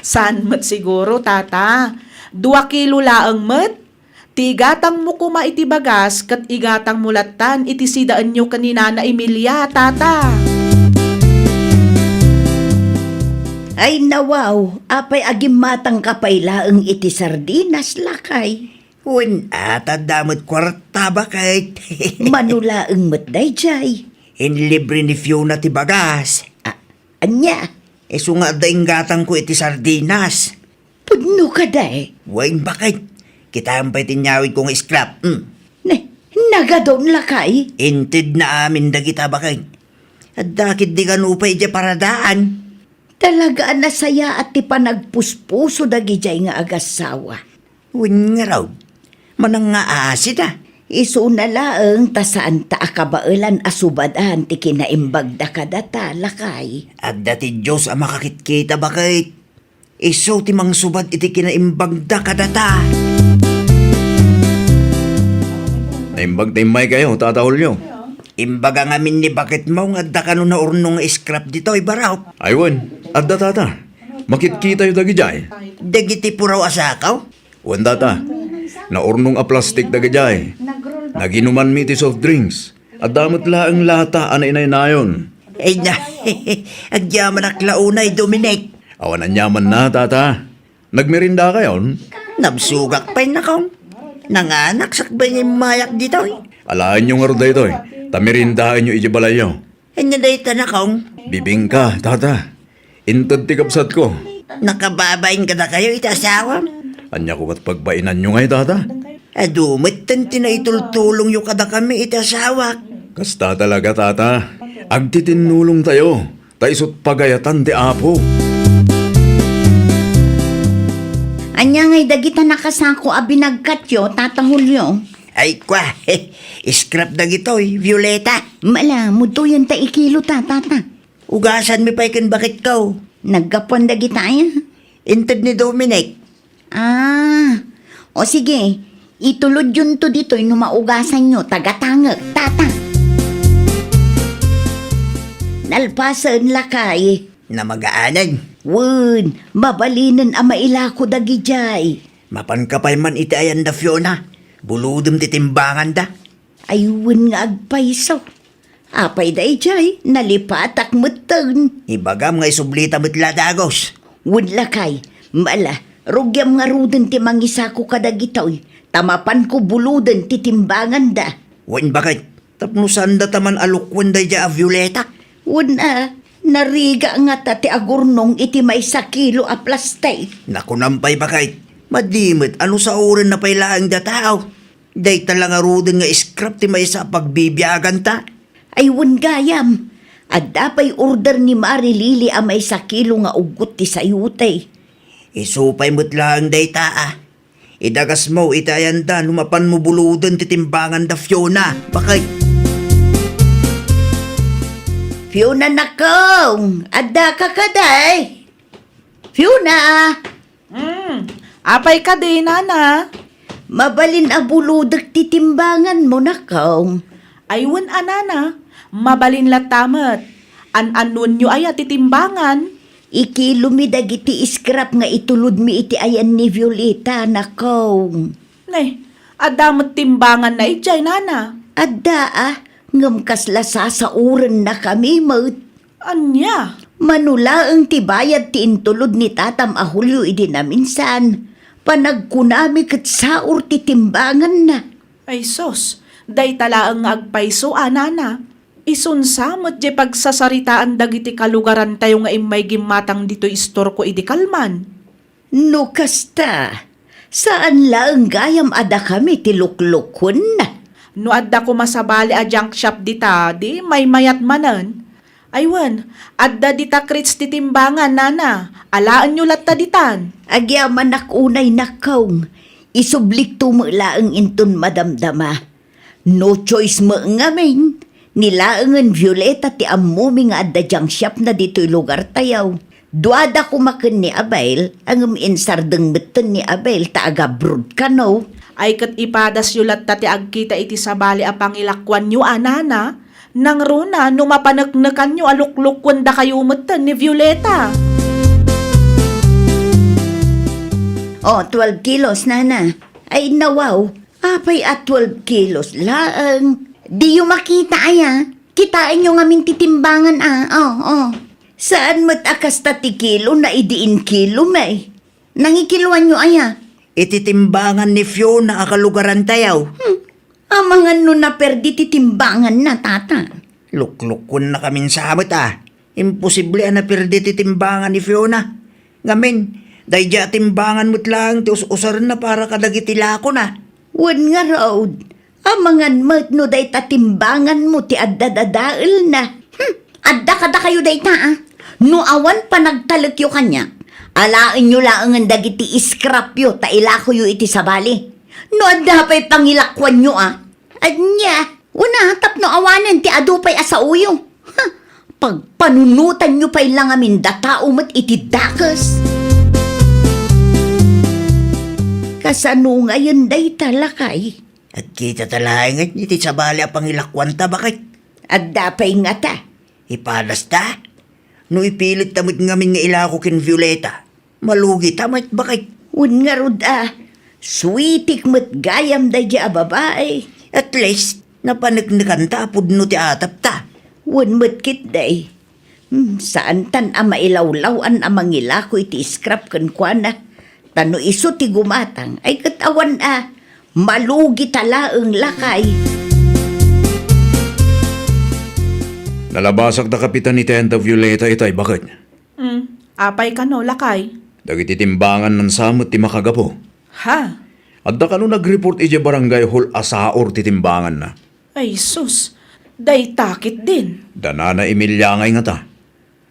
saan met siguro, Tata. Dua kilo laeng met. Ti igatangmo koma iti bagas ket igatangmo lattan iti sidaenyo ken ni Nana Emilia, Tata. Ay, nawaw, apay a gimmatangka pay laeng iti sardinas, lakay? Wen, a, ta adda met kuarta, baket. Mano laeng met daydiay? Inlibre ni Fiona ti bagas. A, ania? Isu nga adda inggatangko iti sardinas. Pudno kadi? Wen, baket. Kitaem pay ti inyawidko nga scrap. Hmm. Ne, nagadun, lakay? Intedna amin dagita, baket. Adda ketdi kano pay idiay paradaan. Talaga a nasayaat ti panagpuspuso dagidiay nga agassawa. Wen ngarud, manang nga aasida. Isuna laeng ta saanta a kabaelan a subadan ti kinaimbagda kadata, lakay. Adda ti Dios a makakitkita, baket. Isu ti mangsubad iti kinaimbagda kadata. Naimbag ta immaykayo, Tata Julio. Imbaga ngamin ni baketmo nga adda kano naurnong nga scrap ditoy, barok. Ay wen, adda, Tata. Makitkitayo dagidiay. Dagiti puraw a sako? Wen, Tata. Naurnong a plastik dagidiay. Naginumanmi iti soft drinks. Adda met laeng lata a nainaynayon. Ay na, agyamanak la unay, Dominic. Awan aniamanna, Tata. Nagmerendakayon? Nabsugak pay, Nakong. Nanganak sakbay nga immayak ditoy. Alaenyo ngarud daytoy, ta merendaenyo idiay balayyo. Ania dayta, Nakong? Bibingka, Tata. Inted ti kabsatko. Nakababain kadakayo iti asawam? Ania koma ti pagbainanyo ngay, Tata? Adu metten ti naitultulongyo kadakami iti asawak. Kasta talaga, Tata. Agtitinnulongtayo, ta isut' pagayatan ti Apo. Ania ngay dagita nakasako a binagkatyo, Tata Julio? Ay, kua, scrap dagitoy, Violeta. Mala, mudoyen ta ikilo ta, Tata. Ugasanmi pay ken baketko. Naggapuan dagita aya? Inted ni Dominic. Ah, o sige, itulodyonto ditoy no maugasanyo, tagatangek, Tata. Nalpasen, lakay. Namagaanen. Wen, mabalinen a mailako dagidiay. Mapanka pay man iti ayanda, Fiona. Bulodem ti timbanganda. Ay, wen nga agpayso. Apay daydiay, nalipatak metten. Ibagam nga isublita met la dagus. Wen lakay, mala, rugiam ngaruden ti mangisako kadagitoy, ta mapanko buloden ti timbanganda. Wen baket, tapno saanda ta man alukwen daydiay a Violeta. Wen a, nariga ngata ti agurnong iti maysa kilo a plastik. Nakunam pay baket, madi met a no saorenna pay laeng da tao. Dayta la ngaruden nga scrap ti maysa a pagbibiaganta. Ay, wen gayam. Adda pay order ni Mari Lili a maysa kilo nga uggot ti sayote. Isu pay met laeng dayta a. Idagasmo iti ayanda no mapanmo buloden ti timbanganda, Fiona. Bakay. Fiona, nakong, adda ka kadi? Fiona! Mm. Apay kadi, nana? Mabalin a bulodek ti timbanganmo, nakawng. Ay wen a, nana, mabalin latta met. An-annuenyo aya ti timbangan? Ikilomi dagiti scrap nga itulodmi iti ayan ni Violeta, nakawng. Ne, adda met timbanganna idiay, nana? Adda a, ngem kasla sasaurennakami met. Ania? Mano laeng ti bayad ti intulod ni tatam a Julio idi naminsan. Panagkunami ket saur ti timbanganna. Ay sus, dayta laeng nga agpayso a, nana. Isunsa met diay pagsasaritaan dagiti kalugarantayo nga immay gimmatang ditoy istorko idi kalman. No kasta, saan laeng gayam a dakami ti luklukuenna. No adda koma sabali a junk shop dita, di maymayat manen. Ay wen, adda dita crate ti timbangan, nana. Alaenyo latta ditan. Agyamanak unay, nakawng. Isublikto met laeng inton madamdama. No choice met ngamin, ni laengen Violeta ti ammomi nga adda junk shopna ditoy lugartayo. Duada koma ken ni Abel, ngem insardeng metten ni Abel ta agabroad kano. Ay ket ipadasyo latta ti agkita iti sabali a pangilakuanyo a, nana, nangruna no mapaneknekanyo a luklukuen dakayo metten ni Violeta. Oh, twelve kilos, nana. Ay, nawaw. Apay a twelve kilos laeng? Diyo makita aya? Kitaenyo ngamin ti timbangan a. Oh, oh. Saan met a kasta ti kilo na idi inkilo, may? Nangikiloanyo aya? Iti timbangan ni Fiona a kalugarantayo. Hmm. Amangan no naperdi ti timbangan na, tata. Luklukon na kamin sa met a. Imposible a naperdi ti timbangan ni Fiona. Ngamin, daydiay a timbangan met laeng ti us-usarenna para kadagiti lakona. Wen ngarud, amangan met no dayta timbanganmo ti adda dadaelna. Hmm, adda kadakayo dayta, a? No awan panagtalekyo kaniak, alaenyo laengen dagiti scrapyo ta ilakoyo iti sabali. No adda pay pangilakuanyo, a? Ania? Una, tapno awanen ti adu pay a saoyo. Ha, pagpanunotanyo pay la ngamin da tao met iti dakes. Kasano ngayen dayta, lakay? Agkita ta laengen iti sabali a pangilakuanta, baket. Adda pay ngata? Ipadasta? No ipilitta met ngamin nga ilako ken Violeta, malugita met, baket. Wen ngarud a, suitik met gayam daydiay a babai. At least, napaneknekanta a pudno ti atapta. Wen met ketdi. Hmm, saantan a mailawlaw-an a mangilako iti scrap kenkuana. Ta no isu ti gumatang, ay ket awan a, malugita laeng, lakay. Nalabasak da kapitan ni Tenta Violeta itay, baket. Hmm, apay kano, lakay? Dagiti timbangan nansa met ti makagapu. Ha? Adda kano nag-report idiay barangay hall a saor ti timbanganna. Ay sus, dayta ketdin. Da Nana Emilia ngay ngata.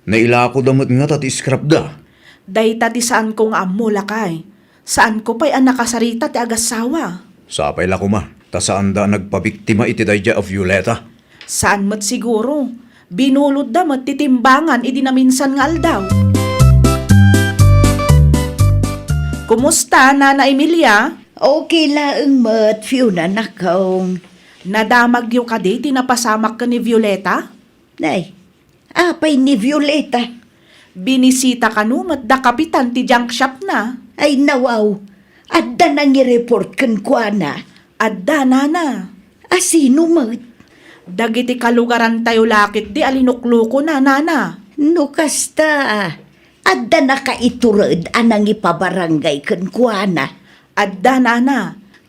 Nailakoda met ngata ti scrapda. Dayta ti saanko nga ammo, lakay. Saanko pay a nakasarita ti agassawa. Sapay la koma, ta saanda a nagpabiktima iti daydiay a Violeta. Saan met siguro. Binulodda met ti timbangan idi naminsan nga aldaw. Kumusta, Nana Emilia? Okay laeng met, Fiona, nakong. Nadamagyo kadi ti napasamak ken ni Violeta? Nay, apay ni Violeta? Binisita kano met da kapitan ti junk shop na. Ay, nawaw. Adda nangireport kenkuana. Adda, nana. A sino met? Dagiti kalugarantayo la ketdi a linuklukona, nana. No kasta, adda nakaitured a nangipabarangay kenkuana. Adda, nana.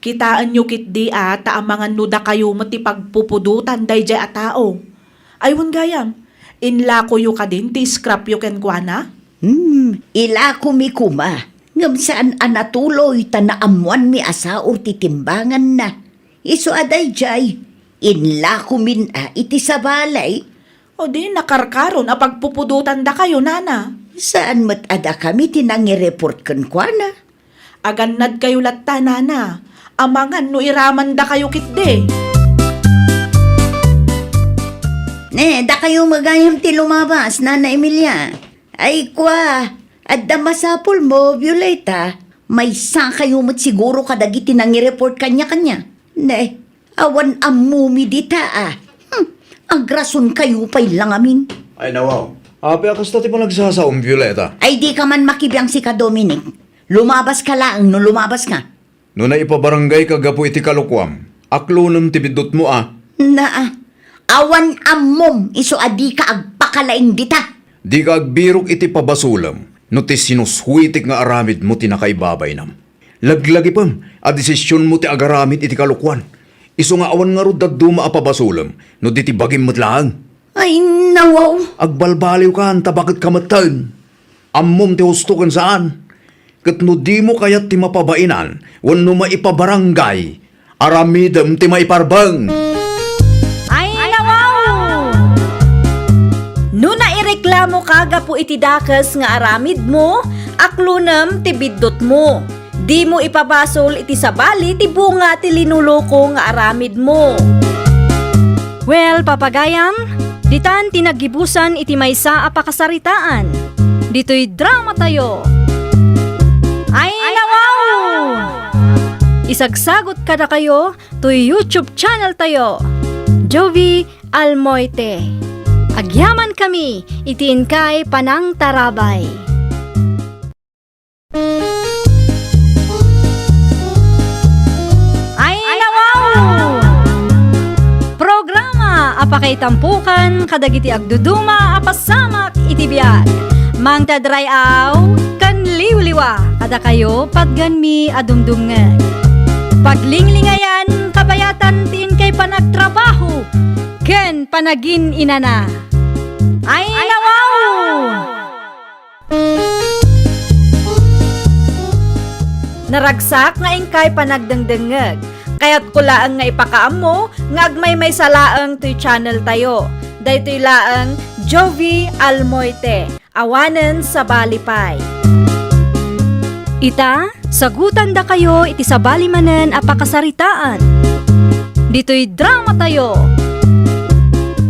Kitaenyo ketdi a ta amangan no dakayo met ti pagpupudotan daydiay a tao. Ay, wen gayam, inlakoyo kadin ti scrapyo kenkuana? Hmm, ilakomi koma. Ngem saan a natuloy ta naammoanmi a saor ti timbanganna. Isu a daydiay, inlakomin a iti sabali. O di nakarkaron a pagpupudotan dakayo, nana? Saan met a dakami ti nangireport kenkuana? Agannadkayo latta, nana. Amangan no iramandakayo ketdi. Ne, dakayo met gayam ti lumabas, Nana Emilia. Ay, kua, adda masapulmo, Violeta. Maysakayo met siguro kadagiti nangireport kaniakania. Ne, awan ammomi dita, a. Hmm, agrasonkayo pay la ngamin. Ay, nawaw. Apay a kasta ti panagsasaom, Violeta? Ay, dika man makibiang sika, Dominic. Lumabaska laeng no lumabaska. No naipabaranggayka gapu iti kalokuam, aklonem ti biddutmo a. Naa, awan ammom isu a dika agpakalaing dita. Dika agbirok iti pabasolem no ti sinuswetek nga aramidmo ti nakaibabaynam. Laglagipem a desisionmo ti agaramid iti kalokuan. Isu nga awan ngarud dadduma a pabasolem no di ti bagim met laeng. Ay, nawaw. Agbalbaliwkan ta baket ka metten. Ammom ti husto ken saan. Ket no dimo kayat ti mapabainan wenno maipabarangay, aramidem ti maiparbeng. Ay, nawaw! No naireklamoka gapu iti dakes nga aramidmo, aklonem ti biddutmo. Dimo ipabasol iti sabali ti bunga ti linuloko nga aramidmo. Well, papagayam, ditan ti naggibusan iti maysa a pakasaritaan. Ditoy dramatayo. Ay, nawaw! Isagsagot kadakayo toy YouTube channel tayo, Jovie Almoite. Agyaman kami iti inkay panangtarabay. Ay, nawaw! Programa a pakaitampokan kadagiti agduduma a pasamak iti biag. Mangted ray-aw ken liwliwa kadakayo patgenmi a dumdumngeg. Paglinglingayan kabayatan ti inkay panagtrabaho ken panagin-inana. Ay, nawaw! Naragsak nga inkay panagdengdengngeg. Kayatko laeng nga ipakaammo nga agmaymaysa laeng toy channel tayo. Daytoy laeng Jovie Almoite. Awanen sabali pay. Ita, sagutandakayo iti sabali manen a pakasaritaan. Ditoy dramatayo.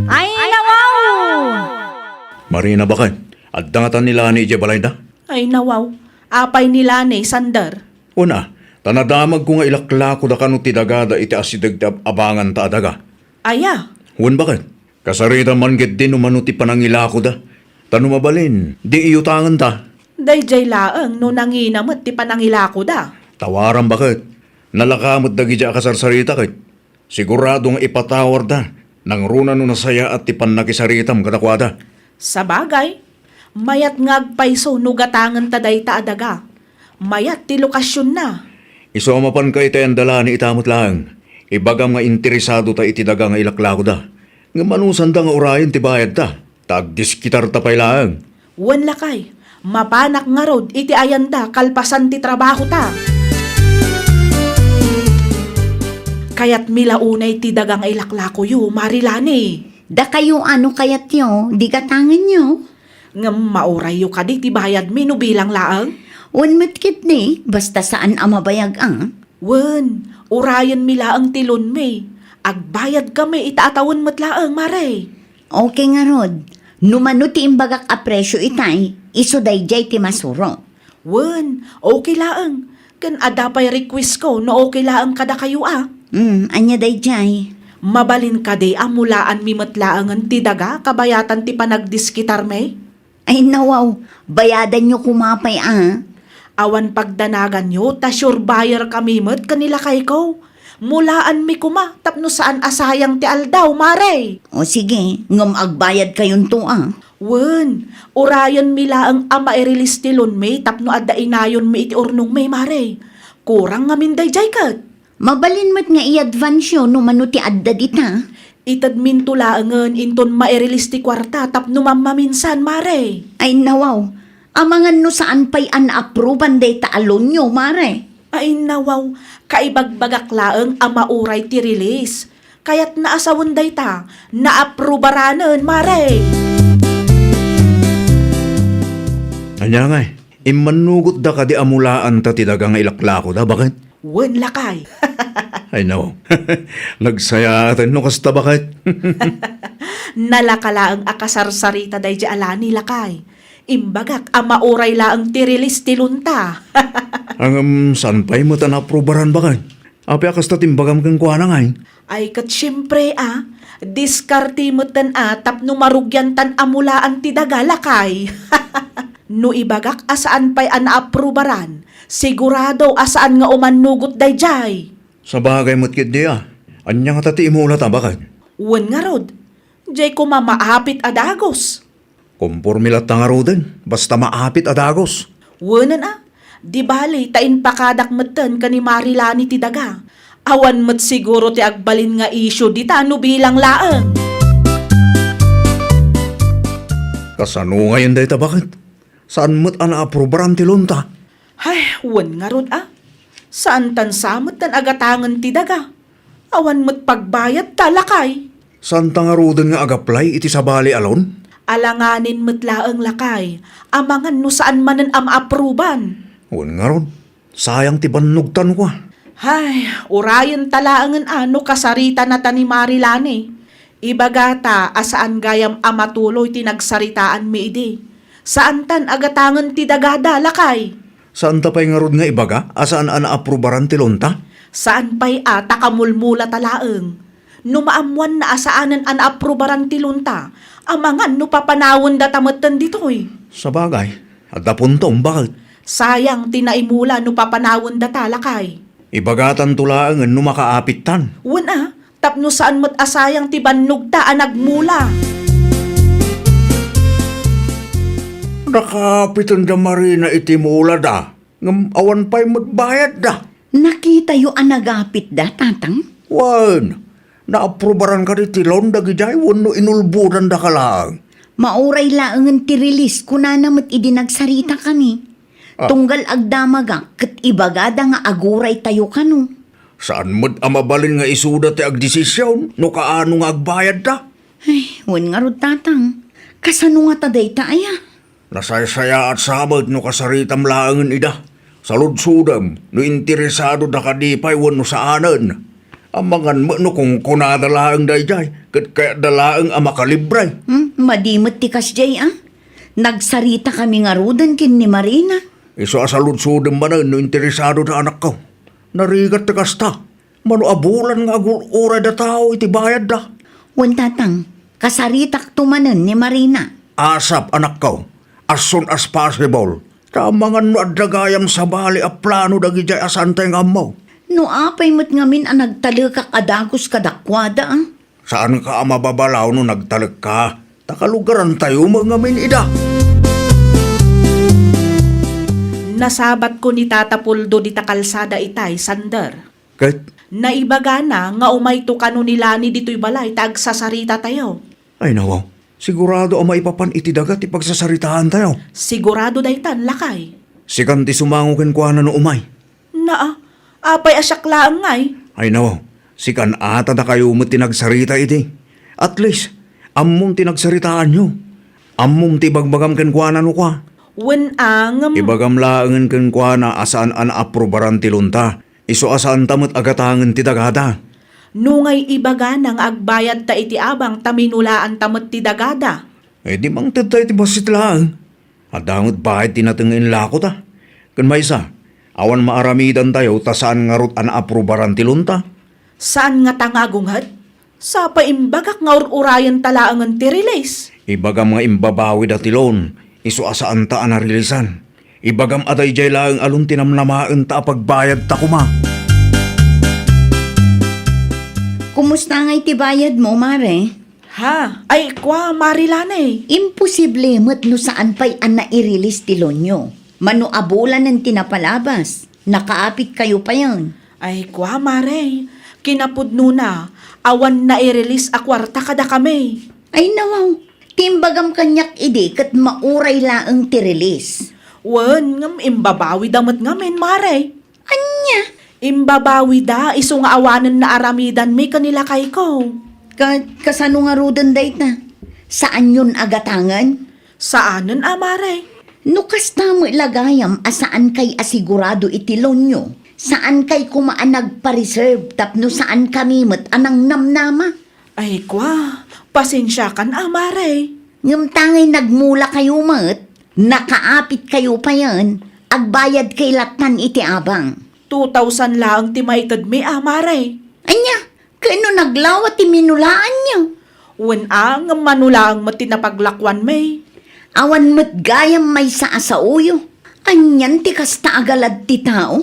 Ay, nawaw! Marina, baket. Adda ngata ni Lani idiay balayda? Ay, nawaw. Apay ni Lani, Sander? Wen a, ta nadamagko nga ilaklakoda kano ti dagada iti asideg ti ab-abanganta a daga. Aya? Wen, baket. Kasaritam man ketdi no mano ti panangilakoda. Ta no mabalin, di iyutangenta. Daydiay laeng no nangina met ti panangilakoda. Tawaram, baket. Nalaka met dagidi a kasarsarita ket. Sigurado nga ipatawarda, nangruna no nasayaat ti pannakisaritam kadakuada. Sabagay, mayat nga agpayso no gatangenta dayta a daga. Mayat ti lokasionna. Isu a mapanka iti ayan da Lani ita met laeng, ibagam nga interesadota iti daga nga ilaklakoda. Ngem anusanda nga urayen ti bayadta? Ta agdiskitarta pay laeng. Wen, lakay, mapanak ngarud iti ayanda kalpasan ti trabahota. Kayatmi la unay ti daga nga ilaklakoyo, Mari Lani. Dakayo a no kayatyo, di gatangenyo. Ngem maurayyo kadi ti bayadmi no bilang laeng? Wen met ketdi, basta saan a mabayag a. Wen, urayenmi laeng ti loanmi. Agbayadkami ita a tawen met laeng, Mare. Okay ngarud. No mano ti imbagak a presio itay, isu daydiay ti masuro. Wen, okay laeng. Ken adda pay requestko no okay laeng kadakayo a. Hmm, ania daydiay? Mabalin kadi a mulaanmi met laengen ti daga kabayatan ti panagdiskitarmi? Ay, nawaw, bayadanyo koma pay a. Awan pagdanaganyo, ta sure buyer kami met ken ni lakayko. Mulaanmi koma tapno saan a sayang ti aldaw, Mare. O sige, ngem agbayadkayonto a. Wen, urayenmi laeng a mairelease ti loanmi tapno adda inayonmi iti urnongmi, Mare. Kurang ngamin daydiay ket. Mabalin met nga i-advanceyo no mano ti adda dita. Itedminto laengen inton mairelease ti kuarta tapno mammaminsan, Mare. Ay, nawaw. Amangan no saan pay a naapruban dayta a loanyo, Mare. Ay, nawaw. Kaibagbagak laeng a mauray ti release. Kayatna a sawen dayta, naaprubaranen, Mare. Ania ngay? Immannugotda kadi a mulaanta ti daga nga ilaklakoda, baket? Wen, lakay. Ay, no. Nagsayaat no kasta, baket? Nalaka laeng a kasarsarita daydiay a Lani, lakay. Imbagak a mauray laeng ti release ti loan ta. Ngem saan pay met a naaprubaran, baket? Apay a kasta ti imbagam kenkuana ngay? Ay, ket siempre a, diskarte metten a tapno marugiantan a mulaan ti daga, lakay. No ibagak a saan pay a naaprubaran, sigurado a saan nga umannugot daydiay. Sabagay met ketdi a. Ania ngata ti imulata, baket? Wen ngarud, diay koma maapit a dagus. Komporme latta ngaruden, basta maapit a dagus. Wenen a, di bali ta impakadak metten ken ni Marilani ti daga. Awan met siguro ti agbalin nga isyu dita no bilang laeng. Kasano ngayen dayta, baket? Saan met a naaprubaran ti loan ta? Hay, wen ngarud a. Saantan sa metten a gatangen ti daga. Awan met pagbayadta, lakay. Saanta ngaruden nga agaplay iti sabali a loan? Alanganin met laeng, lakay. Amangan no saan manen a maapruban. Wen ngarud, sayang ti bannogtan, kua. Hay, urayenta laengen a no kasaritanata ni Marilani. Ibagata a saan gayam a matuloy ti nagsaritaanmi idi. Saantan a gatangen ti dagada, lakay. Saanta pay ngarud nga ibaga a saan a naaprubaran ti loan ta? Saan pay a ta kamulmulata laeng. No maammoanna a saanen a naaprubaran ti loan ta, amangan no papanawendata metten ditoy. Sabagay, adda puntom, baket? Sayang ti naimula no papanawendata, lakay. Ibagatanto laengen no makaapittan. Wen a, tapno saan met a sayang ti bannogta a nagmula. Nakaapiten da Marina iti mulada, ngem awan pay met bayadda. Nakitayo a nagapitda, Tatang? Wen, naaprubaran kadi ti loan dagidiay wenno inulbodandaka laeng? Mauray laengen ti release, kunana met idi nagsaritakami. Ah. Tunggal agdamagak ket ibagada nga aguraytayo kano. Saan met a mabalin nga isuda ti agdesision no kaano nga agbayadda. Ay, wen ngarud, Tatang. Kasano ngata dayta aya? Nasaysayaat sa met no kasaritam laengen ida. Saludsodem no interesadoda kadi pay wenno saanen. Amangan met no kunkunada laeng daydiay, ket kayatda laeng a makalibre. Hmm, madi met ti kasdiay a. Nagsaritakami ngaruden ken ni Marina. Isu a saludsodem manen no interesadoda, anakko. Narigat ti kasta. Mano a bulan nga agur-urayda tao iti bayadda. Wen, Tatang, kasaritakto manen ni Marina. Asap, anakko, as soon as possible. Ta amangan no adda gayam sabali a plano dagidiay a saantay nga ammo. No apay met ngamin a nagtalekak a dagus kadakuada, a? Saanka a mababalaw no nagtalekka, ta kalugarantayo met ngamin ida. Nasabatko ni Tata Puldo dita kalsada itay, Sander. Ket? Naibagana nga umayto kano ni Lani ditoy balay ta agsasaritatayo. Ay, nawaw. Sigurado a maipapan iti daga ti pagsasaritaantayo. Sigurado daytan, lakay. Sikan ti sumango kenkuana no umay. Naa, apay a siak laeng ngay? Ay, nawaw. Sikan a ta dakayo met ti nagsarita idi. At least, ammom ti nagsaritaanyo. Ammom ti ibagbagam kenkuana no kua. Wen a, ngem ibagam laengen kenkuana a saan a naaprubaran ti loan ta. Isu a saanta met a gatangen ti dagada. No ngay ibagana nga agbayadta iti abang ta minulaanta met ti dagada. Eh, di mangtedta iti bassit laeng. Adda met bayad ti nateng nga inlakota. Ken maysa, awan maaramidantayo ta saan ngarud a naaprubaran ti loan ta. Saan ngata nga agunged? Sa pay imbagak nga ur-urayenta laengen ti release. Ibagam nga imbabawida ti loan, isu a saanta a narilisan. Ibagam a daydiay laeng a loan ti namnamaenta a pagbayadta koma. Kumusta ngay ti bayadmo, Mare? Ha? Ay, kua, Mare Lani. Imposible met no saan pay a nairilis ti loanyo. Mano a bulanen ti napalabas. Nakaapitkayo payen. Ay, kua, Mare, kinapudnona, awan nairilis a kuarta kadakami. Ay, nawaw, ti imbagam kaniak idi ket mauray laeng ti rilis. Wen, ngem imbabawida met ngamin, Mare. Ania? Imbabawida isu nga awanen naaramidanmi ken ni lakayko. Ka-, kasano ngaruden dayta? Saanyon a gatangen? Saanen a, Mare. No kasta met la gayam a saankay a sigurado iti loanyo, saankay koma a nagpa-reserve tapno saankami met a nangnamnama. Ay, kua, pasensiakan a, Mare. Ngem ta ngay nagmulakayo met, Nakaapitkayo payen, agbayadkay lattan iti abang. Two thousand laeng ti maitedmi a, mare. Ania? Ken no naglawa ti minulaanyo? Wen a, ngem mano laeng met ti napaglakuanmi. Awan met gayam maysa a saoyo. Anian ti kasta a galad ti tao?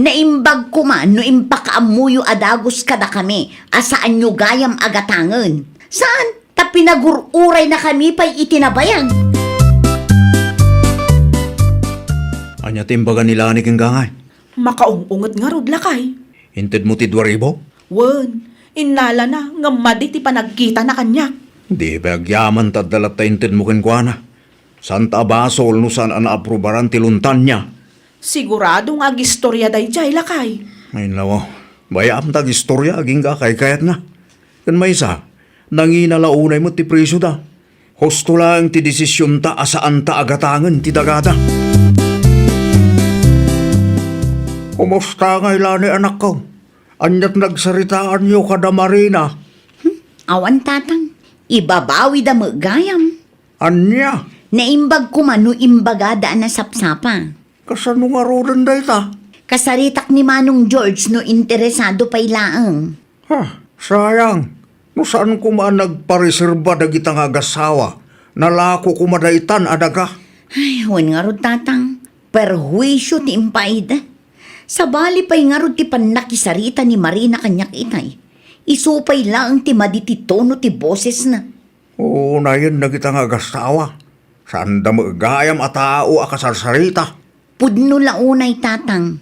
Naimbag koma no impakaammoyo a dagus kadakami a saanyo gayam a gatangen. Saan? Ta pinagur-uraynakami pay iti nabayag. Ania ti imbaga ni Lani kenka, ngay? Makaung-unget ngarud, lakay. Intedmo ti dua ribu? Wen, innalana ngem madi ti panagkitana kaniak. Di pay agyaman ta adda latta intedmo kenkuana. Saan ta a basol no saan a naaprobaran ti lontania. Sigurado nga agistorya daydiay, lakay. Ay, nawaw. Bay-am ta agistorya agingga a kaykayatna. Ken maysa, nangina la unay met ti presioda. Husto laeng ti desisionta a saanta a gatangen ti dagada. Kumusta ngay la ni anakko? Aniat nagsaritaanyo kada Marina? Hmm, awan, tatang. Ibabawida met gayam. Ania? Naimbag koma no imbagada a nasapsapa. Kasano ngaruden dayta? Kasaritak ni Manong George no interesado pay laeng. Ha, sayang. No saan koma a nagpareserba dagita nga agasawa, nalako koma daytan a daga. Ay, wen ngarud, tatang. Perhuisio ti impaayda. Sabali pay ngarud ti pannakisarita ni Marina kaniak itay. Isu pay laeng ti madi ti tono ti bosesna. Unayen dagita nga agasawa. Saanda met gayam a tao a kasarsarita. Pudno la unay, tatang.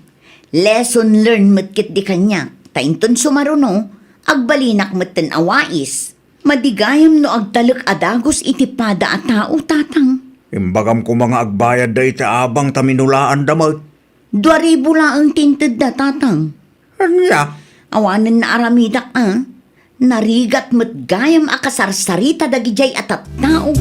Lesson learned met ketdi kaniak. Ta inton sumaruno, agbalinak metten a wais. Madi gayam no agtalek a dagus iti pada a tao, tatang. Imbagam koma nga agbayadda iti abang ta minulaanda met. Dua ribu laeng ti intedda, tatang. Ania? Awanen naaramidak a. Narigat met gayam a kasarsarita dagidiay a tattao.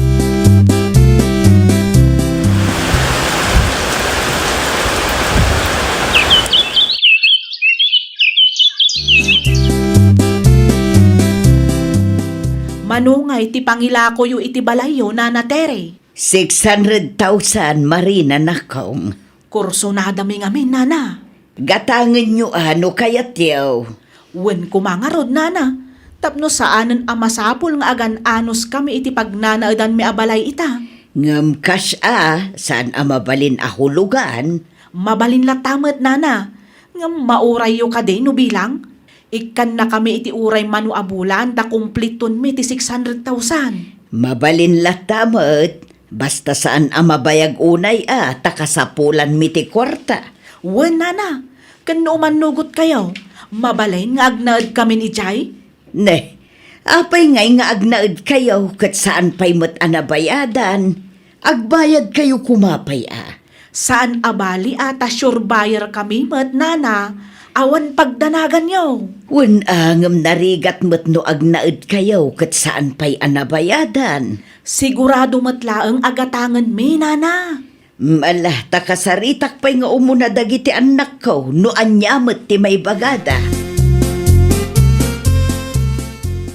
Mano ngay ti pangilakoyo iti balayyo, Nana Tere? Six hundred thousand, Marina, nakong. Kursunadami ngamin, nana. Gatangenyo a no kayatyo. Wen koma ngarud, nana, tapno saanen a masapul nga agan-anos kami iti pagnanaedanmi a balay ita. Ngem kas a, saan a mabalin a hulugan? Mabalin latta met, nana. Ngem maurayyo kadi no bilang? Ikkannakami iti uray mano a bulan ta kumplitonmi ti six hundred thousand. Mabalin latta met, basta saan a mabayag unay a ta kasapulanmi ti kuarta. Wen, nana, ken no umannugotkayo, mabalin nga agnaedkamin idiay? Ne, apay ngay nga agnaedkayo ket saan pay met a nabayadan? Agbayadkayo koma pay a. Saan a bali a ta sure buyer kami met, nana. Awan pagdanaganyo. Wen a, ngem narigat met no agnaedkayo ket saan pay a nabayadan. Sigurado met laeng a gatangenmi, nana. Ala, ta kasaritak pay nga umuna dagiti annakko no ania met ti maibagada.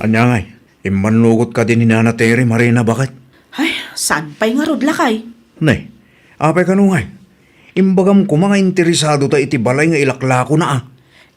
Ania ngay? Immannugot kadi ni Nana Tere, Marina, baket? Ay, saan pay ngarud, lakay? Ne, apay kano ngay? Imbagam koma nga interesado ta iti balay nga ilaklakona a.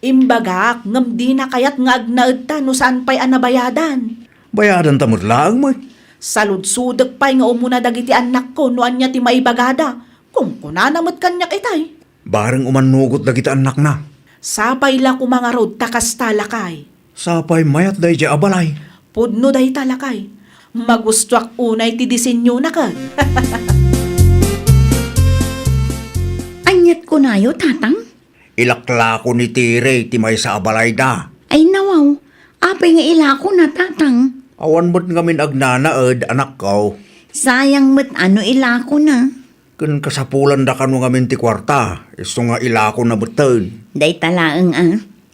Imbagak, ngem dina kayat nga agnaedta no saan pay a nabayadan. Bayadanta met laeng met. Saludsodek pay nga umuna dagiti annakko no ania ti maibagada. Kunkunana met kaniak itay. Bareng umannugot dagiti annakna. Sapay la koma ngarud ta kasta, lakay. Sapay mayat daydiay a balay. Pudno dayta, lakay. Magustoak unay ti disenyona ket. Aniat kunayo, tatang? Ilaklako ni Tere ti maysa a balayda. Ay, nawaw. Apay nga ilakona, tatang? Awan met ngamin agnanaed, anakko. Sayang met a no ilakona. Ken kasapulanda kano ngamin ti kuarta, isu nga ilakona metten. Dayta laeng a,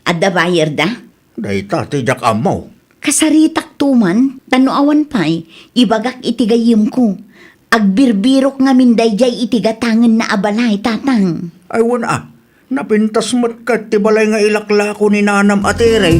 adda bayerda? Dayta ti diak ammo. Kasaritakto man, ta no awan pay, ibagak iti gayyemko. Agbirbirok ngamin daydiay iti gatangenna a balay, tatang. Ay, wen a, napintas met ket ti balay nga ilaklako ni nanam a Tere.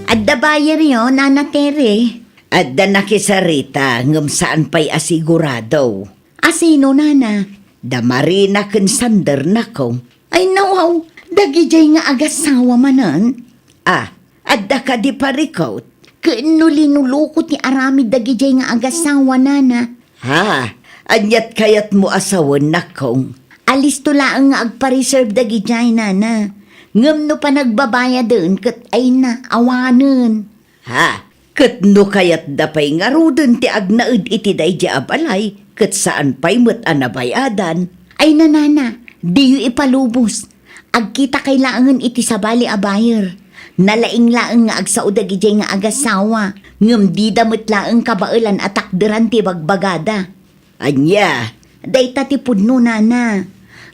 Adda bayeryo, Nana Tere. Adda nakisarita ngem saan pay a sigurado. A sino, nana? Da Marina ken Sander, nako. Ay, nawaw, dagidiay nga agasawa manen. Ah, adda kadi parikut? Ken no linuluko ti aramid dagidiay nga agasawa, nana? Ha? Aniat kayatmo a sawen, nakong? Alisto laeng nga agpa-reserve dagidiay, nana. Ngem no panagbabayaden ket ayna, awanen. Ha? Ket no kayatda pay ngaruden ti agnaed iti daydi a balay, ket saan pay met a nabayadan? Ay, nanana, diyo ipalubos. Agkitakay laengen iti sabali a buyer. Nalaing laeng nga agsao dagidiay nga agasawa, ngem dida met laeng kabaelan a takderan ti bagbagada. Ania? Dayta ti pudno, nana.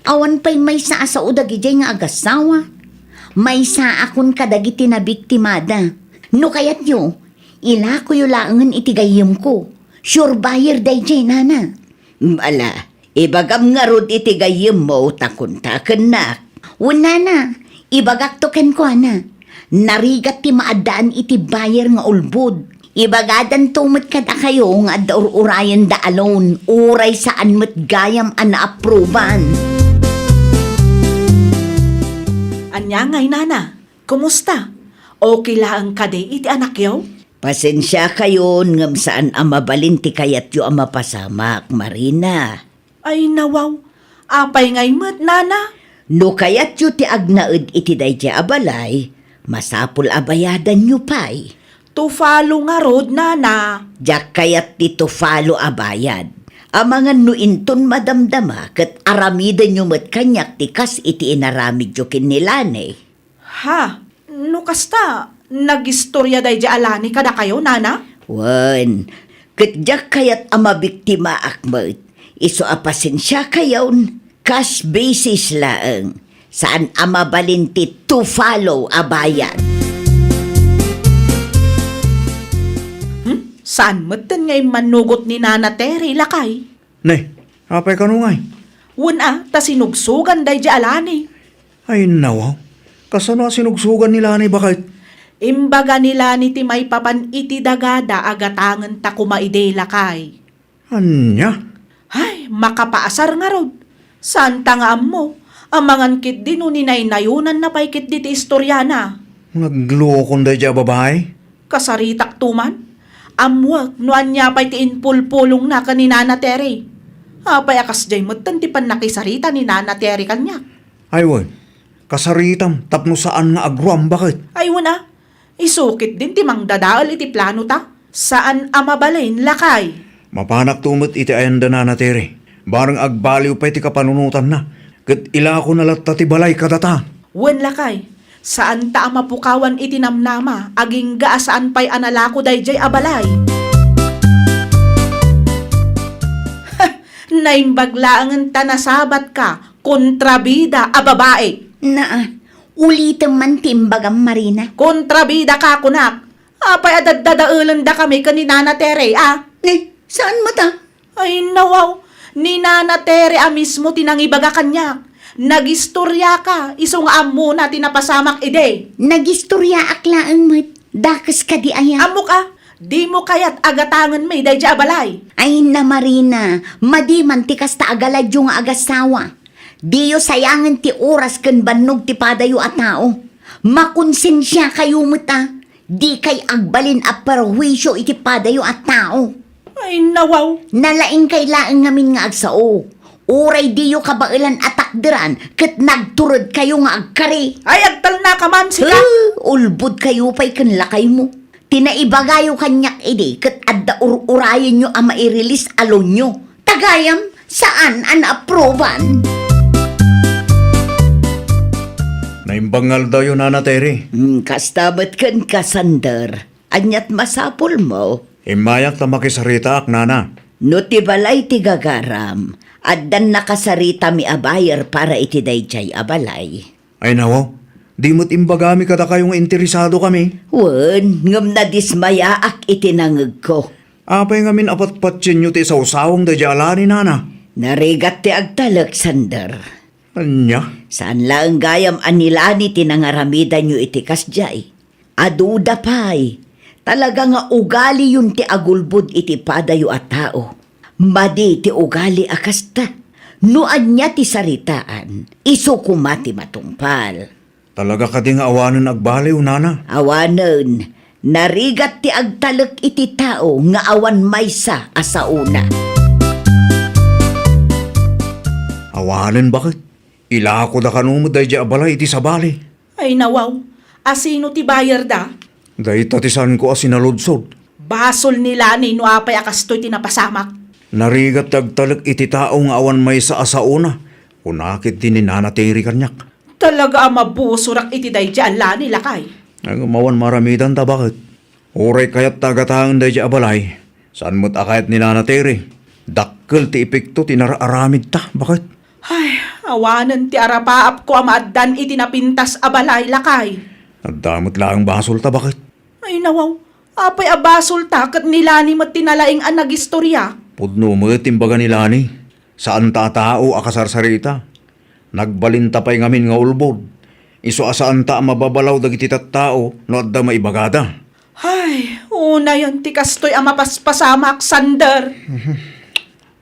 Awan pay maysa a sao dagidiay nga agasawa. Maysaakon kadagiti nabiktimada. No kayatyo, ilakoyo laengen iti gayyemko. Sure buyer daydiay, nana. Ala, ibagam ngarud iti gayyemmo ta kuntakennak. Wen, nana, ibagakto kenkuana. Narigat ti maaddaan iti buyer nga ulbod. Ibagadanto met kadakayo nga adda ur-urayenda a loan, uray saan met gayam a naaproban. Ania ngay, nana? Kumusta? Okay laeng kadi iti anakyo? Pasensiakayon ngem saan a mabalin ti kayatyo a mapasamak, Marina. Ay, nawaw. Apay ngay met, nana? No kayatyo ti agnaed iti daydiay a balay, masapul a bayadanyo pay. Tufalo ngarud, nana. Diak kayat ti tufalo a bayad. Amangan no inton madamdama ket aramidenyo met kaniak ti kas iti inaramidyo ken ni Lani. Ha? No kasta, nagistoria daydi a Lani kadakayo, nana? Wen, ket diak kayat a mabiktimaak met. Isu a pasensiakayon, cash basis laeng. Saan a mabalin ti tufalo a bayad. Hmm? Saan metten nga immanugot ni Nana Terry, lakay? Ne, apay kano ngay? Wen a, ta sinugsogan daydi a Lani. Ay, nawaw. Kasano a sinugsogan ni Lani, baket? Imbaga ni Lani ti maipapan iti dagada a gatangenta koma idi, lakay. Ania? Ay, makapaasar ngarud. Saanta nga ammo. Amangan ketdi no ninaynayonanna pay ketdi ti istoriana. Naglukon daydi a babai? Kasaritakto man. Ammoek no ania pay ti impulpulongna ken ni Nana Terry. Apay a kasdiay metten ti pannakisarita ni Nana Terry kaniak? Ay wen, kasaritam tapno saan nga agruam, baket? Ay wen a, isu ketdin ti mangdadael iti planota. Saan a mabalin, lakay. Mapanakto met iti ayan da Nana Terry. Bareng agbaliw pay ti kapanunotanna, ket ilakona latta ti balay kadata. Wen, lakay. Saanta a mapukawan iti namnama, agingga a saan pay a nalako daydiay a balay. Naimbag laengen ta nasabatka, kontrabida a babai. Naa, ulitem man ti imbagam, Marina. Kontrabida ka, kunak. Apay a daddadaelendakami ken ni Nana Tere, a? Ni, saan met a? Ay, nawaw. Ni Nana Tere a mismo ti nangibaga kaniak. Nagistoriaka, isu nga ammona ti napasamak idi. Nagistoriaak laeng met. Dakes kadi aya? Ammok a, dimo kayat a gatangenmi daydi a balay. Ay, na Marina, madi man ti kasta a galadyo nga agasawa. Diyo sayangen ti oras ken bannog ti padayo a tao. Makonsensiakayo met a. Dikay agbalin a perhuisio iti padayo a tao. Ay, nawaw. Nalaingkay laeng ngamin nga agsao. Uray diyo kabaelan a takderan ket nagturedkayo nga agkari. Ay, agtalnaka man, sika! Huh, ulbodkayo pay ken lakaymo. Ti naibagayo kaniak idi ket adda ur-urayenyo a mairilis a loanyo. Tagayam, saan a naaproban. Naimbag nga aldaw, Nana Terry. Hmm, kasta met ken ka, Sander. Aniat masapulmo? Immayak ta makisaritaak, Nana. No ti balay ti gagaram, addan nakasaritami a buyer para iti daydiay a balay. Ay, nawaw, di met imbagami kadakayo nga interesadokami. Wen, ngem nadismayaak iti nangegko. Apay ngamin a patpatienyo ti isawsawang daydiay a lani, Nana? Narigat ti agtalek, Sander. Ania? Saan laeng gayam a ni Lani ti nangaramidanyo iti kasdiay. Aduda pay, Talaga nga ugaliyon ti agulbod iti padayo a tao. Madi ti ugali a kasta. No ania ti saritaan, isu koma ti matungpal. Talaga kadi nga awanen agbaliw, nana? Awanen. Narigat ti agtalek iti tao nga awan maysa a saona. Awanen, baket? Ilako da kano met daydiay a balay iti sabali. Ay, nawaw. Asino ti bayarda? Dayta ti saanko a sinaludsod. Basol ni Lani no apay a kastoy ti napasamak. Narigat ti agtalek iti tao nga awan maysa a saona, kuna ketdi ni Nana Terry kaniak. Talaga a mabusorak iti daydiay a Lani, lakay. Ay, mawan maramidanta, baket? Uray kayat ta agataen daydiay a balay, saan met a kayat ni Nana Terry. Dakkel ti epekto ti nararamidta, baket? Ay, awanen ti arapaapko a maaddan iti napintas a balay, lakay. Adda met laeng basolta, baket? Ay, nawaw. Apay a basolta ket ni Lani met ti nalaing a nagistoria? Pudno met imbaga ni Lani. Saanta a tao a kasarsarita. Nagbalinta pay ngamin nga ulbod. Isu a saanta a mababalaw dagiti tattao no adda maibagada. Ay, unayen ti kastoy a mapaspasamak, Sander.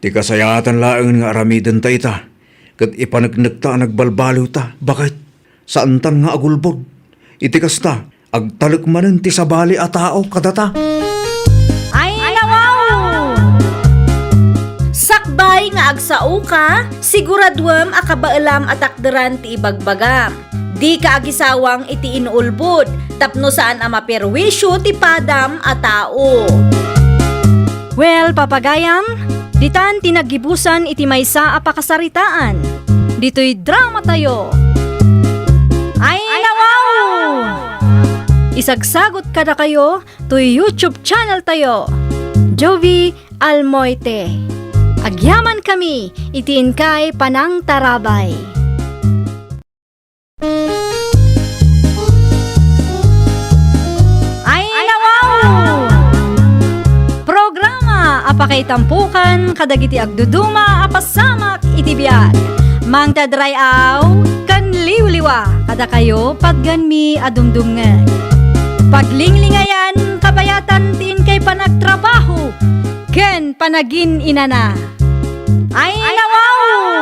Ti kasayaatan laengen nga aramidenta ita, ket ipaneknekta a nagbalbaliwta, baket? Saantan nga agulbod. Iti kasta, agtalek manen ti sabali a tao kadata. Ay, nawaw! Sakbay nga agsaoka, siguraduem a kabaelam a takderan ti ibagbagam. Dika agisawang iti inulbod tapno saan a maperwisyo ti padam a tao. Well, papagayam, ditan ti naggibusan iti maysa a pakasaritaan. Ditoy dramatayo. Ay, nawaw! Isagsagot kadakayo toy YouTube channel tayo, Jovie Almoite. Agyamankami iti inkay panangtarabay. Ay, nawaw! Programa a pakaitampokan kadagiti agduduma a pasamak iti biag. Mangted ray-aw ken liwliwa kadakayo, patganmi a dumdumngeg. Paglinglingayan, kabayatan ti inkay panagtrabaho ken panagin-inana. Ay, nawaw!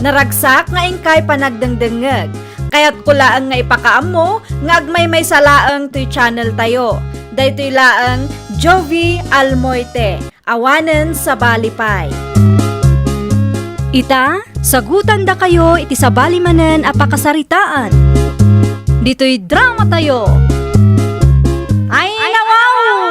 Naragsak nga inkay panagdengdengngeg. Kayatko laeng nga ipakaammo nga agmaymaysa laeng toy channel tayo. Daytoy laeng Jovie Almoite, awanen sabali pay. Ita, sagutandakayo iti sabali manen a pakasaritaan. Ditoy dramatayo. Ay, nawaw!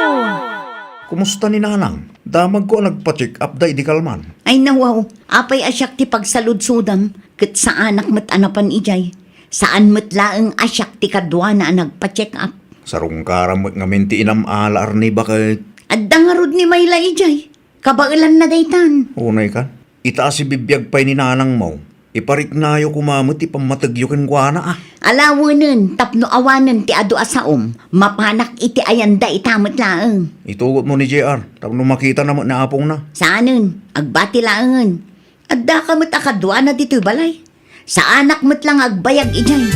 Kumusta ni Nanang? Damagko a nagpa-check up da idi kalman. Ay, nawaw, apay a siak ti pagsaludsodam, ket saanak met a napan idiay. Saan met laeng a siak ti kaduana a nagpa-check up. Sarungkaram met ngamin ti inam-ala, arni, baket? Adda ngarud ni Mayla idiay. Kabaelanna daytan. Unay kan. Ita a sibibiag pay ni nanangmo, ipariknayo koma met ti pammategyo kenkuana, a. Alawenen tapno awanen ti adu a saom, mapanak iti ayanda ita met laeng. Itugotmo ni J R tapno makitana met ni apongna. Saanen, agbati laengen. Addaka met a kaduana ditoy balay. Saanak met la nga agbayag idiay.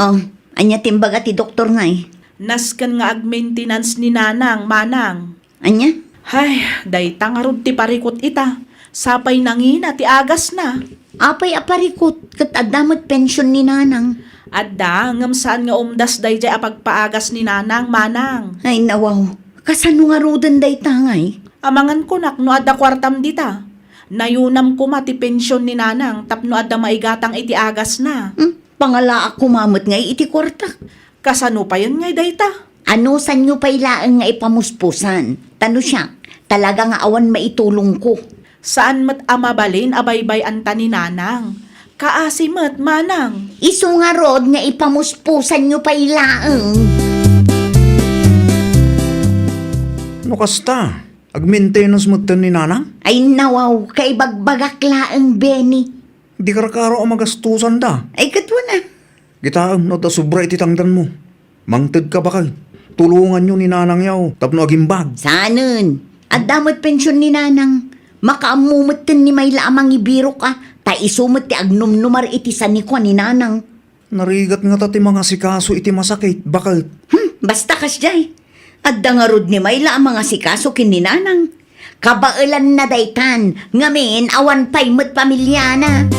Oh, ania ti imbaga ti doktor ngay? Nasken nga ag-maintenance ni nanang, manang. Ania? Hay, dayta ngarud ti parikut ita. Sapay nangina ti agasna. Apay a parikut, ket adda met pension ni nanang. Adda, ngem saan nga umdas daydiay a pagpaagas ni nanang, manang. Ay, nawaw. Kasano ngaruden dayta ngay? Amangan kunak no adda kuartam dita. Nayunam koma ti pension ni nanang tapno adda maigatang iti agasna. Hmm? Pangalaak koma met ngay iti kuartak. Kasano payen ngay dayta? Anusanyo pay laeng nga ipamuspusan. Ta no siak, talaga nga awan maitulongko. Saan met a mabalin a baybay-anta ni nanang. Kaasi met, manang. Isu ngarud nga ipamuspusanyo pay laeng. No kasta, ag-maintenance metten ni nanang? Ay, nawaw, kaibagbagak laeng, Benny. Di karkaro a magastusanda. Ay, ket wen a. Kitaem no adda sobra iti tangdanmo. Mangtedka, baket. Tulonganyo ni nanangyo tapno agimbag. Saanen. Adda met pension ni nanang. Makaammo metten ni Mayla a mangibirok a, ta isu met ti agnumnumar iti sanikua ni Nanang. Narigat ngata ti mangasikaso iti masakit, baket. Hmm, basta kasdiay. Adda ngarud ni Mayla a mangasikaso ken ni Nanang. Kabaelanna daytan, ngamin awan pay met pamiliana.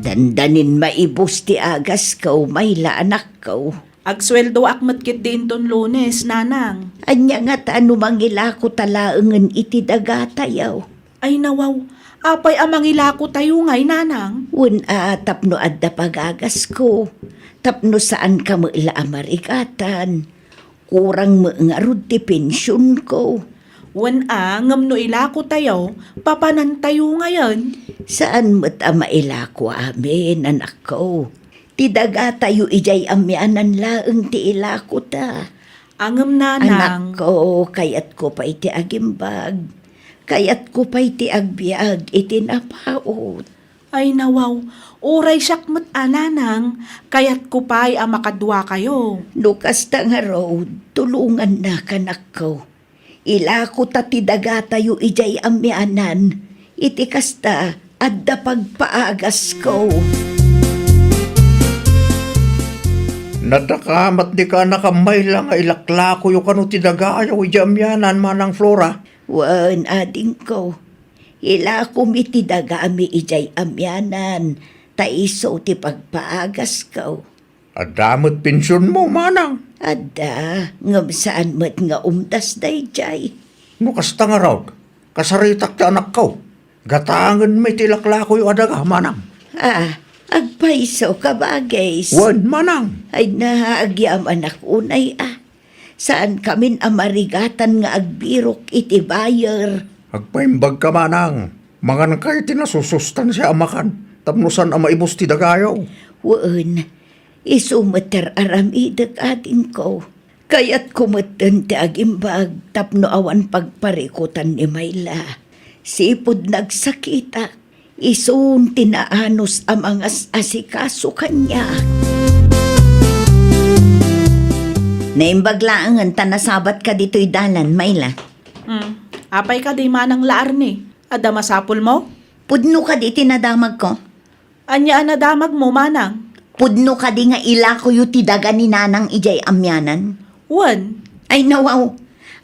Dandanin maibus ti agasko, Mayla, anakko. Agsueldoak met ketdi inton Lunes, Nanang. Ania ngata no mangilakota laengen iti dagatayo? Ay, nawaw, apay a mangilakotayo ngay, Nanang? Wen a, tapno adda pagagasko, tapno saanka met la a marigatan. Kurang met ngarud ti pensionko. Wen a, ngem no ilakotayo, papanantayo ngayen? Saan met a mailako amin, anakko. Ti dagatayo idiay amianan laeng ti ilakota. Ngem, Nanang. Anakko, kayatko pay ti agimbag. Kayatko pay ti agbiag iti napaut. Ay, nawaw, uray siak met a, Nanang, kayatko pay a makaduakayo. No kasta ngarud, tulongannaka, anakko. Ilakota ti dagatayo idiay amianan, iti kasta, adda pagpaagasko. Nadakamat di ka, anakam, Mayla, nga ilaklakoyo kano ti dagayo idiay amianan, Manang Flora? Wen, adingko. Ilakomi ti dagami idiay amianan, ta isu ti pagpaagasko. Adda met pensionmo, Manang? Adda, ngem saan met nga umdas daydiay. No kasta ngarud, kasaritak ti anakko. Gatangenmi ti ilaklakoyo a daga, Manang. Ah, agpayso ka, bagis. Wen, Manang. Ay na, agyamanak unay, ah. Saankamin a marigatan nga agbirok iti buyer. Agpaimbagka, Manang. Manganka iti nasusustansia a makan, tapno saan a maibus ti dagayo. Wen, isu met ti ar-aramidek, adingko. Kayatko metten ti agimbag tapno awan pagparikutan ni Mayla. Sipud nagsakitak, isun ti naanus a mangas-asikaso kaniak. Naimbag laengen ta nasabatka ditoy dalan, Mayla. Hmm. Apay kadi, Manang La Arne? Adda masapulmo? Pudno kadi ti nadamagko? Ania a nadamagmo, Manang? Pudno kadi nga ilakoyo ti daga ni Nanang idiay amianan? Wen. Ay, nawaw.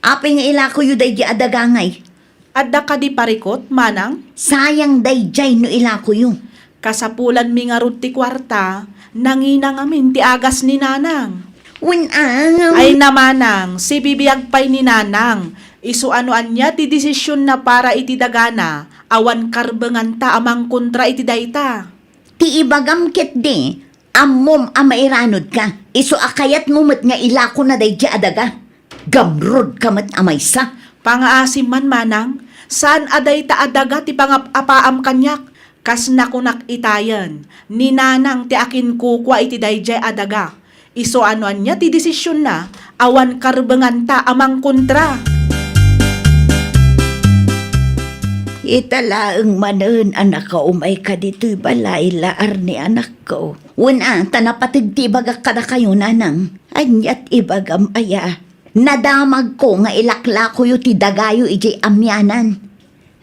Apay nga ilakoyo daydiay a daga ngay? Adda kadi parikut, Manang? Sayang daydiay no ilakoyo. Kasapulanmi ngarud ti kuarta, nangina ngamin ti agas ni Nanang. Wen a, ngem. Ay na, Manang, sibibiag pay ni Nanang. Isu a no ania ti desisionna para iti dagana, awan karbenganta a mangkontra iti dayta. Ti ibagam ketdi, ammom a mairanudka, isu a kayatmo met nga ilakona daydiay a daga. Gamrudka met a maysa. Pangaasim man, Manang, saan a dayta a daga ti pangap-apaam kaniak. Kas nakunak itayen, ni Nanang ti akinkukua iti daydiay a daga. Isu a no ania ti desisionna, awan karbenganta a mangkontra. Ita laeng manen a nakaumayka ditoy balay, La Arne, anakko. Wen a, ta napateg ti ibagak kadakayo, Nanang. Aniat ibagam aya? Nadamagko nga ilaklakoyo ti dagayo idiay amianan.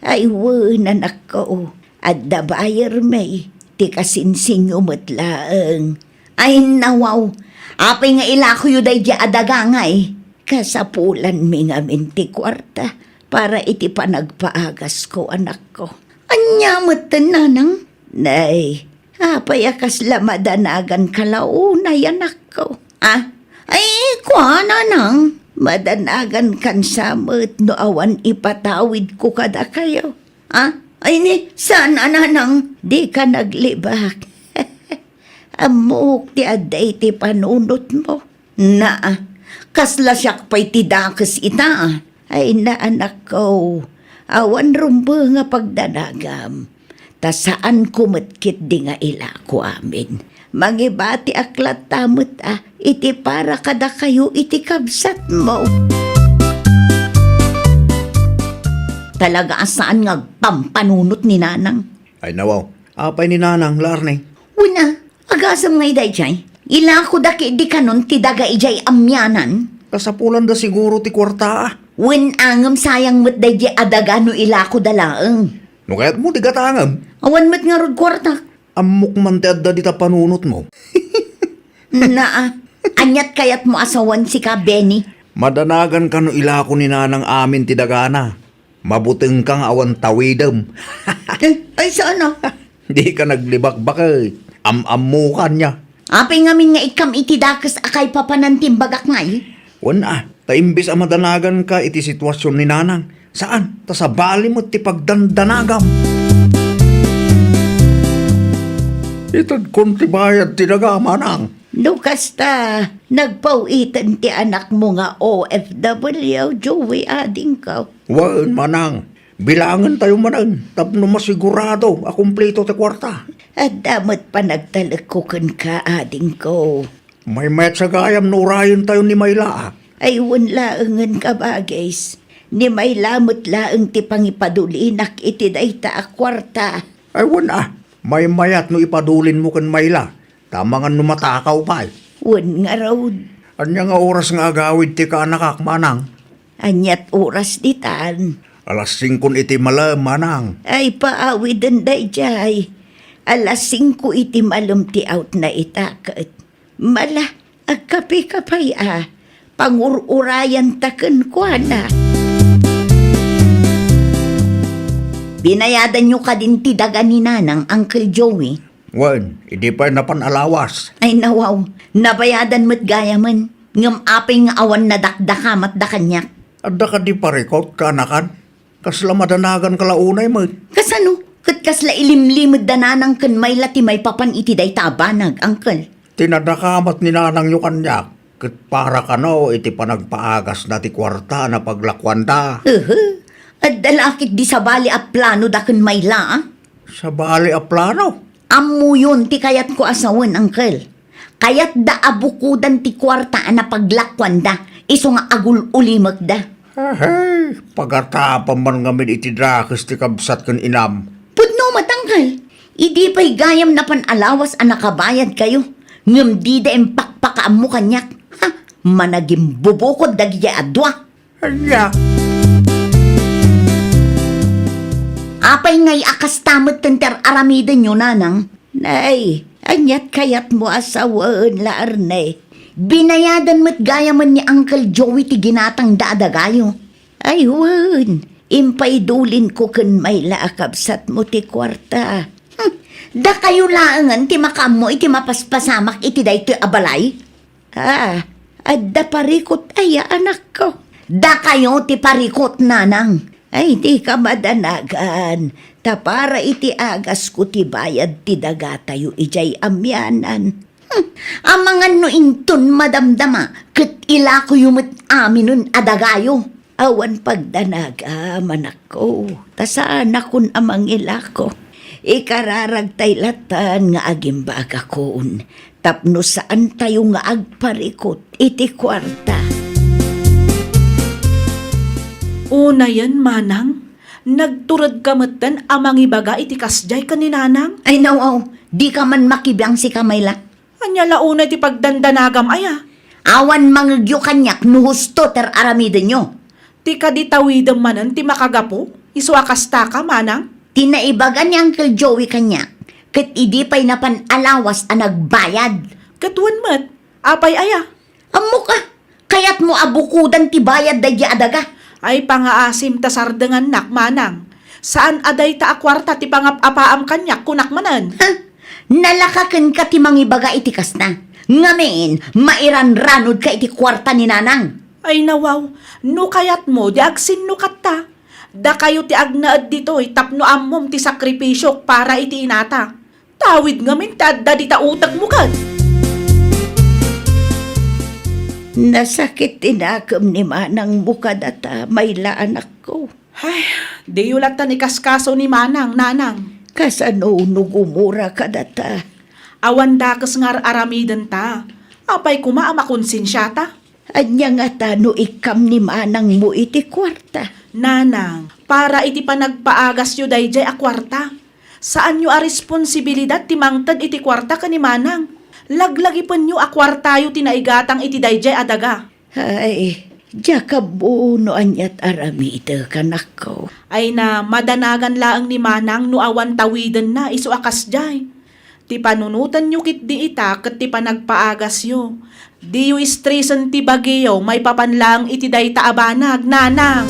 Ay wen, anakko, adda bayermi, ti kasinsinyo met laeng. Ay, nawaw, apay nga ilakoyo daydiay a daga ngay? Kasapulanmi ngamin ti kuarta para iti panagpaagasko, anakko. Ania metten, Nanang? Nay, apay a kasla madanaganka la unay, anakko? Ah? Ay, kua, Nanang, madanagankan sa met no awan ipatawidko kadakayo. Ah? Ay ni, saan a, Nanang? Dika naglibak. Ammok ti adda iti panunotmo. Naa, kasla siak pay ti dakes ita. Ay na, anakko, awan rumbeng a pagdanagam. Ta saanko met ketdi nga ilako amin. Mangibatiak latta met a iti para kadakayo iti kabsatmo. Talaga a saan nga agpampanunot ni Nanang. Ay, nawaw, apay ni Nanang, La Arne? Wen a, agasem ngay daydiay. Ilakoda ketdi kanon ti daga idiay amianan. Kasapulanda siguro ti kuarta, a. Wen a ngem sayang met daydi a daga no ilakoda laeng. No kayatmo ti gatangem. Awan met ngarud kuartak. Ammok man ti adda dita panunotmo. Naa, aniat kayatmo a sawen sika, Benny? Madanaganka no ilako ni Nanang amin ti dagana. Mabutengka nga awan tawidem. Eh, ay, saan a? Dika naglibakbak, eh. Am-ammokan niya. Apay ngamin nga ikkam iti dakes a kaipapanan ti imbagak ngay? Wen a, ta imbes a madanaganka iti situasion ni Nanang, saan, ta sabali met ti pagdandanagam. Itedkon ti bayad ti daga, Manang. No kasta, nagpaw-iten ti anakmo nga O F W, Joey, adingko. Wen, Manang, bilangentayo manen tapno masigurado a kumpleto ti kuarta. Adda met panagtalekko kenka, adingko. Maymayat sa gayam no urayentayo ni Mayla, a. Ay, wen laengen, kabagis. Ni Mayla met laeng ti pangipadulinak iti dayta a kuarta. Ay, wen a, maymayat no ipadulinmo ken Mayla. Ta amangan no matakaw pay. Wen ngarud. Ania nga oras nga agawid ti kaanakak, Manang? Aniat oras ditan? Alas singko iti malem, Manang. Ay, paawiden daydiay. Alas singko iti malem ti awtna ita ket. Mala, agkapeka pay a. Pangur-urayanta kenkuana. Binayadanyo kadin ti daga ni Nanang, Uncle Joey? Wen, idi pay napan a lawas. Ay, nawaw, nabayadan met gayamen. Ngem apay nga awan nadakdakamatda kaniak? Adda kadi parikut, kaanakan? Kasla madanaganka la unay met. Kasano? Ket kasla ilimlimedda Nanang ken Mayla ti maipapan iti dayta a banag, Uncle? Ti nadakamat ni Nanangyo kaniak, ket para kano iti panagpaagasna ti kuarta a napaglakuanda. Hehe. Adda la ketdi sabali a planoda ken Mayla, a? Sabali a plano? Ammoyon ti kayatko a sawen, Uncle. Kayatda a bukodan ti kuarta a napaglakuanda, isu nga agul-ulimekda. Ahey, pagatapam man ngamin iti dakes ti kabsat ken inam. Pudno met, Uncle. Idi pay gayam napan a lawas a nakabayadkayo, ngem dida impakpakaammo kaniak. Ha, managimbubukod dagiti a dua. Ania? Apay ngay a kasta met ti ar-aramidenyo, Nanang? Nay, aniat kayatmo a sawen la, Arne? Binayadan met gayamen ni Uncle Joey ti ginatangda a dagayo. Ay wen, impaidulinko ken Mayla a kabsatmo ti kuarta. Hmm, dakayo laengen ti makaammo iti mapaspasamak iti daytoy a balay? Ah, adda parikut aya, anakko? Dakayo ti parikut, Nanang. Ay, dika madanagan, ta para iti agasko ti bayad ti dagatayo idiay amianan. Hmm, amangan no inton madamdama, ket ilakoyo met aminen a dagayo. Awan pagdanagam, anakko, ta saanakon a mangilako. Ikararagtay latan nga agimbagakon tapno saantayo nga agparikut iti kuarta. Unayen, Manang, nagturedka metten a mangibaga iti kasdiay ken ni Nanang? Ay, nawaw, dika man makibiang, sika, Mayla. Ania la unay ti pagdandanagam aya? Awan mangegyo kaniak no husto ti ar-aramidenyo. Ti kadi tawidem manen ti makagapu, isu a kastaka, Manang? Ti naibaga ni Uncle Joey kaniak, ket idi pay napan a lawas a nagbayad. Ket wen met, apay aya? Ammok a, kayatmo a bukodan ti bayad daydi a daga? Ay, pangaasim ta sardengannak, Manang. Saan a dayta a kuarta ti pangap-apaam kaniak, kunak manen. Ha? Nalaka kenka ti mangibaga iti kasta. Ngamin, mairanranodka iti kuarta ni Nanang. Ay, nawaw, no kayatmo, di agsinnukatta. Dakayo ti agnaed ditoy tapno ammom ti sakripisiok para iti inata. Tawid ngamin ti adda dita utekmo ket. Nasakit ti nakem ni manangmo kadata, Mayla, anakko. Ay, diyo latan ikaskaso ni manang, nanang. Kasano no gumura kadata? Awan dakes nga ar-aramidenta. Apay koma a makonsensiata? Ania ngata no ikkam ni manangmo iti kuarta? Nanang, para iti panagpaagasyo daydiay a kuarta. Saanyo a responsibilidad ti mangted iti kuarta ken ni manang. Laglagipenyo a kuartayo ti naigatang iti daydiay a daga. Ay, Diak ammo no aniat aramidek, anakko. Ay na, madanagan laeng ni Manang no awan tawidenna isu a kasdiay. Ti panunotenyo ketdi ita ket ti panagpaagasyo. Diyo istresen ti bagiyo maipapan laeng iti dayta a banag, Nanang.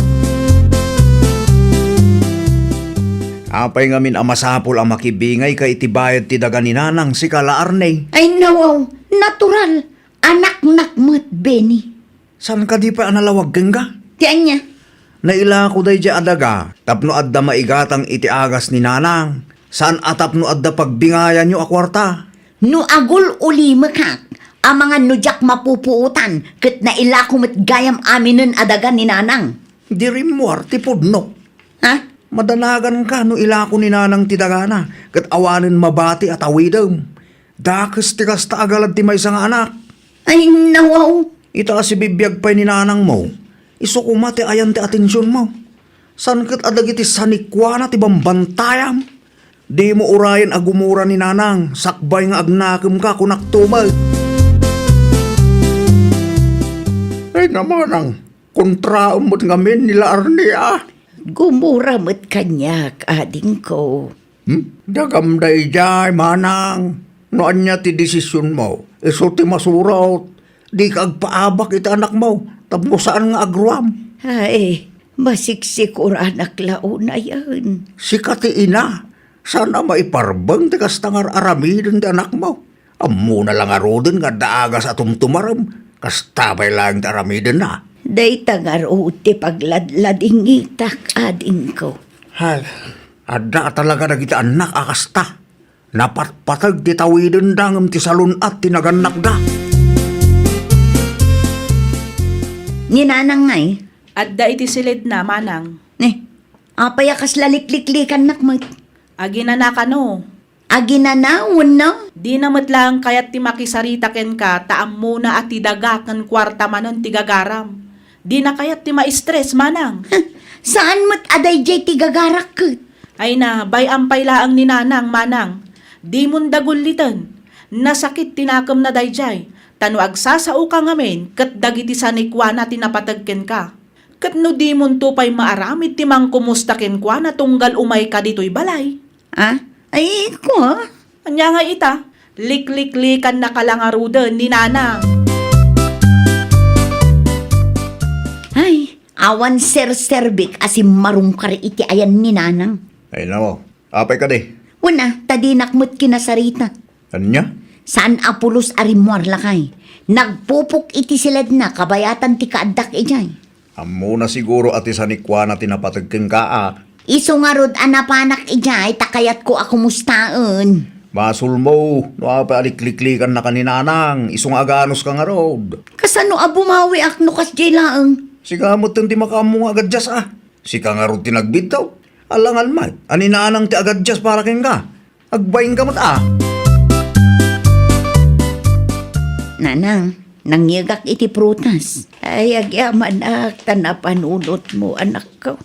Apay ngamin a masapul a makibingayka iti bayad ti daga ni Nanang, sika la, Arne? Ay, nawaw, natural. Anaknak met, Benny. Saan kadi pay a nalawag kenka? Ti ania? Nailako daydiay a daga tapno adda maigatang iti agas ni Nanang. Saan a tapno adda pagbingayanyo a kuarta. No agul-ulimekak, amangan no diak mapupuotan, ket nailako met gayam aminen a daga ni Nanang. Di rimmuar ti pudno. Ha? Madanaganka no ilako ni Nanang ti dagana, ket awanen mabati a tawidem. Dakes ti kasta a galad ti maysa nga anak. Ay, nawaw. Ita a sibibiag pay ni nanangmo, isu koma ti ayan ti atensionmo. Saan ket a dagiti sanikuana ti bambantayam? Dimo urayen a gumura ni Nanang sakbay nga agnakemka, kunakto met. Ay, namanang, kontraem met ngamin ni la Arne a. Gumura met kaniak, adingko. Hmm? Dagam daydiay, manang. No ania ti desisionmo, isu ti masurot. Dika agpaabak iti anakmo, tapno saan nga agruam. Ay, masiksikoranak la unayen. Sika ti ina, saan a maiparbeng ti kasta nga ar-aramiden ti anakmo. Ammona la ngaruden nga adda agas a tumtumarem, kasta pay laeng ti aramidenna. Dayta ngarud ti pagladladingitak, adingko. Hay, adda talaga dagiti annak a kasta. Napatpateg ti tawidenda ngem ti salun-at ti nagannakda. Ni Nanang ngay? Adda iti siledna, Manang. Ni, apay a kasla likliklikannak met? Aginana kano. Aginana wenno? Dina met laeng kayat ti makisarita kenka ta ammona a ti daga ken kuarta manen ti gagaram. Dina kayat ti ma-stress, manang. Saan met a daydiay ti gagarak ket? Ay na, bay-am pay laeng ni nanang, manang. Dimon da gulliten. Nasakit ti nakemna daydiay. Ta no agsasaoka ngamin ket dagiti sanikuana ti napateg kenka. Ket no dimonto pay maaramid ti mangkumusta kenkuana tunggal umayka ditoy balay. Ah? Ay, kua? Ania nga ita? Likliklikan na kalangaruden ni Nanang. Ay, awan serserbik a simmarungkar iti ayan ni Nanang. Ay, nako. Apay kadi? Una, ta dinak met kinasarita. Ania? Saan a pulos a rimmuar lakay. Nagpupok iti siledna kabayatan ti kaaddak idiay. Ammona siguro a ti sanikuana ti napateg kenka a. Isu ngarud a napanak idiay ta kayatko a kumustaen. Basolmo, no apay a likliklikan na ka ni Nanang, isu nga aganos ka ngarud. Kasano a bumawiak no kasdiay laeng? Sika metten ti makaammo nga agaddias a. Sika ngarud ti nagbidto. Alangan met, a ni Nanang ti agaddias para kenka. Agbainka met a. Nanang, nangyegak iti prutas. Ay, agyamanak ta napanunotmo, anakko.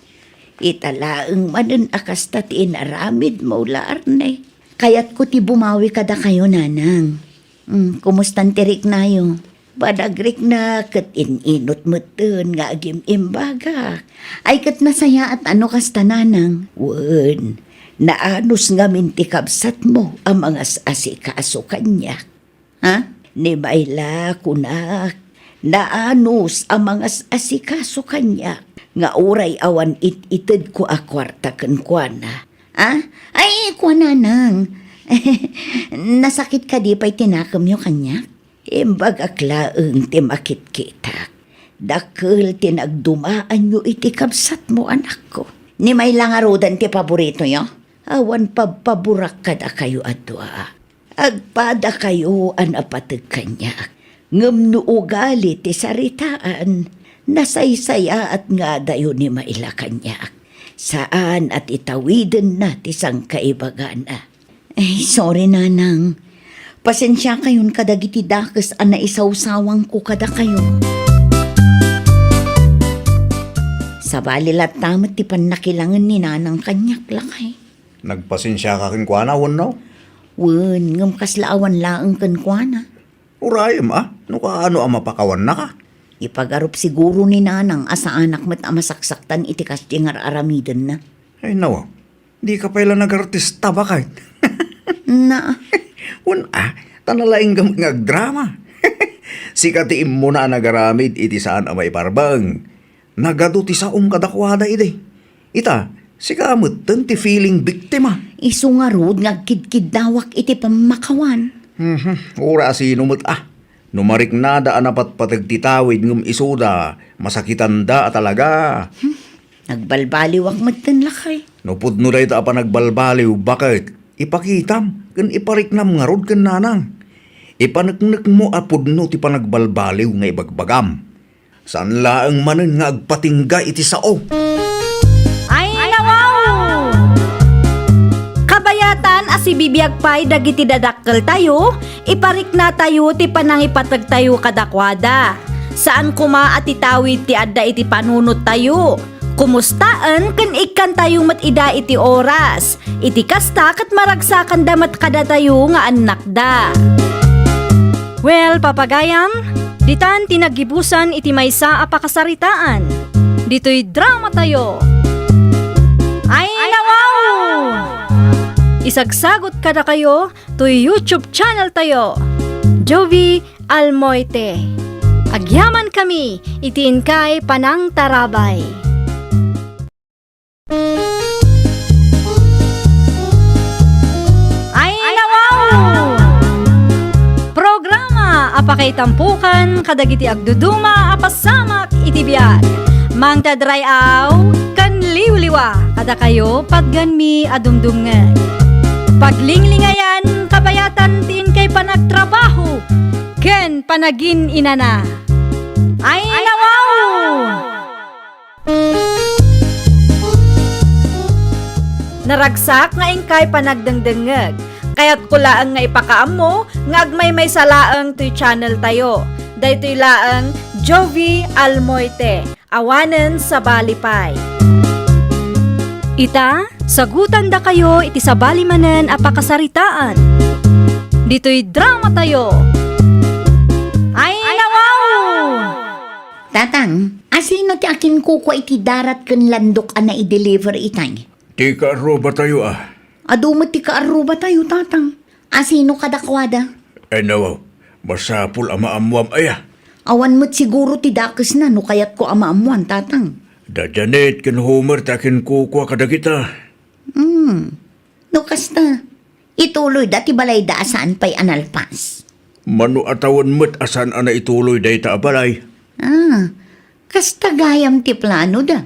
Ita laeng manen a kasta ti inaramidmo, la Arne. Kayatko ti bumawi kadakayo, Nanang. Mm, kumustan ti riknayo? Panagrikna ket in-inut metten nga agim-imbagak. Ay ket nasayaat a no kasta, Nanang. Wen, naanus ngamin ti kabsatmo a mangas-asikaso kaniak. Ha? Ni Mayla, kunak, naanus a mangas-asikaso kaniak nga uray awan it-itedko a kuarta kenkuana. Ha? Ay, kua, Nanang. Nasakit kadi pay ti nakemyo kaniak? Imbagak laeng ti makitkitak. Dakkel ti nagdumaanyo iti kabsatmo, anakko. Ni Mayla ngaruden ti paboritoyo? Awan pabpaborak kadakayo a dua. Agpadakayo a napateg kaniak. Ngem no ugali ti saritaan, nasaysayaat nga adayo ni Mayla kaniak. Saan a ti tawidenna ti sangkaibagana. Ay, sorry, Nanang. Pasensiakayon kadagiti dakes a naisawsawangko kadakayo. Sabali latta met ti pannakilangen ni Nanang kaniak, lakay. Nagpasensiaka kenkuana, wenno? Wen, ngem kasla awan laeng kenkuana. Urayem a, no kaano a mapakawannaka. Ipagarup siguro ni Nanang a saanak met a masaksaktan iti kasdiay nga ar-aramidenna. Ay, nawa. Dika pay la nagartista, baket. Na. Wen a, ta nalaingga met nga agdrama. Sika ti immuna a nagaramid iti saan a maiparbeng. Nagadu ti saom kadakuada idi. Ita, sika metten ti feeling biktima. Isu ngarud nga agkidkiddawak iti pammakawan. Mhm, uray a sino met a. No mariknada a napatpateg ti tawid ngem isuda, masakitanda a talaga. Hmm, nagbalbaliwak metten, lakay. No pudno dayta a panagbalbaliw, baket, ipakitam ken ipariknam ngarud ken Nanang. Ipaneknekmo a pudno ti panagbalbaliw nga ibagbagam. Saan laeng manen nga agpatingga iti sao. Ay, nawaw! Kabayatan a sibibiag pay dagiti dadakkeltayo, ipariknatayo ti panangipategtayo kadakuada. Saan koma a titawid ti adda iti panunottayo. Kumustaen ken ikkantayo met ida iti oras. Iti kasta, ket maragsakanda met kadatayo nga annakda. Well, papagayam, ditan ti naggibusan iti maysa a pakasaritaan. Ditoy dramatayo. Ay, nawaw! Isagsagot kadakayo toy YouTube channel tayo, Jovie Almoite. Agyamankami iti inkay panangtarabay. Ay, nawaw! Programa a pakaitampukan kadagiti agduduma a pasamak iti biag. Mangted ray-aw ken liwliwa kadakayo patgenmi a dumdumngeg. Paglinglingayan, kabayatan ti inkay panagtrabaho ken panagin-inana. Ay, nawaw! Naragsak nga inkay panagdengdengngeg. Kayatko laeng nga ipakaammo nga agmaymaysa laeng toy channel tayo. Daytoy laeng Jovie Almoite, awanen sabali pay. Ita, sagutandakayo iti sabali manen a pakasaritaan. Ditoy dramatayo. Ay, nawaw! Tatang, asino ti akinkukua iti darat ken landok a nai-deliver itay? Ti kaarrubatayo a. Adu met ti kaarrubatayo, Tatang. Asino kadakuada? Ay, nawaw, masapul a maammuam aya. Awan met siguro ti dakesna no kayatko a maammuan, Tatang. Da Janet ken Homer ti akinkukua kadagita. Hmm. No kasta, ituloyda ti balayda a saan pay a nalpas. Mano a tawen met a saan a naituloy dayta a balay? Ah, kasta gayam ti planoda.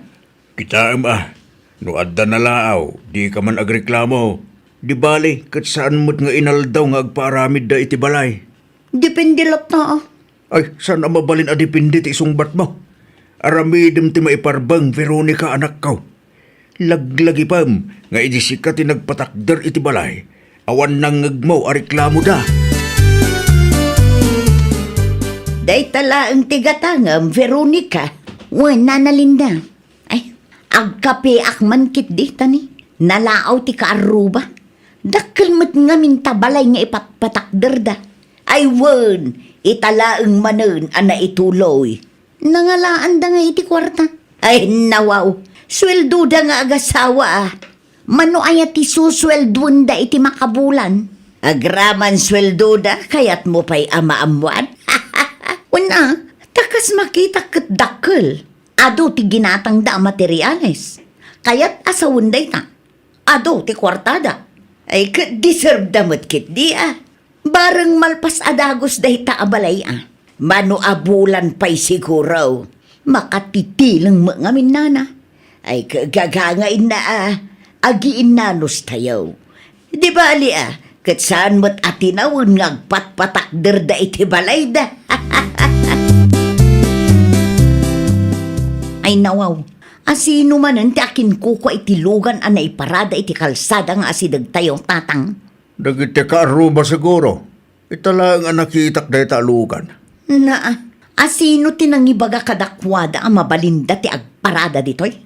Kitaem a, no adda nalaaw, dika man agreklamo. Di bali, ket saan met nga inaldaw nga agpaaramidda iti balay. Depende latta, ah. Ay, saan a mabalin a depende ti isungbatmo? Aramidem ti maiparbeng, Veronica, anakko. Laglagipem nga idi sika ti nagpatakder iti balay, awan nangngegmo a reklamoda. Dayta laeng ti gatangem, Veronica. Wen, Nana Linda. Ay, agkapeak man ketdi, tani. Nalaaw ti kaarruba. Dakkel met ngamin ta balay nga ipatpatakderda. Ay wen, ita laeng manen a naituloy. Nangalaanda nga iti kuarta. Ay, nawaw. Sueldoda nga agasawa, a. Mano aya ti susueldoenda iti makabulan? Agraman sueldoda, kayatmo pay a maammuan? Wen a, ta kas makitak ket dakkel. Adu ti ginatangda a materiales. Kayat a sawen dayta. Adu ti kuartada. Ay, ket deserveda met ketdi, a. Bareng malpas a dagus dayta a balay, a. Mano a bulan pay siguro. Makatitileng met ngamin, Nana. Ay, ket gagangainna a agiinnanos tayo. Di bali, a, ket saan met a tinawen nga agpatpatakderda iti balayda. Ay, nawaw. Asino manen ti akinkukua iti lugan a naiparada iti kalsada nga asidegtayo, Tatang? Dagiti kaarruba siguro. Ita laeng a nakitak dayta a lugan. Naa, asino ti nangibaga kadakuada a mabalinda ti agparada ditoy?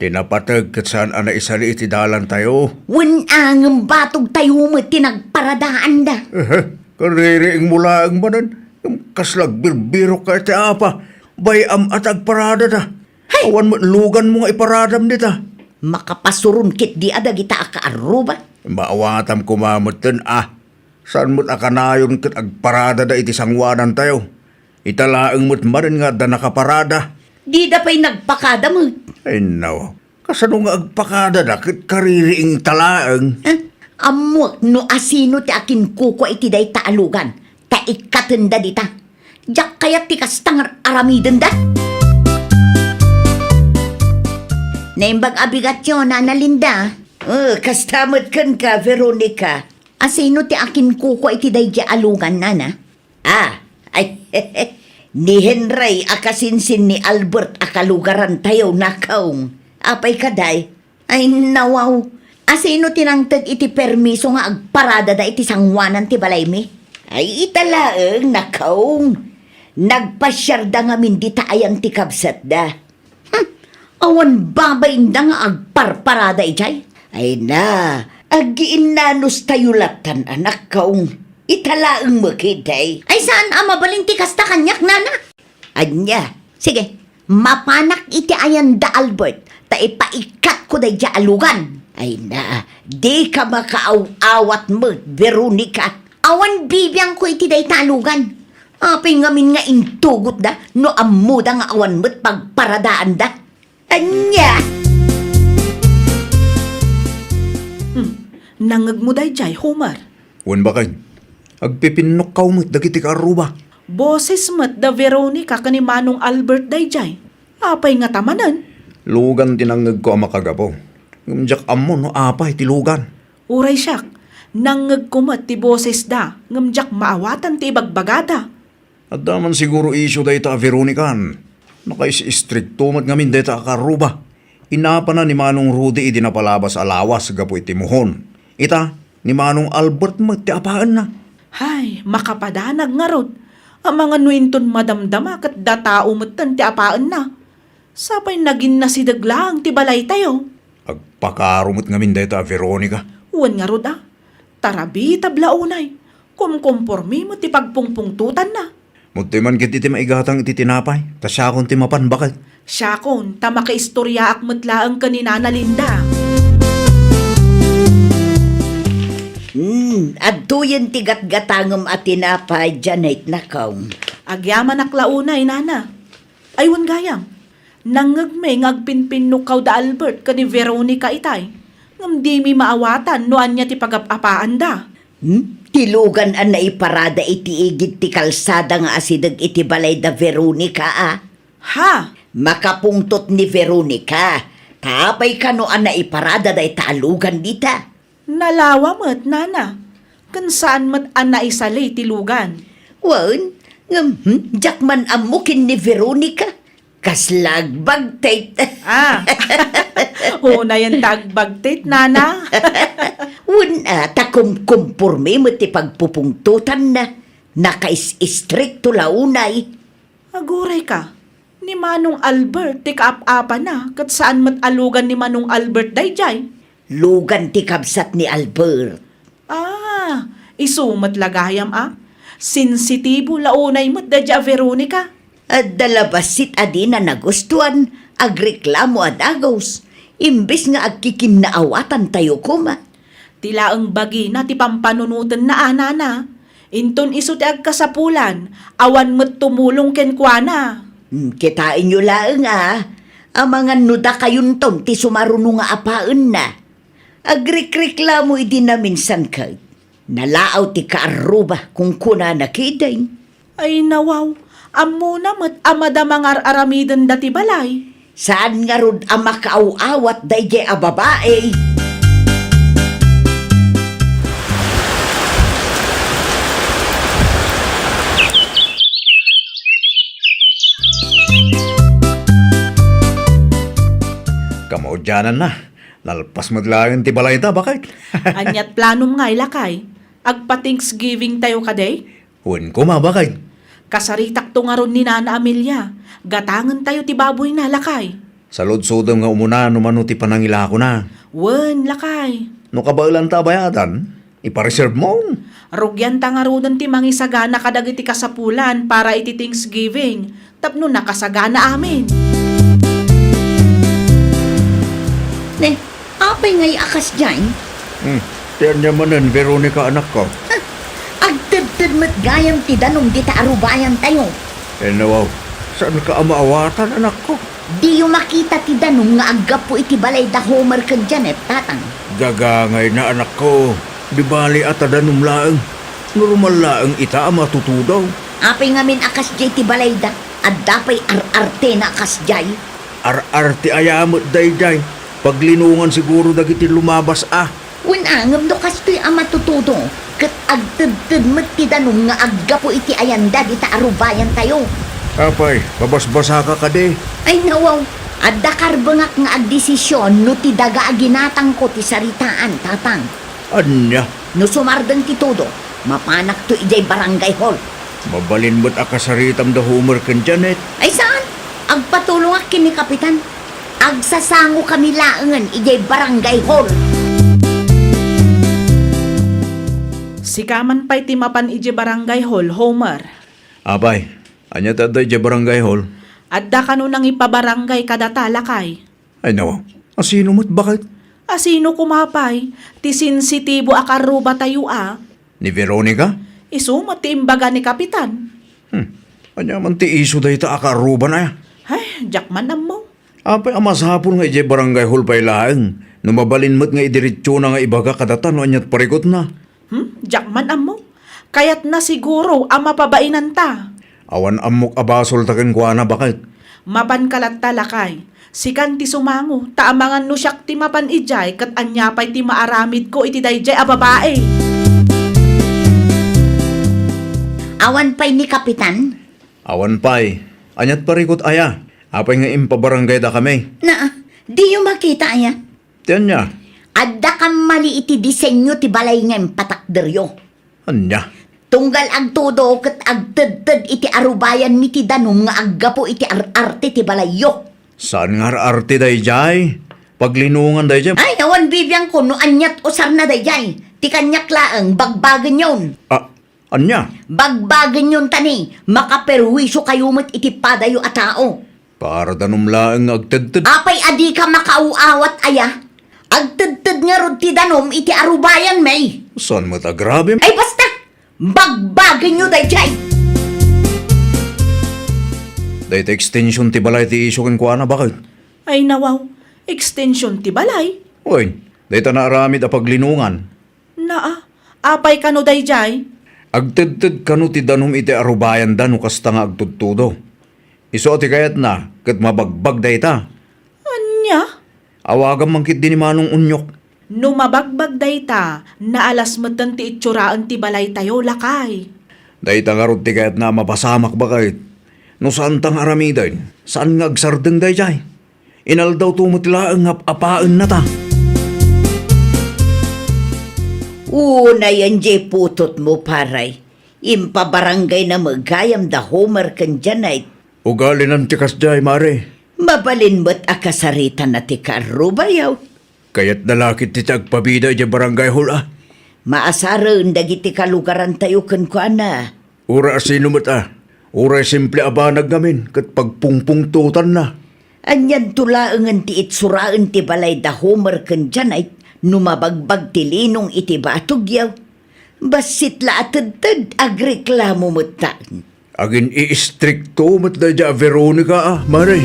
Ti napateg ket saan a naisali iti dalantayo. Wen a, ngem batogtayo met ti nagparadaanda. Ehe, kaririingmo laeng manen. Ngem kasla agbirbirokka iti apa. Bay-am a ta agparadada. Hay! Awan met luganmo nga iparadam dita. Makapasuron ketdi a dagita a kaarruba. Maawatam koma metten a. Saan met a kanayon ket agparadada iti sangoanantayo. Ita laeng met manen nga adda nakaparada. Dida pay nagpakada met. Ay, naw. Kasano nga agpakadada ket kaririingta laeng? Eh, ammoak no asino ti akinkukua iti dayta a lugan, ta ikkatenda dita. Diak kayat ti kasta nga aramidenda. Naimbag a bigatyo, Nana Linda. Oh, kasta met kenka, Veronica. Asino ti akinkukua iti daydiay a lugan, Nana? Ah, ay, ni Henry a kasinsin ni Albert a kalugarantayo, nakaong. Apay kadi? Ay, nawaw. Asino ti nangted iti permiso nga agparadada iti sangoanan ti balaymi? Ay, ita laeng, nakaong. Nagpasiarda ngamin dita ayan ti kabsatda. Hmm, awan babainda nga agparparada idiay? Ay na, agiinnanustayo lattan, anak, kaong. Ita laeng met ketdi. Ay, saan a mabalin ti kasta kaniak, Nana? Ania? Sige, mapanak iti ayan da Albert, ta ipaikkatko daydiay a lugan. Ay na, dika makaaw-awat met, Veronica. Awan bibiangko iti dayta a lugan. Apay ngamin nga intugotda no ammoda nga awan met pagparadaanda? Ania? Hmm, nangngegmo daydiay, Homer? Wen, baket. Agpipinnukkaw met dagiti kaarruba. Boses met da Veronica ken ni Manong Albert daydiay. Apay ngata manen? Lugan ti nangngegko a makagapu. Ngem diak ammo no apay ti lugan. Uray siak, nangngegko met ti bosesda, ngem diak maawatan ti ibagbagada. Adda man siguro isyu dayta a Veronican. Nakais-istrikto met ngamin dayta a kaarruba. Inapana ni Manong Rudy idi napalabas a lawas gapu iti muhon. Ita, ni Manong Albert met ti apaenna. Hay, makapadanag ngarud. Amangan no inton madamdama ket datao metten ti apaenna. Sapay naginnasideg laeng ti balaytayo. Agpakaro met ngamin dayta a Veronica. Wen ngarud a, tarabitab la unay. Kumkompormi met ti pagpungpungtotanna. Mudtoy man ketdi ti maigatang iti tinapay, ta siakon ti mapan, baket. Siakon, ta makaistoriaak met laeng ken ni Nana Linda. Hmm, adtoyen ti gatgatangem a tinapay, Janet, nakaw. Agyamanak la unay, Nana. Ay, wen gayam, nangngegmi nga agpinpinnukkaw da Albert ken ni Veronica itay, ngem dimi maawatan no ania ti pagap-apaanda. Hmm? Ti lugan a naiparada iti igid ti kalsada nga asideg iti balay da Veronica, a? Ha? Makapungtot ni Veronica. Ta apay kano a naiparada dayta a lugan dita? Nalawa met, Nana. Ken saan met a naisali ti lugan. Wen, ngem, hmm, diak man ammo ken ni Veronica. Kasla agbagtit. Ah. Unayen ta agbagtit, Nana. Wen, a, ta kumkumpormi met ti pagpupungtotanna. Nakais-istrikto la unay. Aguray ka. Ni Manong Albert ti kaap-apana, ket saan met a lugan ni Manong Albert daydiay? Lugan ti kabsat ni Albert. Ah, isu met la gayam a. Sensitibo la unay met daydiay a Veronica. Adda la bassit a dina nagustuan, agreklamo a dagus, imbes nga agkikinnaawatan tayo koma. Ti laeng bagina ti pampanunotenna a, Nana. Inton isu ti agkasapulan, awan met tumulong kenkuana. Hmm, kitaenyo laeng a, amangan no dakayonton ti sumaruno nga apaenna. Agrikriklamo idi naminsan ket nalaaw ti kaarruba, kunkunana ketdi. Ay, nawaw, ammona met a madama nga ar-aramidenda ti balay. Saan ngarud a makaaw-awat daydiay a babai? Kamaudiananna, nalpas met laeng ti balayta, baket. Aniat planom ngay, lakay? Agpa-Thanksgiving tayo kadi? Wen koma, baket. Kasaritakto ngarud ni Nana Amelia. Gatangentayo ti baboyna, lakay. Saludsodem nga umuna no mano ti panangilakona. Wen, lakay. No kabaelanta a bayadan, ipareservemo. Rugianta ngaruden ti mangisagana kadagiti kasapulan para iti Thanksgiving. tapno nakasagana amin. Ne, apay ngay a kasdiay? Hmm, ti ania manen, Veronica, anakko? Huh, agtedted met gayam ti danum dita arubayantayo. Enno, aw, saanka a maawatan, anakko? Diyo makita ti danum nga aggapu iti balay da Homer ken Janet, tatang? Gagangayna, anakko. Di bale a ta danum laeng. Normal laeng ita a matutudo. Apay ngamin a kasdiay ti balayda? Adda pay ar-artena a kasdiay? Ar-arte aya met daydiay? Paglinongan siguro dagiti lumabas a. Wen a, ngem no kastoy a matutudo, ket agtedted met ti danum nga aggapu iti ayanda dita arubayantayo. Apay, mabasbasaka kadi? Ay, nawaw, adda karbengak nga agdesisyon no ti daga a ginatangko ti saritaan, tatang. Ania? No sumardeng ti todo, mapanakto idiay barangay hall. Mabalin met a kasaritam da Homer ken Janet. Ay, saan? Agpatulongak ken ni Kapitan. Agsasangokami laengen idiay barangay hall. Sika man pay ti mapan idiay barangay hall, Homer. Apay, ania ti adda idiay barangay hall? Adda kano nangipabarangay kadata, lakay? Ay, nawa, asino met, baket? Asino koma pay? Ti sensitibo a karrubatayo a. Ni Veronica? Isu met ti imbaga ni Kapitan. Hmm. Ania man ti isu dayta a karrubana? Ay, diak man ammo. Apay a masapul nga idiay barangay hall pay laeng, no mabalin met nga idiretsona nga ibaga kadata no aniat parikutna? Hmm? Diak man ammo. Kayatna siguro a mapabainanta. Awan ammok a basolta kenkuana, baket. Mapanka latta, lakay. Sikan ti sumango, ta amangan no siak ti mapan idiay ket ania pay ti maaramidko iti daydiay a babai. Awan pay ni Kapitan? Awan pay. Aniat parikut aya? Apay nga impabarangaydakami? Na, diyo makita aya? Ti ania? Adda kammali iti disenyo ti balay nga impatakderyo. Ania? Tunggal agtudo ket agtedted iti arubayanmi ti danum nga aggapu iti ar-arte ti balayyo. Saan nga ar-arte daydiay? Paglinongan daydiay. Ay, awan bibiangko no aniat usarna daydiay. Ti kaniak laeng, bagbagenyon. A-, ania? Bagbagenyon ta ni, makaperwisyo kayo met iti padayo a tao. Para danum laeng nga agtedted. Apay a dika makaaw-awat aya? Agtedted ngarud ti danum iti arubayanmi. Saan met a grabe? Ay, basta! Bagbagenyo daydiay! Dayta extension ti balay ti isu kenkuana, baket? Ay, nawaw. Extension ti balay? Wen, dayta naaramid a paglinongan. Naa, apay kano daydiay? Agtedted kano ti danum iti arubayanda no kasta nga agtudtudo. Isu a ti kayatna ket mabagbag dayta. Ania? Awagam man ketdi ni Manong Onyok. No mabagbag dayta, naalas metten ti itsoraen ti balaytayo, lakay. Dayta ngarud ti kayatna a mapasamak, baket. No saanta nga aramiden, saan nga agsardeng daydiay? Inaldaw to met laeng nga ap-apaennata. Unayen diay putotmo, paray. Impabarangayna met gayam da Homer ken Janet. Ugalinan ti kasdiay, mare. Mabalin met a kasaritana ti karrubayo. Kayatda la ketdi ti agpabida idiay barangay hall, a. Maasaren dagiti kalugarantayo kenkuana. Uray asino met a, uray simple a banag ngamin ket pagpungpungtotanna. Anianto laengen ti itsoraen ti balay da Homer ken Janet no mabagbag ti linong iti batogyo? Bassit la a tedted, agreklamo met laeng. Agin-iistrikto met daydiay a Veronica, a, mare.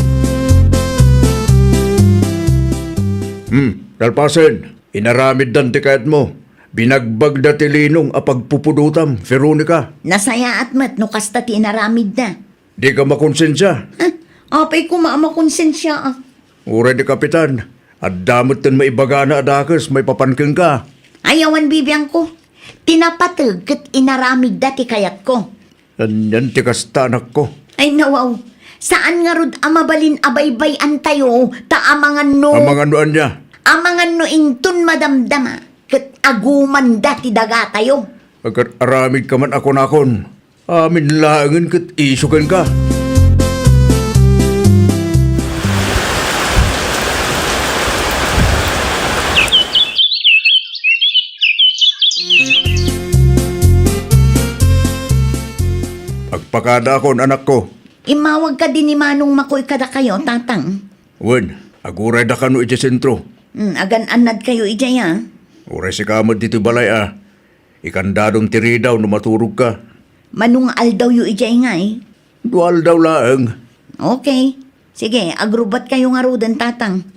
Hmm, kalpasen, inaramiddan ti kayatmo. Binagbagda ti linong a pagpupudotam, Veronica. Nasayaat met no kasta ti inaramidda. Dika makonsensia? Huh? Apay koma a makonsensiaak? Uray ni Kapitan, adda metten maibagana a dakes maipapan kenka. Ay, awan bibiangko. Ti napateg ket inaramidda ti kayatko. Anian ti kasta, anakko? Ay, nawaw. Saan ngarud a mabalin a baybay-antayo, ta amangan no Amangan no ania? Amangan no inton madamdama, ket agumanda ti dagatayo. Agar-aramidka man a kunakon. Amin laengen ket isu kenka. Agpakadaakon, anakko. Immawag kadi ni Manong Makoy kadakayo, Tatang? Wen, agurayda kano idiay sentro. Hmm, agan-annadkayo idiay, a? Uray sika met ditoy balay, a. Ikandadom ti ridaw no maturogka. Mano nga aldawyo idiay ngay? Dua aldaw laeng. Okay. Sige, agrubatkayo ngaruden, Tatang.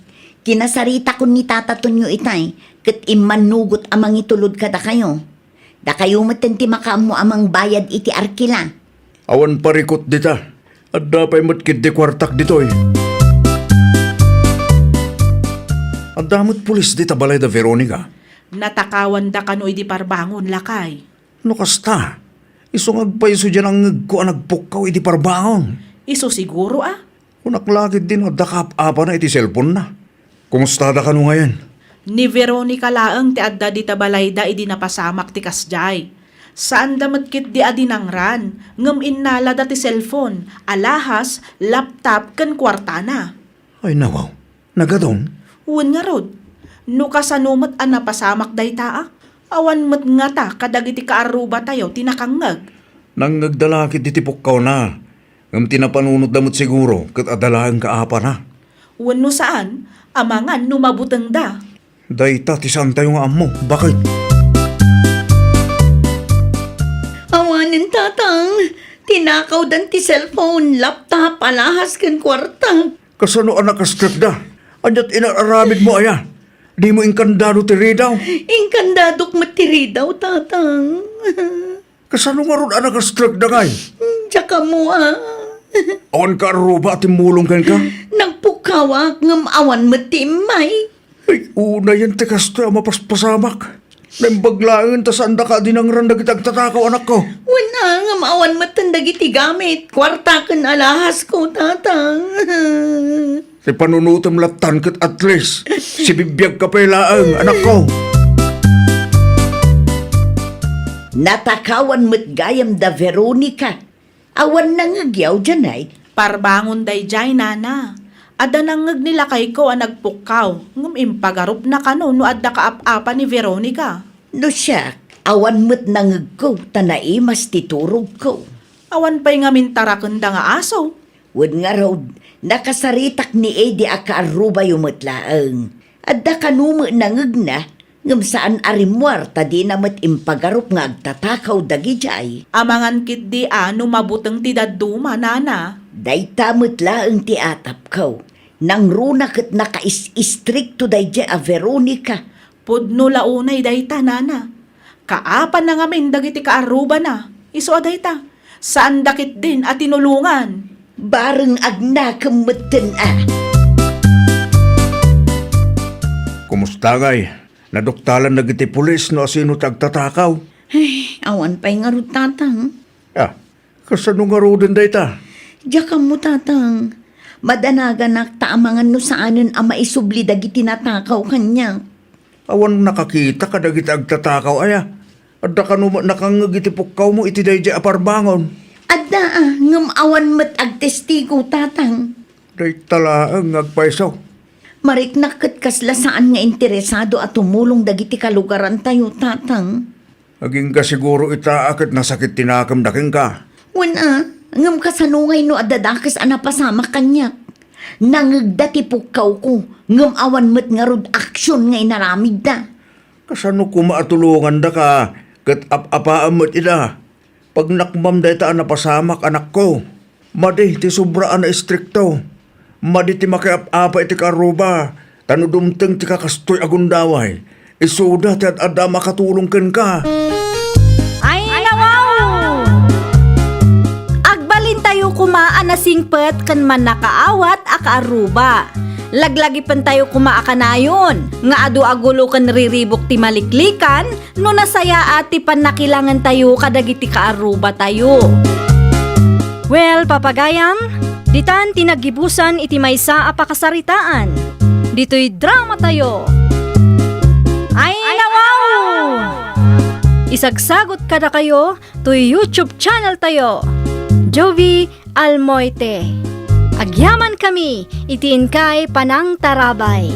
Kinasaritakon ni tatatonyo itay, ket immannugot a mangitulod kadakayo. Dakayo metten ti makaammo a mangbayad iti arkila. Awan parikut dita. Adda pay met ketdi kuartak ditoy. Adda met pulis dita balay da Veronica. Natakawanda kano idi parbangon, lakay. No kasta, isu nga agpayso diay nangngegko a nagpukkaw idi parbangon. Isu siguro, a? Kunak la ketdi no adda kaap-apana iti cellphone-na. Kumustada kano ngayen? Ni Veronica laeng ti adda dita balayda idi napasamak ti kasdiay. Saanda met ketdi a dinangran, ngem innalada ti cellphone, alahas, laptop, ken kuartana. Ay, nawaw. Nagadun? Wen ngarud. No kasano met a napasamak dayta, a? Awan met ngata kadagiti kaarrubatayo ti nakangngeg. Nangngegda la ketdi ti pukkawna, ngem ti napanunotda met siguro ket adda laeng kaapana. Wenno saan, amangan no mabutengda. Dayta ti saantayo nga ammo. Bakit? Awanen, Tatang. Tinakawdan ti cellphone, laptop, alahas ken kuarta. Kasano a nakastrekda? Ania't inar-aramidmo aya? Dimo inkandado ti ridaw? Inkandadok met ti ridaw, Tatang. Kasano ngarud a nakastrekda ngay? Diak ammo, a. Awan kaarruba a timmulong kenka? Nagpukkawak ngem awan met ti immay. Ay, unayen ti kastoy a mapaspasamak. Naimbag laeng ta saandaka a dinangran dagiti agtatakaw, anakko. Wen a, ngem awan metten dagiti gamit, kuarta ken alahasko, Tatang. Ti panunotem lattan ket at least, sibibiagka pay laeng, anakko. Natakawan met gayam da Veronica. Awan nangngegyaw, Janay? Parbangon daydiay, nana. Adda nangngeg ni lakayko a nagpukkaw, ngem impagarupna kano no adda kaap-apa ni Veronica. No siak, awan met nangngegko, ta naimas ti turogko. Awan pay ngamin tarakenda nga aso. Wen ngarud, nakasaritak ni Eddie a kaarrubayo met laeng. Adda kano met nangngegna, ngem saan a rimmuar ta dina met impagarup nga agtatakaw dagidiay. Amangan ketdi a no mabuteng ti dadduma, nana. Dayta met laeng ti atapko. Nangruna ket nakais-istrikto daydiay a Veronica. Pudno la unay dayta, nana. Kaapanna ngamin dagiti kaarrubana. Isu a dayta, saanda ketdin a tinulongan. Bareng agnakem metten a. Kumusta ngay? Naduktalan dagiti pulis no asino ti agtatakaw? Ay, awan pay ngarud, Tatang. Ah, kasano ngaruden dayta? Diak ammo, Tatang. Madanaganak ta amangan no saanen a maisubli dagiti natakaw kaniak. Awan nakakita kadagiti agtatakaw aya? Adda kano met nakangngeg iti pukkawmo iti daydiay a parbangon? Adda a, ngem awan met agtestigo, Tatang. Dayta laeng nga agpayso. Mariknak ket kasla saan nga interesado a tumulong dagiti kalugarantayo, Tatang. Agingga siguro ita a ket nasakit ti nakemda kenka. Wen a, ngem kasano ngay no adda dakes a napasamak kaniak? Nangngegda ti pukkawko, ngem awan met ngarud aksion nga inaramidda. Kasano koma a tulongandaka ket ap-apaam met ida? Pagnakmam dayta a napasamak, anakko. Madi ti sobra a naistrikto. Madi ti makiap-apa iti kaarruba, ta no dumteng ti kakastoy a gundaway, isuda ti ad-adda a makatulong kenka. Ay, nawaw! Agbalintayo koma a nasingpet ken mannakaawat a kaarruba. Laglagipentayo koma a kanayon nga adu a gulo ken riribuk ti maliklikan no nasayaat ti pannakilangentayo kadagiti kaarrubatayo. Well, papagayam, ditan ti naggibusan iti maysa a pakasaritaan. Ditoy dramatayo. Ay, nawaw! Isagsagot kadakayo toy YouTube channeltayo, Jovie Almoite. Agyamankami iti inkay panangtarabay.